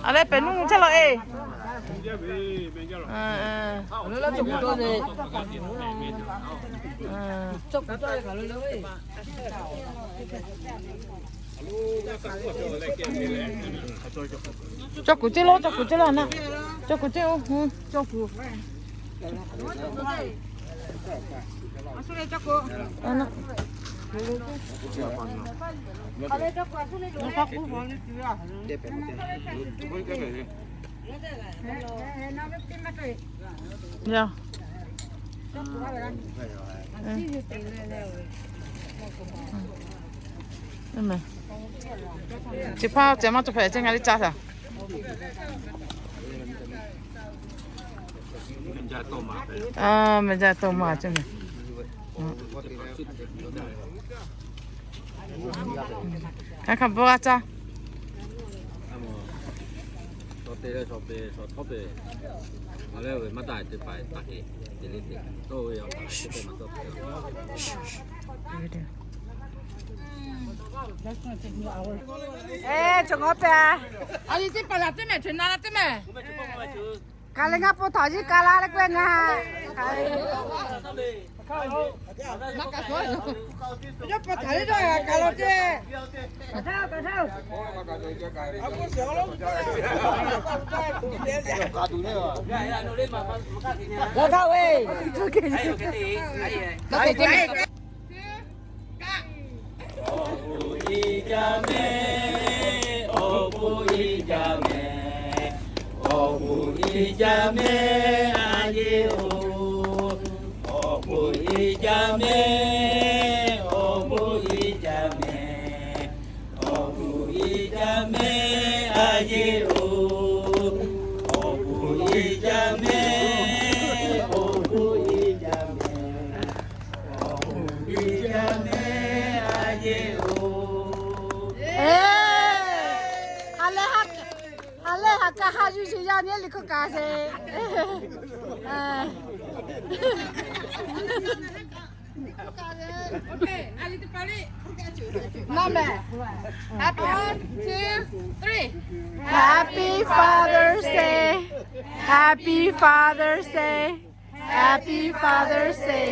A leh pehꞈ nuˇ chehˇ law e. Cawˬ kuˬ ceˇ law, cawˬ kuˬ ceˇ law na. Cawˬ kuˬ ceˇ oˬ, cawˬ kuˬ. Chi hpaˇ ceh maˇ cawˬ hpehꞈ ceh ngaˬ liˇ caˇ taˍ. Meh jaˇ tawˇ ma ceh meh. Hk'aˬ hk'aˬ bvuhꞈ g'a caˇ. Eˬ, cawˬ k'awꞈ pehˍ. Aˬ, liꞈ teˇ hpaˍ laˬ teˇ mehˍ, cheuˬ na la teˇ mehˍ. Kaˬ leh ngaˇ po htaꞈ yiˇ ka la leh k'oˆ ve ngaˬ. Yawˇ pa htaꞈ leh dawˇ kaˬ law ceˇ. Laˬ htaˇ ve. Awˬ bon uiˍ jaˇ meh, awˬ bon uiˍ jaˇ meh, awˬ bon uiˍ jaˇ meh, a yeˇ oˬ. Awˬ bon uiˍ jaˇ meh, awˬ bon uiˍ jaˇ meh, awˬ bon uiˍ jaˇ meh, a yeˇ oˬ. Awˬ bon uiˍ jaˇ meh, awˬ bon uiˍ jaˇ meh, awˬ bon uiˍ jaˇ meh, a yeˇ oˬ. Ha lehˬ ha kaˇ ha yuˬ sheˍ yaˇ nyi liꞈ hk'oˆ kaꞈ sheˍ. Happy Father's Day. Happy Father's Day. Happy Father's Day.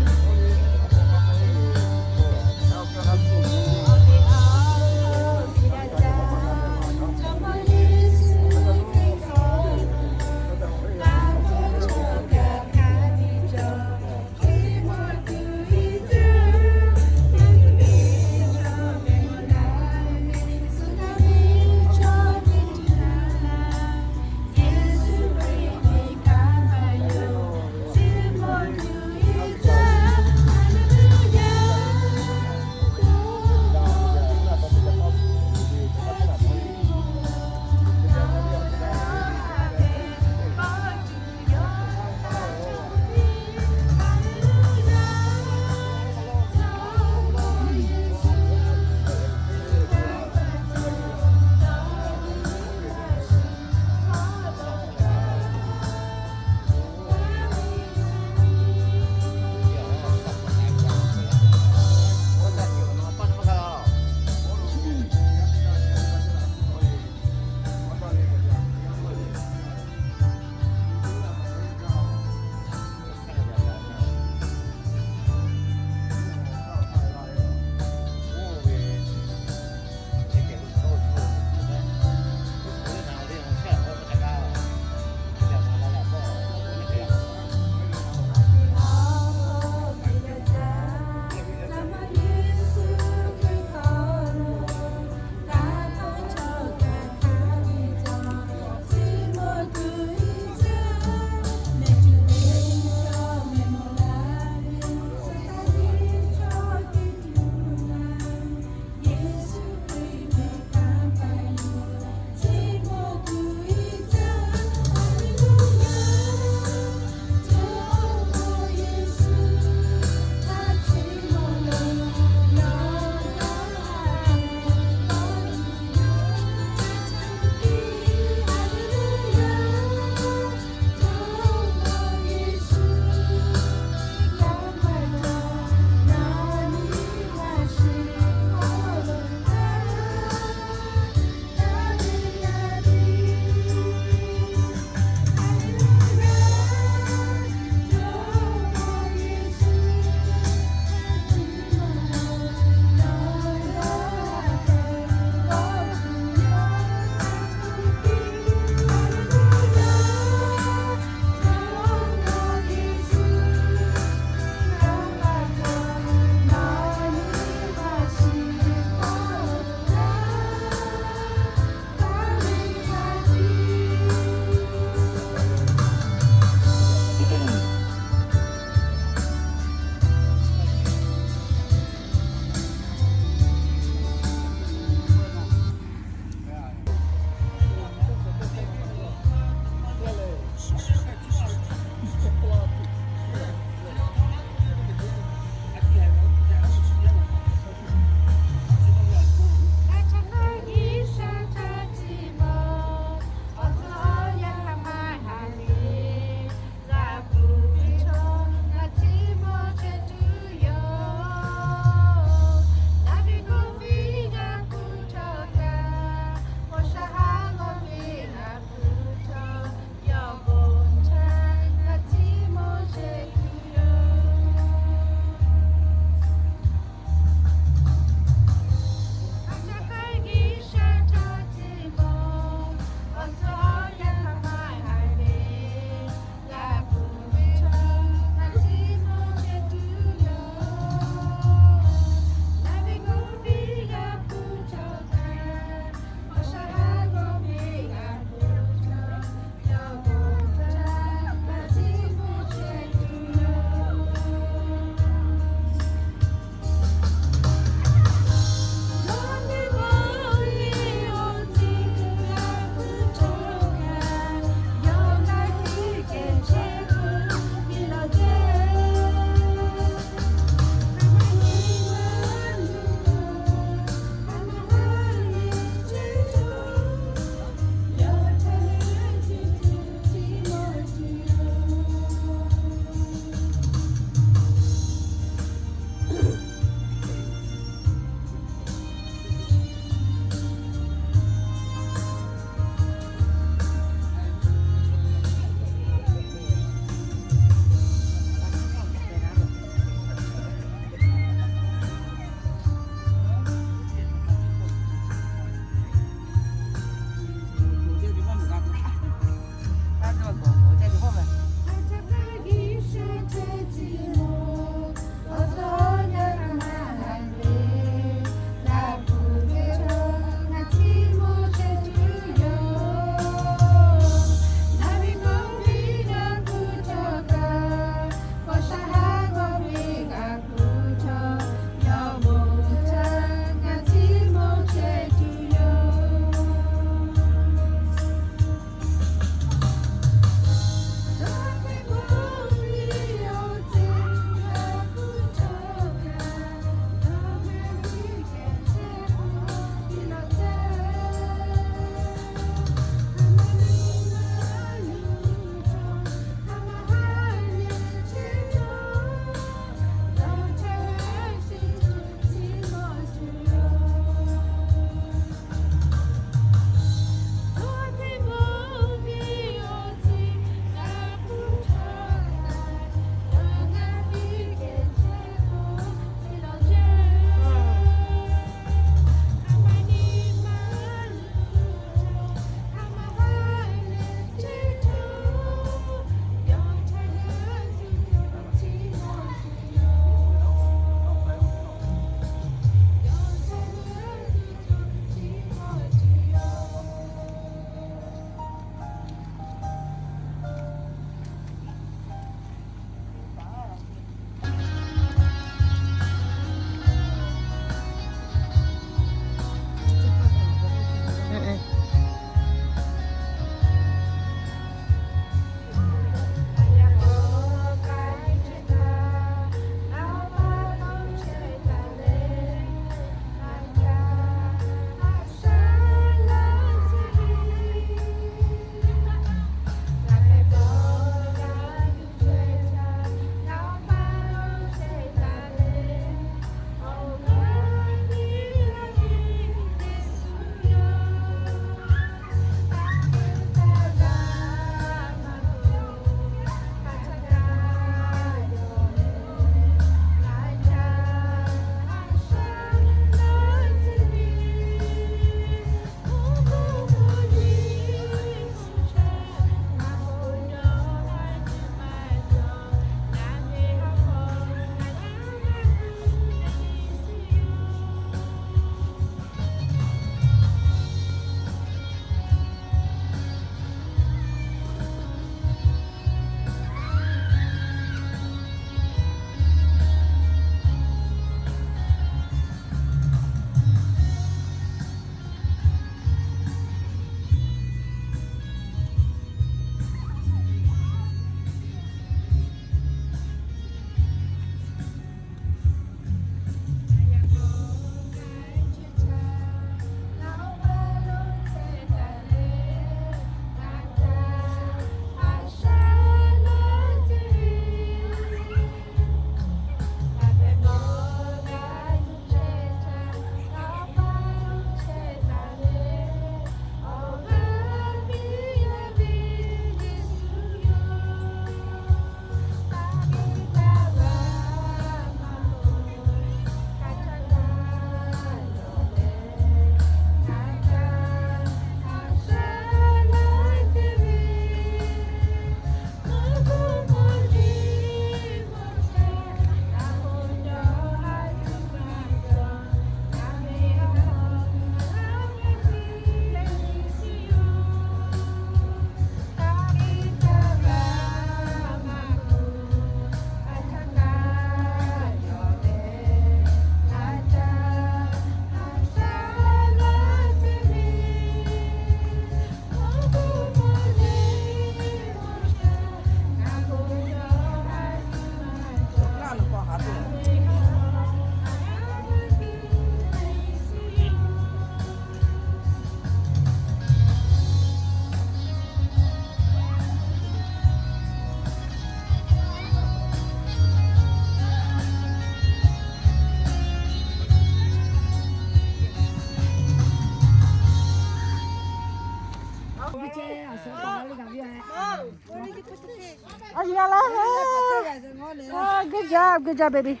Good job, good job, baby.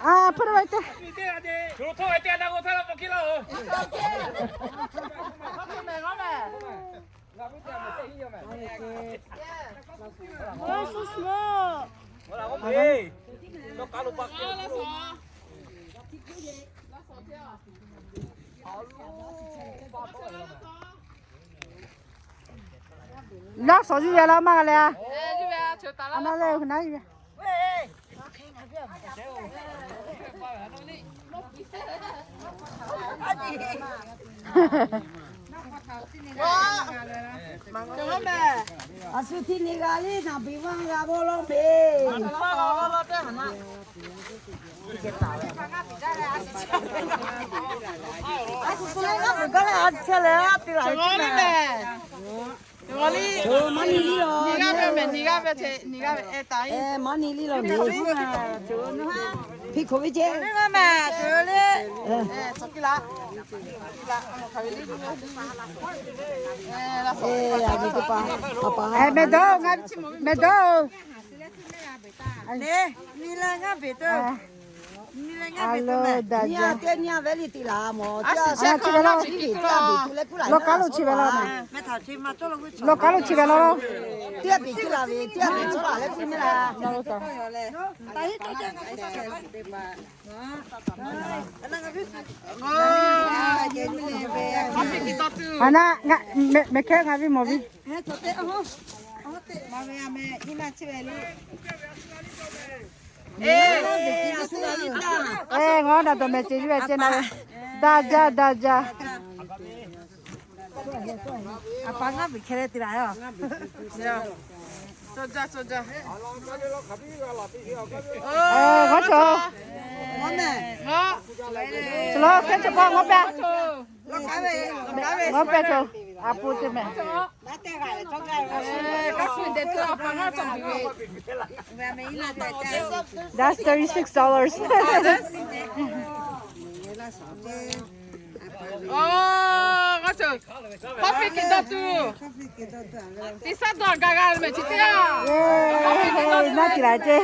Ah, put it right there. Oh, so small. Lawˇ shawˍ zuhˇ ve la maˇ g'a leh a. A na leh naˉ ve. A shu htiˇ ni g'a liˇ naˍ beˍ maˇ g'a bawˇ lawˇ peˍ. A shu htiˇ ni g'a liˇ naˍ beˍ maˇ g'a bawˇ lawˇ peˍ. Maˇ ni liˇ lawˬ, maˇ ni liˇ lawˬ. Hpiˇ hkoˍ ve ceˇ. Mehˬ dawˇ, mehˬ dawˇ. Lawˇ k'aˉ lo chi ve laˇ. Lawˇ k'aˉ lo chi ve laˇ. A na, mehˬ hkehˇ ngaˬ viˉ mawˬ viˉ. Ngaˬ hui daꞈ dawˬ mehˬ ceˬ ve ce na. Daꞈ jaˇ, daꞈ jaˇ. A pa ngaˇ beˬ hkeh leh te la yoˬ. Ngaˇ cawˬ. Chi lawˬ hkehˇ chi pa ngaˇ pehˇ. Ngaˇ pehˇ cawˬ. A pu te mehˬ. That's thirty-six dollars. Coffee kiˬ dawˇ tuˬ. Teˇ saˉ dawˇ gaˇ gaˇ mehˬ chi teˇ a. Naˇ tiˍ laˬ ce.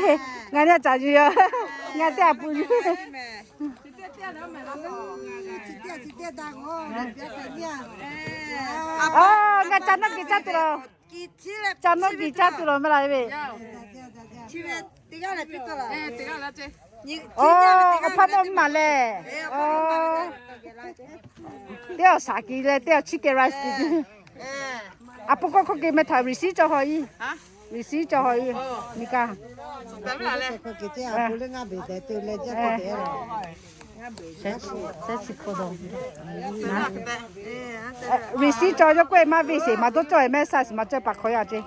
Ngaˬ nehˬ caˬ yuˬ yoˬ. Ngaˬ teˇ a pu yuˬ. Ngaˬ ca nawˇ kiˬ caˇ tuˬ lawˬ. Ca nawˇ kiˬ caˇ tuˬ lawˬ mehˬ laˬ ve. Oˇ, a hpaˇ dawˇ maˬ lehˬ. Teˇ awˬ shaˍ kiˬ leh teˇ awˬ chicken rice kiˬ. A pu k'oˆ hkawˇ ke meh htaꞈ receipt cawˬ haw iˉ. Receipt cawˬ haw iˉ. Nyi kaˇ. Receipt cawˬ yawˇ k'oˆ e maˇ ve sheˍ, maˇ dawˇ cawˬ e mehˆ size maˇ cawˬ paˍ hk'aw yaˇ ce.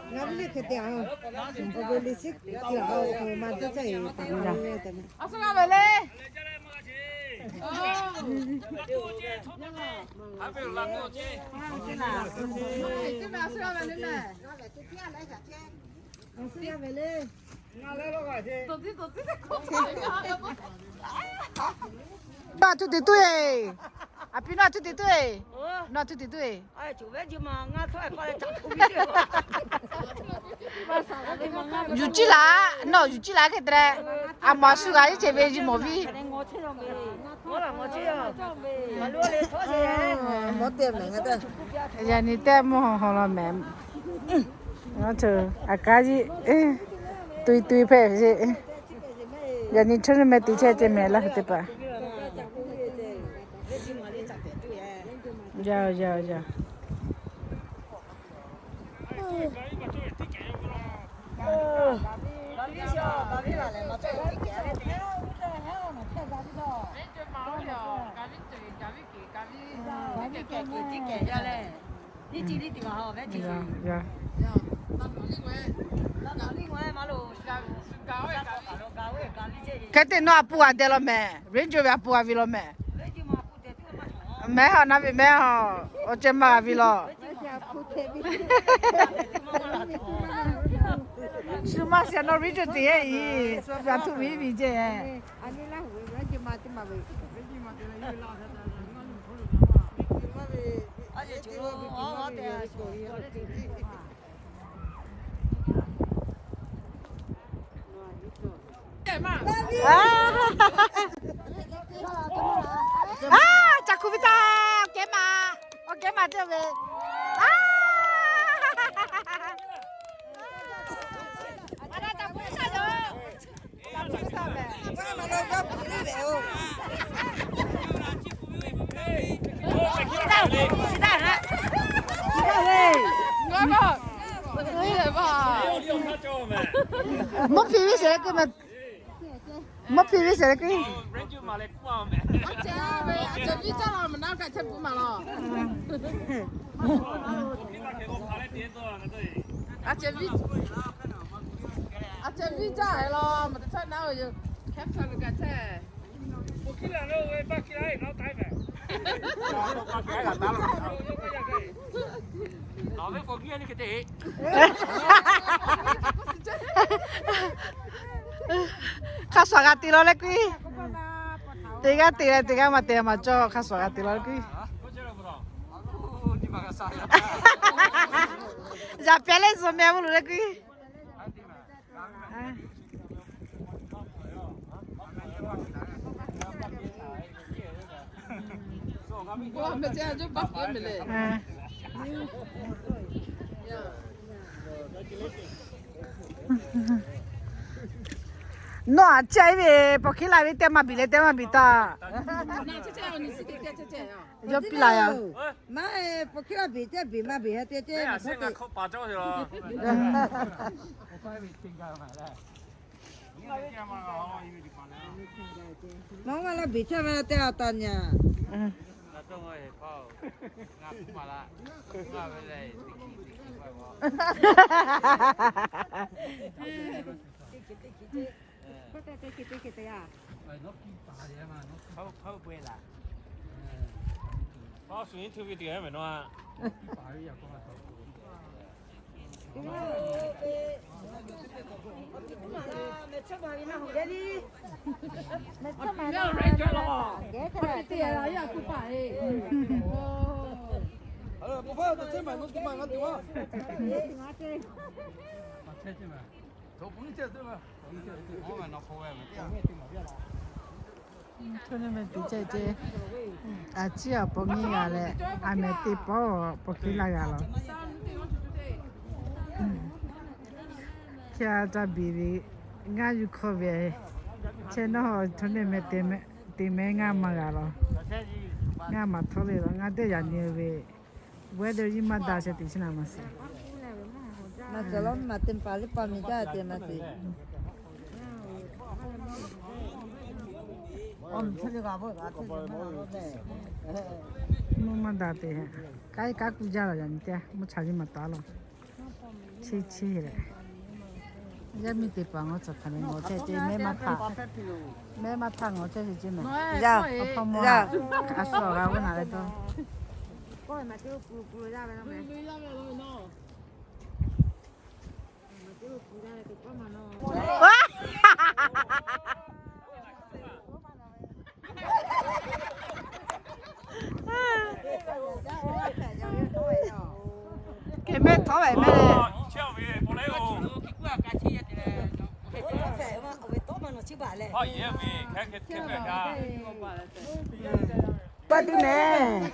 Nawˬ a tuˇ te tuˇ e. A piˇ nawˬ a tuˇ te tuˇ e. Nawˬ a tuˇ te tuˇ e. Yuˬ ciˉ laˬ, nawˬ yuˬ ciˉ laˬ hk'e te leh, a mawˬ a shu g'a iˉ ceh ve yuˬ mawˬ viˉ. Yaꞈ nyi teˇ mvuhˇ haw haw law mehˍ. A kaˉ yiˇ, tui tui hpehꞈ ve. Yaꞈ nyi chaw meh te chehˇ ceh mehˍ laˇ hui teˇ hpaˍ. Yaˇ yaˇ yaˇ. Hk'e te nawˬ a pu g'a deh law mehˍ, Ranger ve a pu g'a ve law mehˍ. Mehˉ haw, naˉ ve mehˉ haw, awˬ ceh maˇ g'a ve law. Shu maˇ shiˍ nawˬ Ranger te e, shu a tuˇ ve ve jehˬ. Ca ku ve ta, awˬ kehˉ ma, awˬ kehˉ ma teˇ ve. Mvuhˇ hpiˇ ve sheˍ leh k'oˆ ma. Mvuhˇ hpiˇ ve sheˍ leh k'oˆ. Hk'a shuˍ g'a te law leh k'oˆ. Teˇ g'aˇ te leh teˇ g'aˇ maˇ te maˇ cawˇ, hk'a shuˍ g'a te law leh k'oˆ. Yaꞈ pehˍ leh zuhꞈ meh mvuhˇ loꞈ leh k'oˆ. Nawˬ aꞈ chehˇ ve, paw hkiˉ laˇ ve teˇ maˇ biˬ leh teˇ maˇ biˬ taˇ. Yawˇ piˇ la ya. Maˇ, paw hkiˉ laˇ beˬ teˇ beˬ maˇ beˬ ha te te. Maˇ maˇ la beˬ chehˇ ve te a taˍ nyaˇ. Chaw neˇ meh te ceh ceh, a ciˉ a paw nyi g'a leh, a meh teˇ pawˆ paw hkiˉ laˇ g'a lawˬ. Hk'e a ca biˬ ve, ngaˇ yuˬ hkawˇ ve, chehˇ nawˉ chaw neˇ meh te meh ngaˇ maˇ g'a lawˬ. Ngaˇ maˇ htawˇ le lawˬ, ngaˇ teˇ yaꞈ nyi ve, weather nyi maˇ daꞈ sheh teꞈ chi naˍ maˇ shiˍ. Maˇ shiˍ lawˬ, maˇ te paˍ liˇ paˍ miˬ jaˇ te maˇ shiˍ. Mvuhˇ maˇ daꞈ te, k'aˉ kaˉ kuˇ jaˇ la yaꞈ nyi teˇ, mvuhˇ cha nyi maˇ taˍ lawˬ. Cheˇ cheˇ leh, yaˇ miˇ teˇ hpaˍ ngawˬ tcuhˍ hpaˍ le ngawˬ chehˇ ceˇ, mehˆ maˇ htaˇ, mehˆ maˇ htaˇ ngawˬ chehˇ ceˇ ceˇ mehˍ. Awˬ hpawˇ mawˇ, a shu awˬ g'a g'uˇ naˍ leh dawˇ. Kehˬ mehˆ htawˇ ve mehˆ le. Pa tuˬ mehˍ.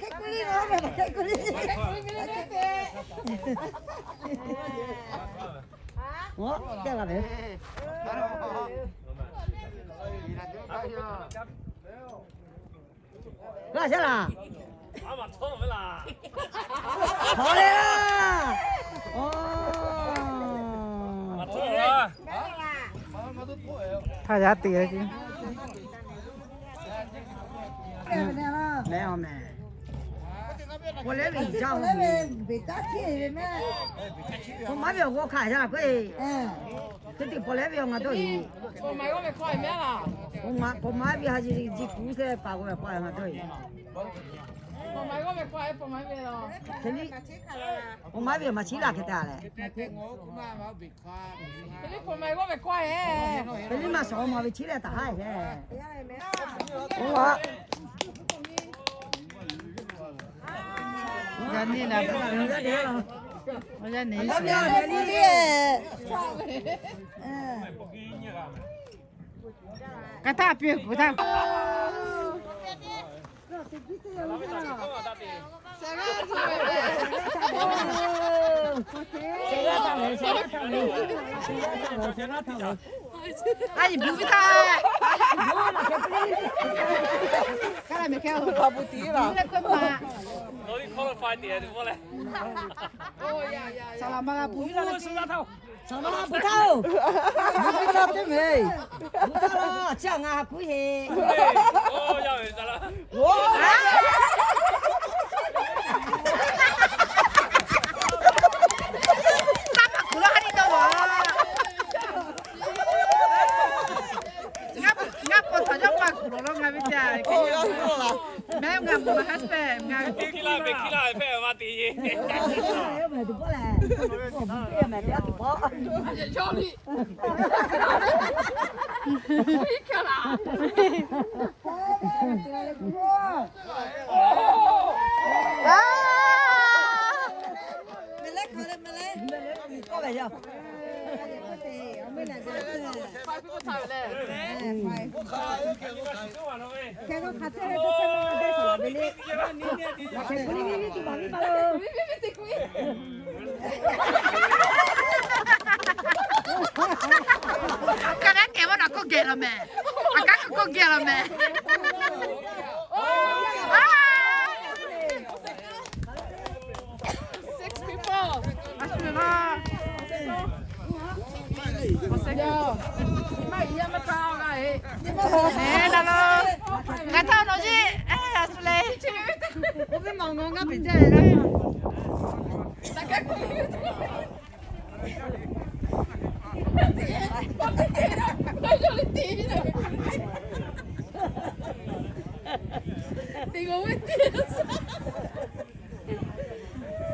Teˇ g'aˇ ve. G'a shaˉ laˬ. Hawˬ leh laˇ. Htaˇ yaˇ te ve. Mehˍ a mehˍ. Pawˬ leh ve, beˬ taˇ chehˇ ve mehˍ. Pawˬ maˇ ve awˬ g'awˇ hkanˍ yaˇ k'oˆ-e. Teˇ teˇ pawˬ leh ve awˬ ngaˬ dawˇ-e. Pawˬ maˇ ve ha ji ji kuˬ seh paˍ g'awˇ ve k'awꞈ ngaˬ dawˇ-e. Pawˬ maˇ ve maˇ chiˉ laˇ hk'e te leh. Hk'e liˇ maˇ shawˍ maˇ ve chiˉ leh taˍ haˉ hehˍ. Yaꞈ nyi la, yaꞈ nyi. Ka htaˇ piˇ kuˬ htaˇ. A yehˬ bvuhꞈ piˇ htaˇ. Kaˇ laˇ mehˍ hkehˇ-oˬ. Bvuhꞈ leh k'oˆ ma. Saˍ laˍ ma la bvuhꞈ piˇ laˇ. Saˍ laˍ ma bvuhꞈ htaˇ-oˬ. Bvuhꞈ piˇ laˇ teˇ mehˍ. Bvuhꞈ htaˇ laˇ, chi a ngaˬ ha kuˉ heˆ. Saˍ laˍ ma kuˬ laˇ ha nyi dawˇ laˬ. Ngaˬ pa htaꞈ yawˇ pa kuˬ lawˬ law ngaˬ ve teˇ yanˇ. Mehˆ ngaˬ mvuhˇ ma husband ngaˬ ve teˇ hkiˇ laˇ ve hkiˇ laˇ ve hpehꞈ ve maˇ te ye. Ka leh kehˬ vaˇ naˬ k'oˆ geh law mehˍ. A kaˉ k'oˆ geh law mehˍ. Six people. Ngaˬ htaˇ nawˬ yeˇ, a shu le.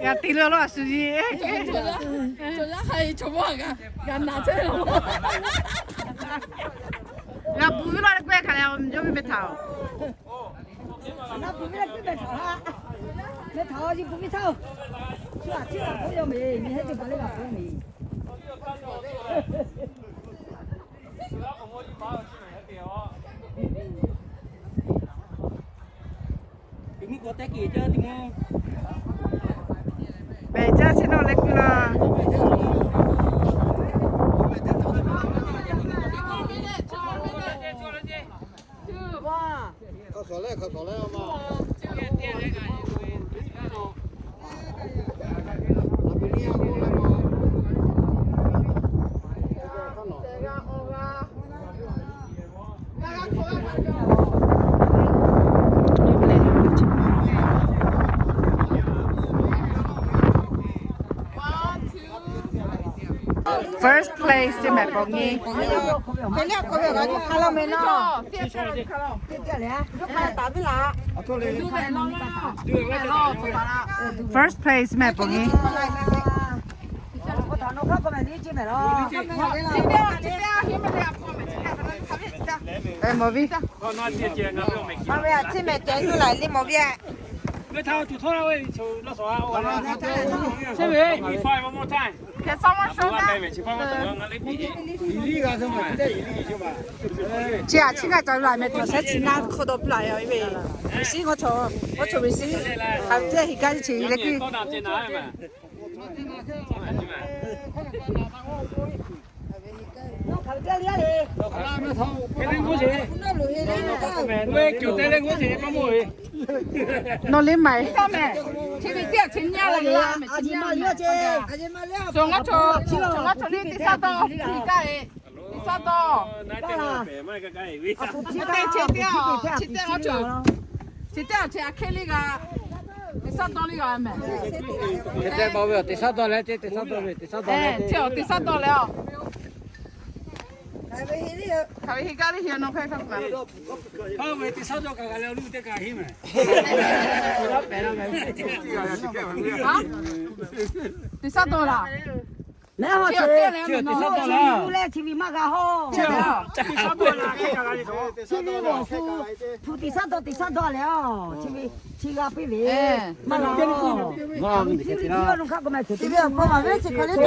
G'a te leh laˇ a shu yeˇ. G'a bvuhꞈ ve laˇ leh k'oˆ hk'a leh, yawˇ ve meh htaꞈ-oˬ. Meh htaꞈ-oˬ, yawˇ bvuhꞈ ve htaˇ-oˬ. Chi a ciˉ g'a k'oˆ yawˇ meh, nyi heˉ teˇ hpaˍ leh g'a k'oˆ meh. Mehˬ caˇ chi nawˬ leh kuiˬ laˇ. First place ce mehˍ paw nyi. First place mehˍ paw nyi. Mawˬ viˉ. Mawˬ viˉ a ciˉ mehˍ ceh tuˬ laiˬ le mawˬ viˉ. Chi a ciˉ ngaˬ ca laˬ meh htaꞈ shehˉ chi naˇ hk'aw dawˇ piˇ laˬ ve. Ve shiˉ ngaˬ chaw, ngaˬ chaw ve shiˉ hk'a ve teˇ hiˍ gaˇ chi leh kuiˬ. Nawˬ liˇ maˍ. Chi ve teˇ a chi nyaˇ la la meh chi nyaˇ. Ngaˬ chaw, ngaˬ chaw liˇ teˇ saˉ dawˇ hiˍ kaˇ e. Teˇ saˉ dawˇ. Chi teˇ, chi teˇ, chi teˇ ngaˬ chaw, chi teˇ a chi a hk'e liˇ g'a. Teˇ saˉ dawˇ liˇ g'a meh. Teˇ saˉ dawˇ leh, teˇ saˉ dawˇ leh, teˇ saˉ dawˇ leh. Teˇ saˉ dawˇ leh a. Hk'aˬ ve hiˍ kaˇ liˇ hiˍ nawˬ hk'e hk'a k'oˆ la. Teˇ saˉ dawˇ kaꞈ g'a leh lu teˇ kaꞈ hiˍ meh. Teˇ saˉ dawˇ laˬ. Leh ha chi, chi ve maˇ g'a hawˇ. Chi ve awˬ shu hpu teꞈ shaˉ dawˇ teꞈ shaˉ dawˇ leh a, chi ve chi g'a piˇ ve maˇ g'a. Chi ve awˬ hk'aw ma ve chi hk'aˬ le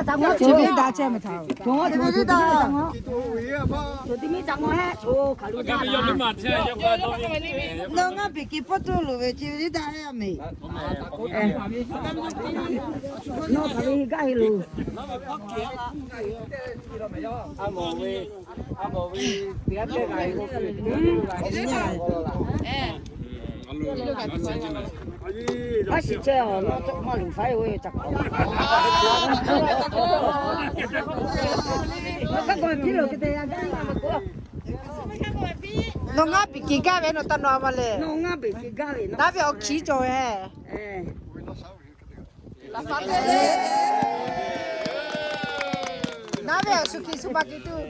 ta ve, chi ve daꞈ chehˇ meh htaꞈ, cawˬ ve le daꞈ. Cawˬ teˇ miˉ ca maw hehˉ, oˇ hk'aˬ lo ga. Nawˬ ngaˇ peˍ kiˬ pawˆ tuˬ loˍ ve chi ve le daꞈ a meh. Nawˬ hk'aˬ ve gaˇ he loˬ. Aˉ shiˍ chehˇ a, nawˬ tawˆ maˇ luˬ faiˉ ve ca k'aw. Nawˬ hk'a gaˬ piˇ loˬ hk'e te ya gaˇ. Nawˬ ngaˇ peˍ kiˬ gaˇ ve nawˬ taˇ nawˬ a ma le. Nawˬ ngaˇ peˍ kiˬ gaˇ ve, daꞈ ve awˬ hkiˉ cawˬ ve. Naˉ ve a shu hkiˬ shu ma kiˬ tuˬ,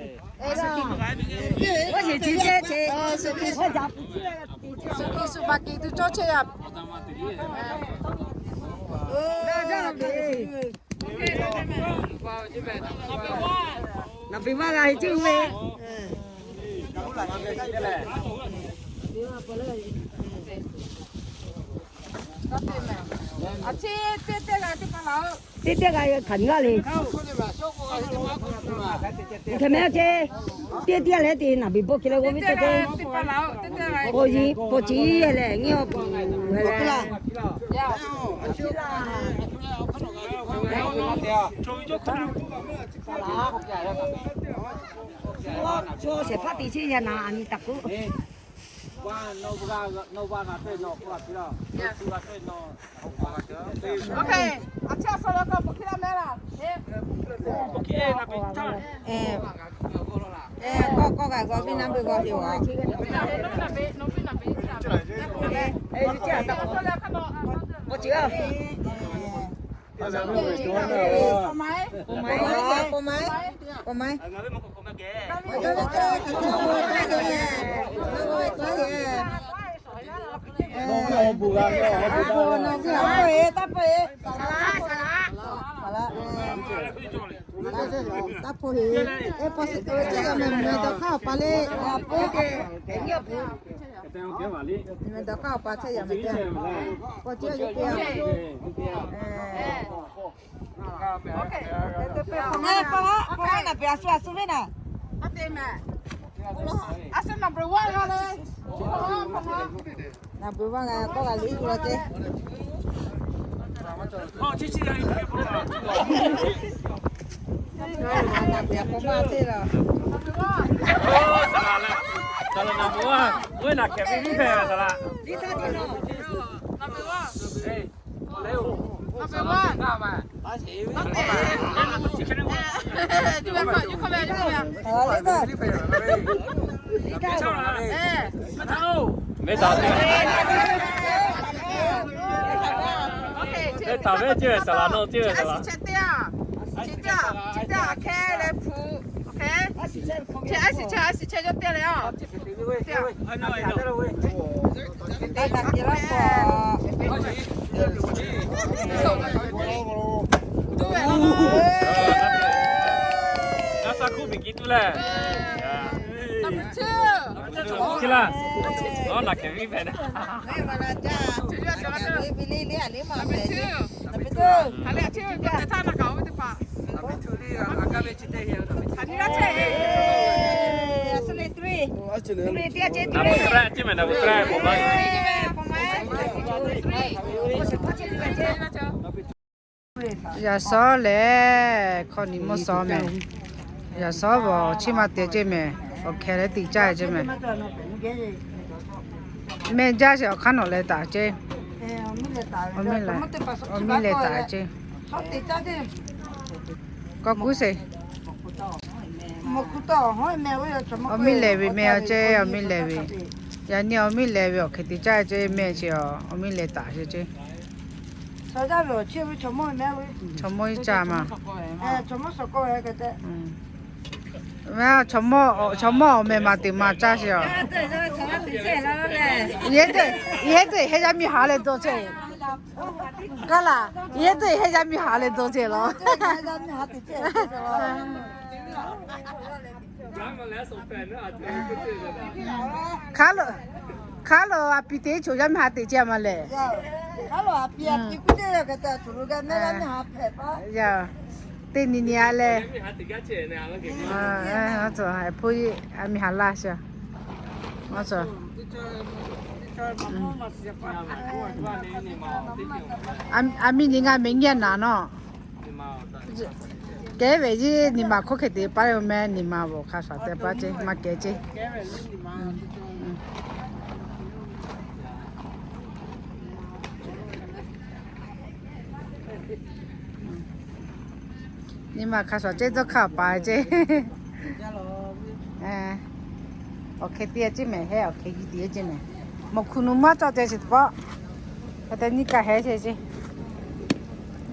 shu hkiˬ shu ma kiˬ tuˬ cawˇ chehˇ ya. Naˍ beˍ maˇ g'a he ceˇ ve. Teˇ teˇ g'a hkanˍ g'aˇ le. Hk'e meh ce, teˇ teˇ leh te naˍ beˍ bawˆ hk'e leh g'aw ve teˇ teˇ, paw yiˍ paw ciˉ leh nyi awˬ paw leh. Chaw shehˍ hpaˇ te chehˇ ya naˍ, a nyi taˍ k'oˆ. Kawˆ kawˆ kaꞈ g'aw piˇ naˉ ve g'aw ve a. K'o maˇ, k'o maˇ, k'o maˇ. Taˇ hpoˆ heˆ. Eˉ, paw shiˍ to ve ceh yaˇ meh, meh dawˬ hk'aˇ awˬ pa le. Meh dawˬ hk'aˇ awˬ pa ceh yaˇ meh te. Paw ceh yaˇ te. Eˉ, paw, paw naˍ beˍ a shu a shu ve naˍ. A shu naˍ beˍ vaˇ g'a le. Naˍ beˍ vaˇ g'a k'oˆ g'a liꞈ lo ce. Naˍ beˍ k'o maˇ te la. Saˍ laꞈ naˍ beˍ vaˇ, oˇ naˬ hkehˍ ve viˉ hpehꞈ saˍ laꞈ. Mehˉ taˍ ve, mehˉ taˍ ve ceˇ ve saˍ laꞈ nawˬ ceˇ ve saˍ laꞈ. G'a sa hkuˇ miˬ kiˬ tuˬ leh. Chi laˇ. Awˬ naˬ hkehˍ ve hpehꞈ na. Naˍ bu htaˇ ceˇ meh, naˍ bu htaˇ k'oˆ maˇ. Yaꞈ shawˉ lehˬ, hkawˇ nyi mawˇ shawˉ meh. Yaꞈ shawˉ ve awˬ chiˇ maˇ te ceˇ meh. Awˬ hkeh leh te caˇ ceˇ meh. Mehˆ jaˇ sheˍ awˬ hk'aˇ nawˬ leh taˍ ceˇ. Awˬ miˇ leh taˍ ceˇ. Kawˇ kuˉ sheˍ. Awˬ miˇ lehˬ ve mehˆ a ceˇ, awˬ miˇ lehˬ ve. Yaꞈ nyi awˬ miˇ lehˬ ve awˬ hkeh te caˇ ceˇ mehˆ sheˍ a, awˬ miˇ leh taˍ sheˍ ceˇ. Chaw mawˇ iˉ caˇ ma. Chaw mawˇ awˬ meh ma teꞈ ma caˇ sheˍ a. Yehˉ te, yehˉ te heh yaˇ miˇ haˍ leh dawˇ chehˇ. Kaˇ laˬ, yehˇ teˇ heˆ yaˇ miˇ haꞈ leh dawˇ ceh law. Hk'aˬ lo, hk'aˬ lo a piˍ teˇ choˬ yaˇ miˇ haꞈ teꞈ ceh ma lehˬ. Yaˇ, teˇ nyi nyi a leh. Hpu a miˇ haꞈ laˇ shaˍ. A miˇ nyi ngaˬ meh nyi naˍ nawˬ. Kehˉ ve yeˇ nyi ma hk'oˆ hk'e te paˇ ve meh, nyi ma bvuhꞈ hk'a shuˍ te paˇ ceˇ, maˇ kehˉ ceˇ. Nyi ma hk'a shuˍ ceˇ tcuhˉ hk'a paˍ ceˇ. Awˬ hk'e te ceˇ mehˍ, hehˉ awˬ hk'e te ceˇ mehˍ. Mawˬ hkuˬ nuˬ maˇ cawˬ ceh shiˍ teˇ pawˆ. Hk'e te nyiˇ kaˇ hehˉ chehˇ ceˇ.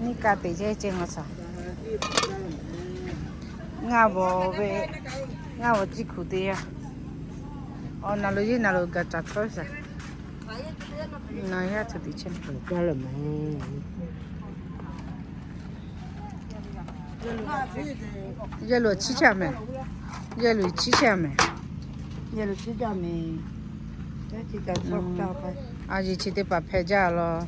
Nyiˇ kaˇ teꞈ chehˇ ceˇ ngaˬ shaˍ. Ngaˬ bvuhꞈ ve, ngaˬ bvuhꞈ ciˇ hkuˬ te yaˇ. Awˬ naˍ lo yeˇ naˍ lo gaˬ caˍ htawˇ shaˍ. Naˍ yaˇ htu teꞈ chehˇ. Yehˬ lo chiˇ chehˇ mehˍ. Yehˬ lo chiˇ chehˇ mehˍ. A yeˬ chi teˇ hpaˍ hpehꞈ jaˇ law.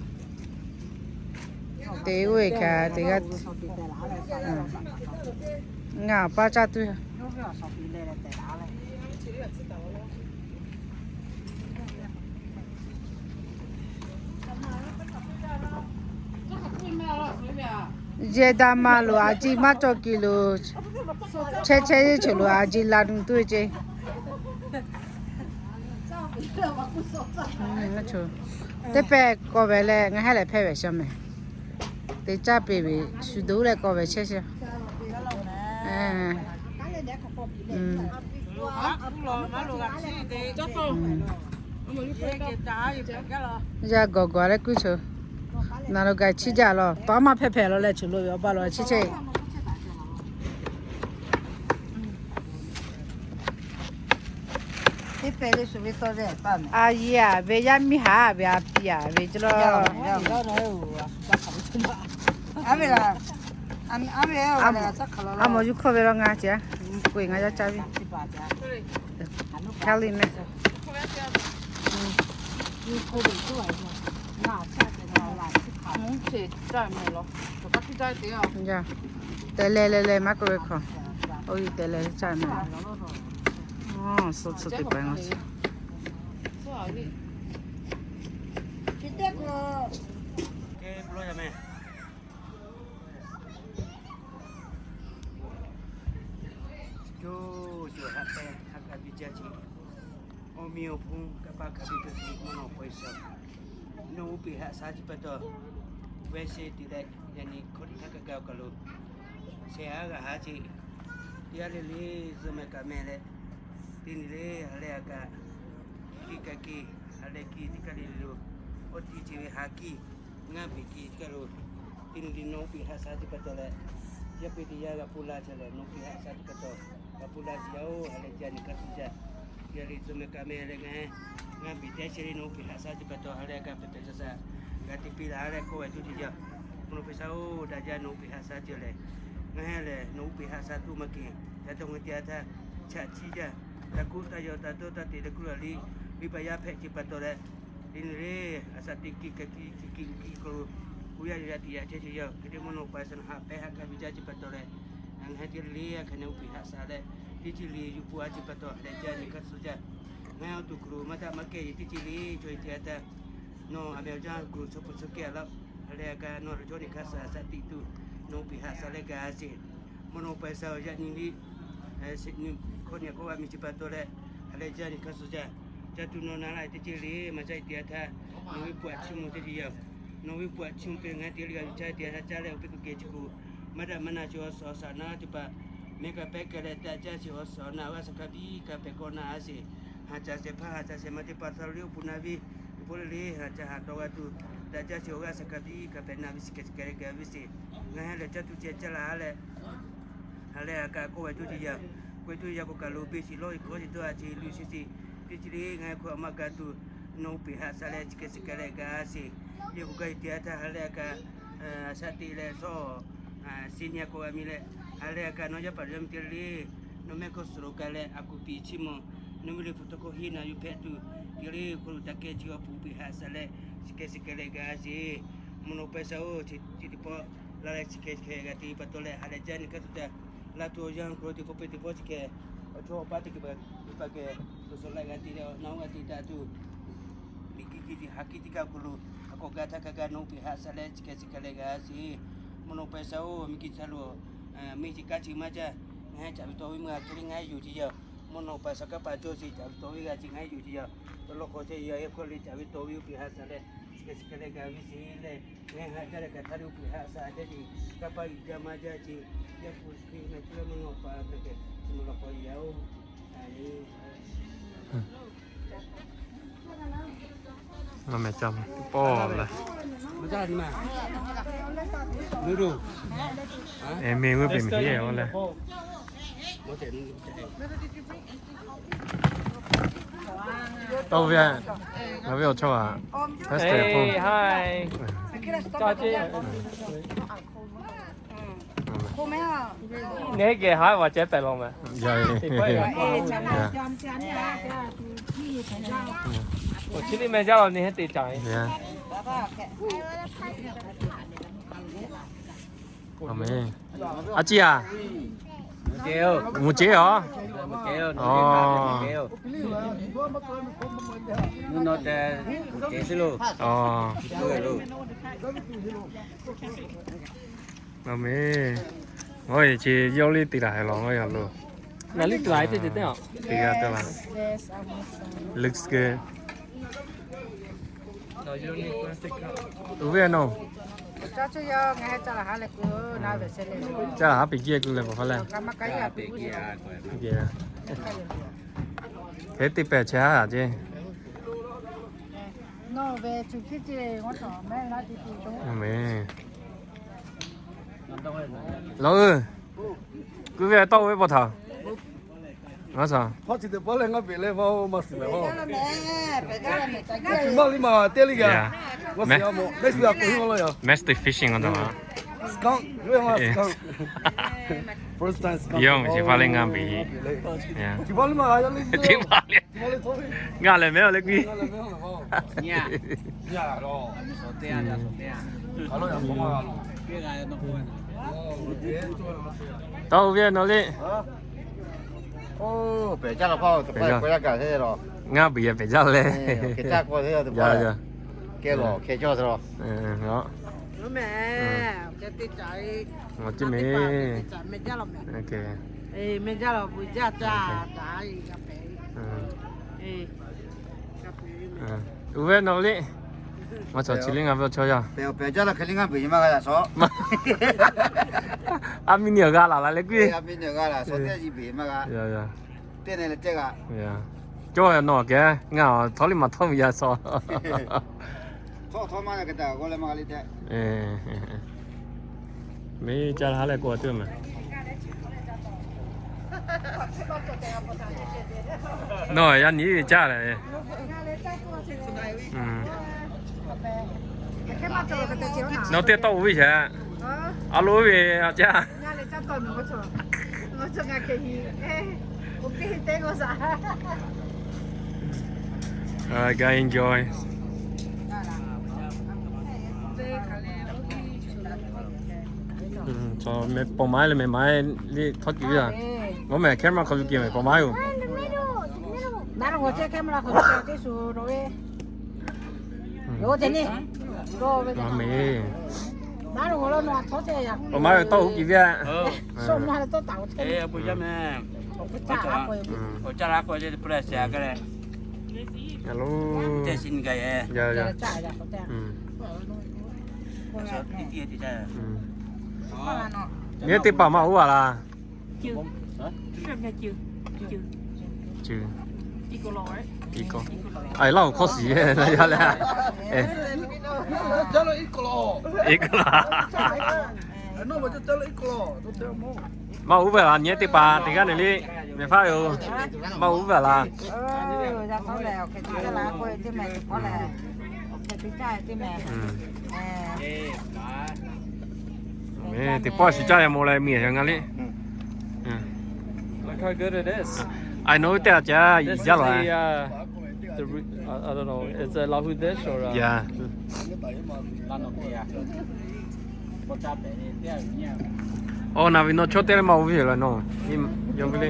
Teˇ oˇ ve hkaꞈ teˇ g'aˇ. Ngaˬ paˇ caˇ tuˬ. Yehˬ daꞈ ma loˬ, a ciˉ maˇ cawˬ kiˬ loˬ. Chehˇ chehˇ yeˇ choˬ loˬ, a ciˉ la nu tuˬ ceˇ. Teˇ pehˍ k'awꞈ ve leh ngaˬ hehˉ leh hpehˇ ve shaˍ mehˍ. Teˇ caˇ peˇ ve shu doˉ leh k'awꞈ ve chehˇ shaˍ. Yaˇ gawˬ gawˬ leh kuiˉ choˬ. Naˍ lo gaˬ chiˇ jaˇ law. Tawˇ maˇ hpehˇ hpehꞈ law leh choˬ lo ve awˬ ba law chiˇ chehˇ. A yeˬ a ve yaˇ miˇ haꞈ ve a piˍ a ve ce law. A mawˬ yuˬ hkawˇ ve law ngaˬ ce. K'oˆ e ngaˬ yaˇ caˇ ve. Kaˇ liˇ mehˆ. Teh leh leh leh maˇ k'oˆ ve hkawˇ. Oˇ e teh leh caˇ mehˆ. Suh tcuh teˇ pa ngaˬ chi. Coˇ coˬ haꞈ pehnˇ haꞈ kaꞈ biˇ jaˇ chi. Awˬ miˬ awˬ hponˇ kaꞈ pa kaꞈ biˇ jaˇ chi, mvuhˇ naw pawehˇ sha. Nawˬ uˉ peꞈ haꞈ shaˉ chi pa taw, wehˬ shehˍ teꞈ leh yaꞈ nyi hkawˇ teˇ htaˇ kaꞈ gaˬ kaˬ lo shehˍ haˉ g'a haˉ ce. Teˇ g'aˇ le le zuhꞈ mehˍ kaꞈ mehˍ leh, teˇ nyi le ha lehˬ a kaꞈ kiˇ kaꞈ kiˇ, ha lehˬ kiˇ teˇ kaˇ le le lo, awˬ tiꞈ ce ve ha kiˇ ngaˇ peꞈ kiˇ teˇ kaˇ lo, teˇ nyi le nawˬ uˉ peꞈ haꞈ shaˉ chi pa taw leh, yaˇ peꞈ teˇ yanˇ g'a ponˇ la ce leh nawˬ uˉ peꞈ haꞈ shaˉ chi pa taw g'a ponˇ la ce yaˇ oˬ. Ha lehˬ jaˇ nyi hk'a suh jaˇ. Yaꞈ le zuhꞈ mehˍ kaꞈ mehˍ leh ngaˬ, ngaˇ peꞈ teˇ shehˍ le nawˬ uˉ peꞈ haꞈ shaˉ chi pa taw ha lehˬ a kaꞈ hpehꞈ hpehꞈ shaˍ shaˍ g'a te piˇ la leh k'oˆ ve tuˬ ce yaˇ. Mvuhˇ naw pawehˇ sha oˬ, daꞈ jaˇ nawˬ uˉ peꞈ haꞈ shaˉ ce leh, ngaˬ hehˉ lehˬ nawˬ uˉ peꞈ haꞈ shaˉ tuˬ maˇ kehˬ. Ca taw ngaˬ te a htaˇ chaꞈ chiˇ jaˇ. Taˇ kuˉ taˇ yaw taˇ tawˇ taˇ te leh kuˉ la liˇ, venˇ baˆ yaˇ hpehꞈ chi pa taw leh, teˇ nyi le a shaꞈ teꞈ kiˇ kaꞈ kiˇ, chi kiˇ uˉ kiˇ k'o, uˉ yaˇ yaˇ yaˇ teꞈ yaꞈ chehˇ chi yaˇ. Hk'e te mvuhˇ naw pawehˇ sha na haꞈ pehˇ haꞈ kaꞈ biˇ jaˇ chi pa taw leh, ngaˬ hehˉ teˇ le le a hk'e ne uˉ peꞈ haꞈ shaˉ leh, teˇ chi le yuˬ pfuhˇ a chi pa taw leh jaˇ nyi hk'a suh jaˇ. Ngaˬ hehˉ awˬ to kuˬ lo maˇ taˆ maˇ kehˬ ve teˇ chi le chaw e te a htaˇ, nawˬ a meh awˬ jaˇ kuˬ lo chaw pui chaw kehˬ a laˇ. Ha lehˬ a kaꞈ nawˬ a lo cawˇ nyi hk'a suh a shaꞈ teꞈ tuˬ nawˬ uˉ peꞈ haꞈ shaˉ leh gaˬ a sheˍ. Mvuhˇ naw pawehˇ sha awˬ yaꞈ nyi liˇ, hkawˇ nyi k'oˆ g'a miˬ chi pa taw leh, ha lehˬ jaˇ nyi hk'a suh jaˇ. Caˇ tuˬ nawˬ na laˇ teˇ chi le maˇ caˇ e te a htaˇ, nawˬ ve puꞈ a chiˇ mvuh teˇ chi yaˇ. Nawˬ ve puꞈ a chiˇ mvuh peuˬ ngaˬ te le g'a yuˬ caˇ te a htaˇ caˇ leh awˬ peˇ k'oˆ geh chi kuˬ, maˇ daꞈ maˇ na chi awˬ suhˍ awˬ shaꞈ na teˇ hpaˍ mehˉ kaꞈ pehˉ kehˬ leh taꞈ jaˇ sheˍ. Awˬ suhˍ awˬ na g'aˇ shaˍ kaˇ biˇ kaꞈ hpehꞈ kawˆ na a sheˍ. Haꞈ ca shehˍ hpaˇ haꞈ ca shehˍ ma teˇ hpaˍ htaˇ lo le awˬ pon na ve, awˬ pon le le haꞈ ca haꞈ dawˇ g'a tuˬ, taꞈ jaˇ sheˍ. Awˬ g'aˇ shaˍ kaˇ biˇ kaꞈ hpehꞈ na ve shiˍ kehˬ shiˍ kehˬ leh gaˬ ve sheˍ. Ngaˬ hehˉ lehˬ caˇ tuˬ ceh caˇ la leh, ha lehˬ a kaꞈ k'oˆ ve tuˬ chi yaˇ, k'oˆ ve tuˬ yaˇ k'o kaꞈ lo peˇ shiˍ lawˇ e hkawˇ chi dawˇ a chi luˬ shiˍ shiˍ. Teˇ chi le ngaˬ hehˉ hkawˇ a maˇ gaˬ tuˬ, nawˬ uˉ peꞈ haꞈ shaˉ leh chi kehˬ shiˍ kehˬ leh gaˬ a sheˍ. Yawˇ k'o gaˇ e teˇ yanˇ htaˇ ha lehˬ a kaꞈ, a shaꞈ teꞈ leh shawˉ, a senior k'o a miˬ leh, ha lehˬ a kaꞈ nawˬ yaˇ paˍ yaˇ miˬ teˇ le, nawˬ mehˆ hkawˇ suhˍ lo kaꞈ leh a kuˬ piˍ chiˇ mvuh, nawˬ miˬ le photocopy na yuˬ hpehꞈ tuˬ, teˇ le hk'oˆ lo taˇ kehˉ chi awˬ pon piˇ haꞈ shaˍ leh, chi hk'e chi hk'e leh gaˇ sheˍ. Mvuhˇ naw pehˇ shaˍ oˬ, chi teˇ pawˆ la leh chi hk'e chi hk'e g'a te pa taw leh ha lehˬ jaˇ nyi kaˇ tuˬ te, la tuˬ awˬ yanˇ hk'aw lo teˇ pawˆ peuˬ teˇ pawˆ chi hk'e awˬ chawˇ awˬ paˇ teˇ hk'e pa, teˇ pa hk'e, suhˍ suhˍ leh g'a te leh nawˬ g'a te daꞈ tuˬ, miˬ guiˬ guiˬ chi ha kiˇ teˇ kaˇ hk'aw lo a k'awꞈ gaˇ htaˇ kaꞈ g'a nawˬ piˇ haꞈ shaˍ leh chi hk'e chi hk'e leh g'a sheˍ. Mvuhˇ naw pehˇ shaˍ oˬ, miˬ guiˬ htaˇ lo, miˬ chi kaˇ chi maˇ jaˇ, ngaˬ hui caꞈ ve taw ve meuˇ a hk'e le ngaˬ hui yuˬ chi yaˇ. Mvuhˇ naw pehˇ shaˍ kaꞈ pa cawˇ chi caꞈ ve taw ve g'a chi ngaˬ hui yuˬ chi yaˇ. Tawˇ lawˇ hk'aw chehˇ yaˇ e hk'aw le caꞈ ve taw ve oˇ piˇ haꞈ shaˍ leh, chi hk'e chi hk'e leh g'a ve sheˍ leh, ngaˬ hui haꞈ jaˇ leh kaꞈ htaˇ le oˇ piˇ haꞈ shaˍ a jaˇ chi, kaˇ paˇ yuˬ jaˇ maˇ jaˇ chi, yaˇ hpu chi hk'e meh tuˬ leh mvuhˇ naw pehˇ shaˍ kaꞈ chi mvuhˇ naw hk'aw yaˇ oˬ. Ngaˬ meh ca pawˆ leh, e meh g'uˇ peˬ miˬ hiˆ e oˇ leh. Tawˇ ve, ngaˬ ve awˬ chawˇ a, pastor hpawˇ. Neˇ haiˉ geh haˉ vaˬ ceh pehˍ law meh. Chi teˇ meh jaˇ law neˇ haiˉ te caˍ. A ciˉ a, mvuhˬ ceˇ a. Aˬ, a meh, ngaˬ hui chi yawˇ liˇ te laˬ haiˬ law maˇ yaw lo. Looks good. Uˇ ve a nawˬ, caˇ laˬ haˉ peˬ jiˇ e kuˬ leh paˍ hpaˇ leh, hk'e te pehˬ chehˇ haˉ ceˇ. Meh, lawˬ ui, kuˇ ve tawˇ ve paw htaꞈ, ngaˬ hk'aw chi teꞈ paˉ leh ngaˇ beˬ leh vaˇ maˇ shiˍ mehˍ. Maˇ liˇ maˬ teˇ liˇ g'a. Mass fishing a taw. Skunk, first time skunk. Yawˇ chi paˉ leh ngaˇ beˬ. Chi paˉ leh maˇ g'a yaˇ le. Ngaˇ lehˬ mehˉ a leh kuiˬ. Tawˇ ve nawˬ le. Ngaˇ beˬ yaˇ pehˬ jaˇ leh. Uˇ ve nawˬ le. Maˇ cawˬ chi le ngaˇ ve awˬ chawˇ yaˇ. Pehˬ jaˇ la hk'e le ngaˇ beˬ maˇ g'a yaꞈ shaw. A miˇ niˬ awˬ g'a laˬ la leh kuiˬ. Teˇ nyi beˬ maˇ g'a. Teˇ nyi leh teˇ g'a. Cawˇ nawˬ kehˉ ngaˬ htawˇ liˇ maˬ htawˇ ve yaꞈ shaw. Meˇ caˇ la haˉ leh k'o a tuˇ meh. Nawˬ yaˇ nyi ve caˇ leh. Nawˬ teˇ tawˆ oˇ ve sheˍ. A lo ve a caˇ. Guys, enjoy. Meh paw maˇ leh meh maˇ le htawˇ kiˬ ve a. Ngaˬ meh camera hk'aw lo kiˬ meh paw maˇ yoˬ. Paw maˇ yoˬ tawˇ oˇ kiˬ ve a. Hello. Nyi teˇ hpaˍ maˇ oˇ a laˇ. A laˇ oˬ hkawˇ shiˍ yaˇ leh. Maˇ oˇ ve laˬ, nyi teˇ hpaˍ teˇ g'aˇ ne le. Mehˬ hpaˇ yoˬ. Maˇ oˇ ve laˬ. Teˇ pawˆ shiˍ caˇ ya mawˬ leh miˬ a ngaˬ liˇ. Look how good it is. Ai, nawˬ hui teˇ g'aˇ caˇ iˍ jaˇ la. The re- I, I don't know. It's a lahu dish or a. Yeah. Awˬ, naˬ ve nawˬ chaw teˇ leh maˇ oˇ ve laˬ nawˬ. Yawˇ ve le.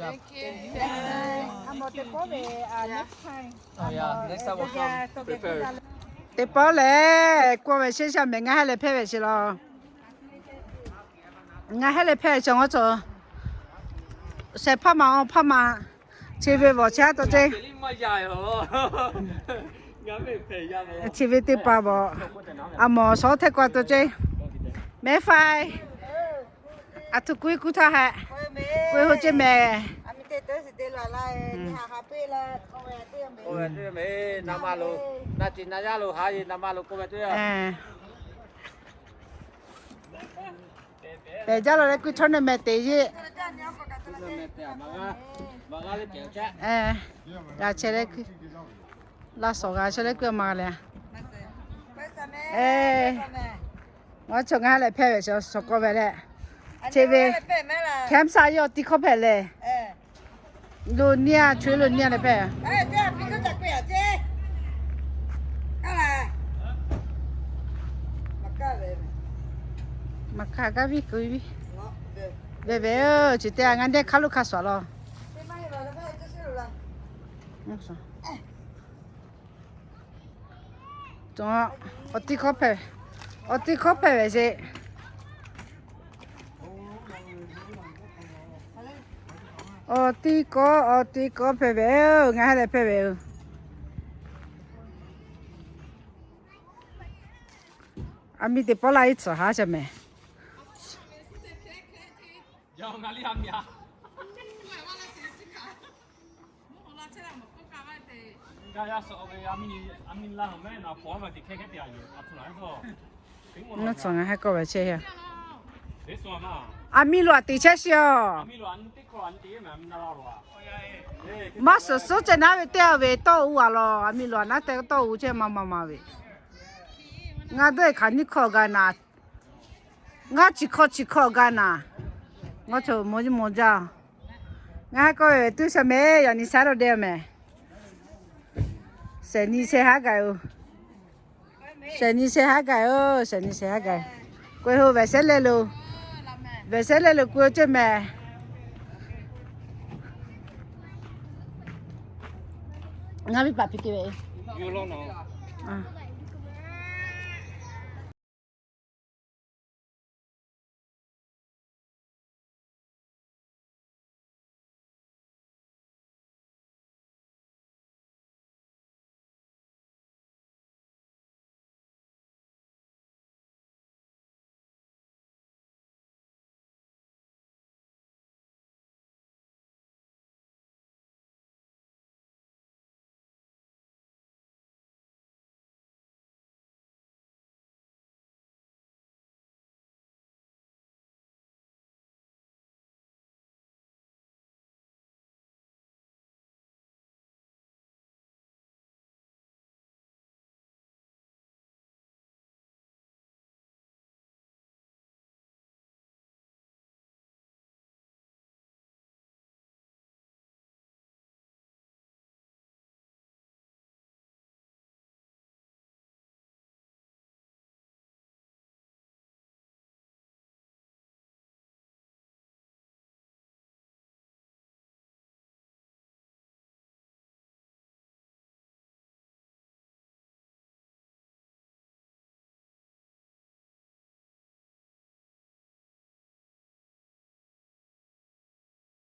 Teˇ pawˆ lehˬ, k'oˆ ve sheˉ shaˍ mehˍ, ngaˬ haˉ leh hpehˇ ve sheˍ law. Ngaˬ haˉ leh hpehˇ ve chaw ngaˬ cawˬ shehˍ hpaˇ ma awˬ hpaˇ ma, chi ve vawˬ chehˇ taw ceˇ. Chi ve teˇ pa vawˬ, a mawˬ shawˉ hteˇ k'aw taw ceˇ. Mehˉ faiˇ, a htoꞈ kuiˉ kuiˉ htaˇ hehꞈ, k'oˆ ve hoˆ ceˇ mehˍ. Pehˬ jaˇ la leh kuiˬ chaw neˇ mehˍ te yeˇ. G'a chehˇ leh kuiˬ, laˇ shawˍ g'a chehˇ leh kuiˬ a ma leh, ngaˬ chaw ngaˬ haˉ leh hpehˇ ve chaw shawˍ k'aw ve leh, chi ve Kehˉ mvuhˇ shaˆ yawˇ tiˇ hkawˇ hpehꞈ leh, lo niˇ a chu lo niˇ a leh hpehˇ. Maˍ hkaˍ gaˇ viˉ kuiˬ viˉ, ve ve, chi teˇ g'aˇ ngaˬ dehˇ hk'a lo hk'a shuˍ law. Awˬ tiˇ hkawˇ hpehꞈ, awˬ tiˇ hkawˇ hpehꞈ ve sheˍ. Awˬ tiˇ hkawˇ, awˬ tiˇ hkawˇ hpehꞈ ve, ngaˬ haˉ leh hpehˇ ve. A miˇ teˇ pawˆ laˇ iˉ tcuhˍ haˉ ca mehˍ. Naˇ tcuhˍ ngaˬ haˉ k'oˆ ve chehˇ a. A miˇ lo aꞈ teꞈ chehˇ shiˍ a. Maˇ suhˍ suhˉ ceh naˉ ve teˇ a ve tawˇ uˉ a law. A miˇ lo aꞈ naˉ te tawˇ uˉ chehˇ ma ma ma ve. Ngaˬ dawˇ e hk'aˬ nyiˇ hkawˇ g'a naˍ, ngaˇ chi hkawˇ chi hkawˇ g'a naˍ. Ngaˬ chaw mawˬ jiˇ mawˬ jaˇ. Ngaˬ haˉ k'oˆ ve tuˇ shaˍ mehˍ, yaꞈ nyi shaˉ dawˇ deh mehˍ. Shehˍ nyi shehˍ haˉ gaˬ oˬ. Shehˍ nyi shehˍ haˉ gaˬ oˬ, shehˍ nyi shehˍ haˉ gaˬ. K'oˆ ve ho vehˬ shehˉ leh lo, vehˬ shehˉ leh lo k'oˆ ve ceˇ mehˍ. Ngaˬ viˉ paˍ piˇ ke ve, a,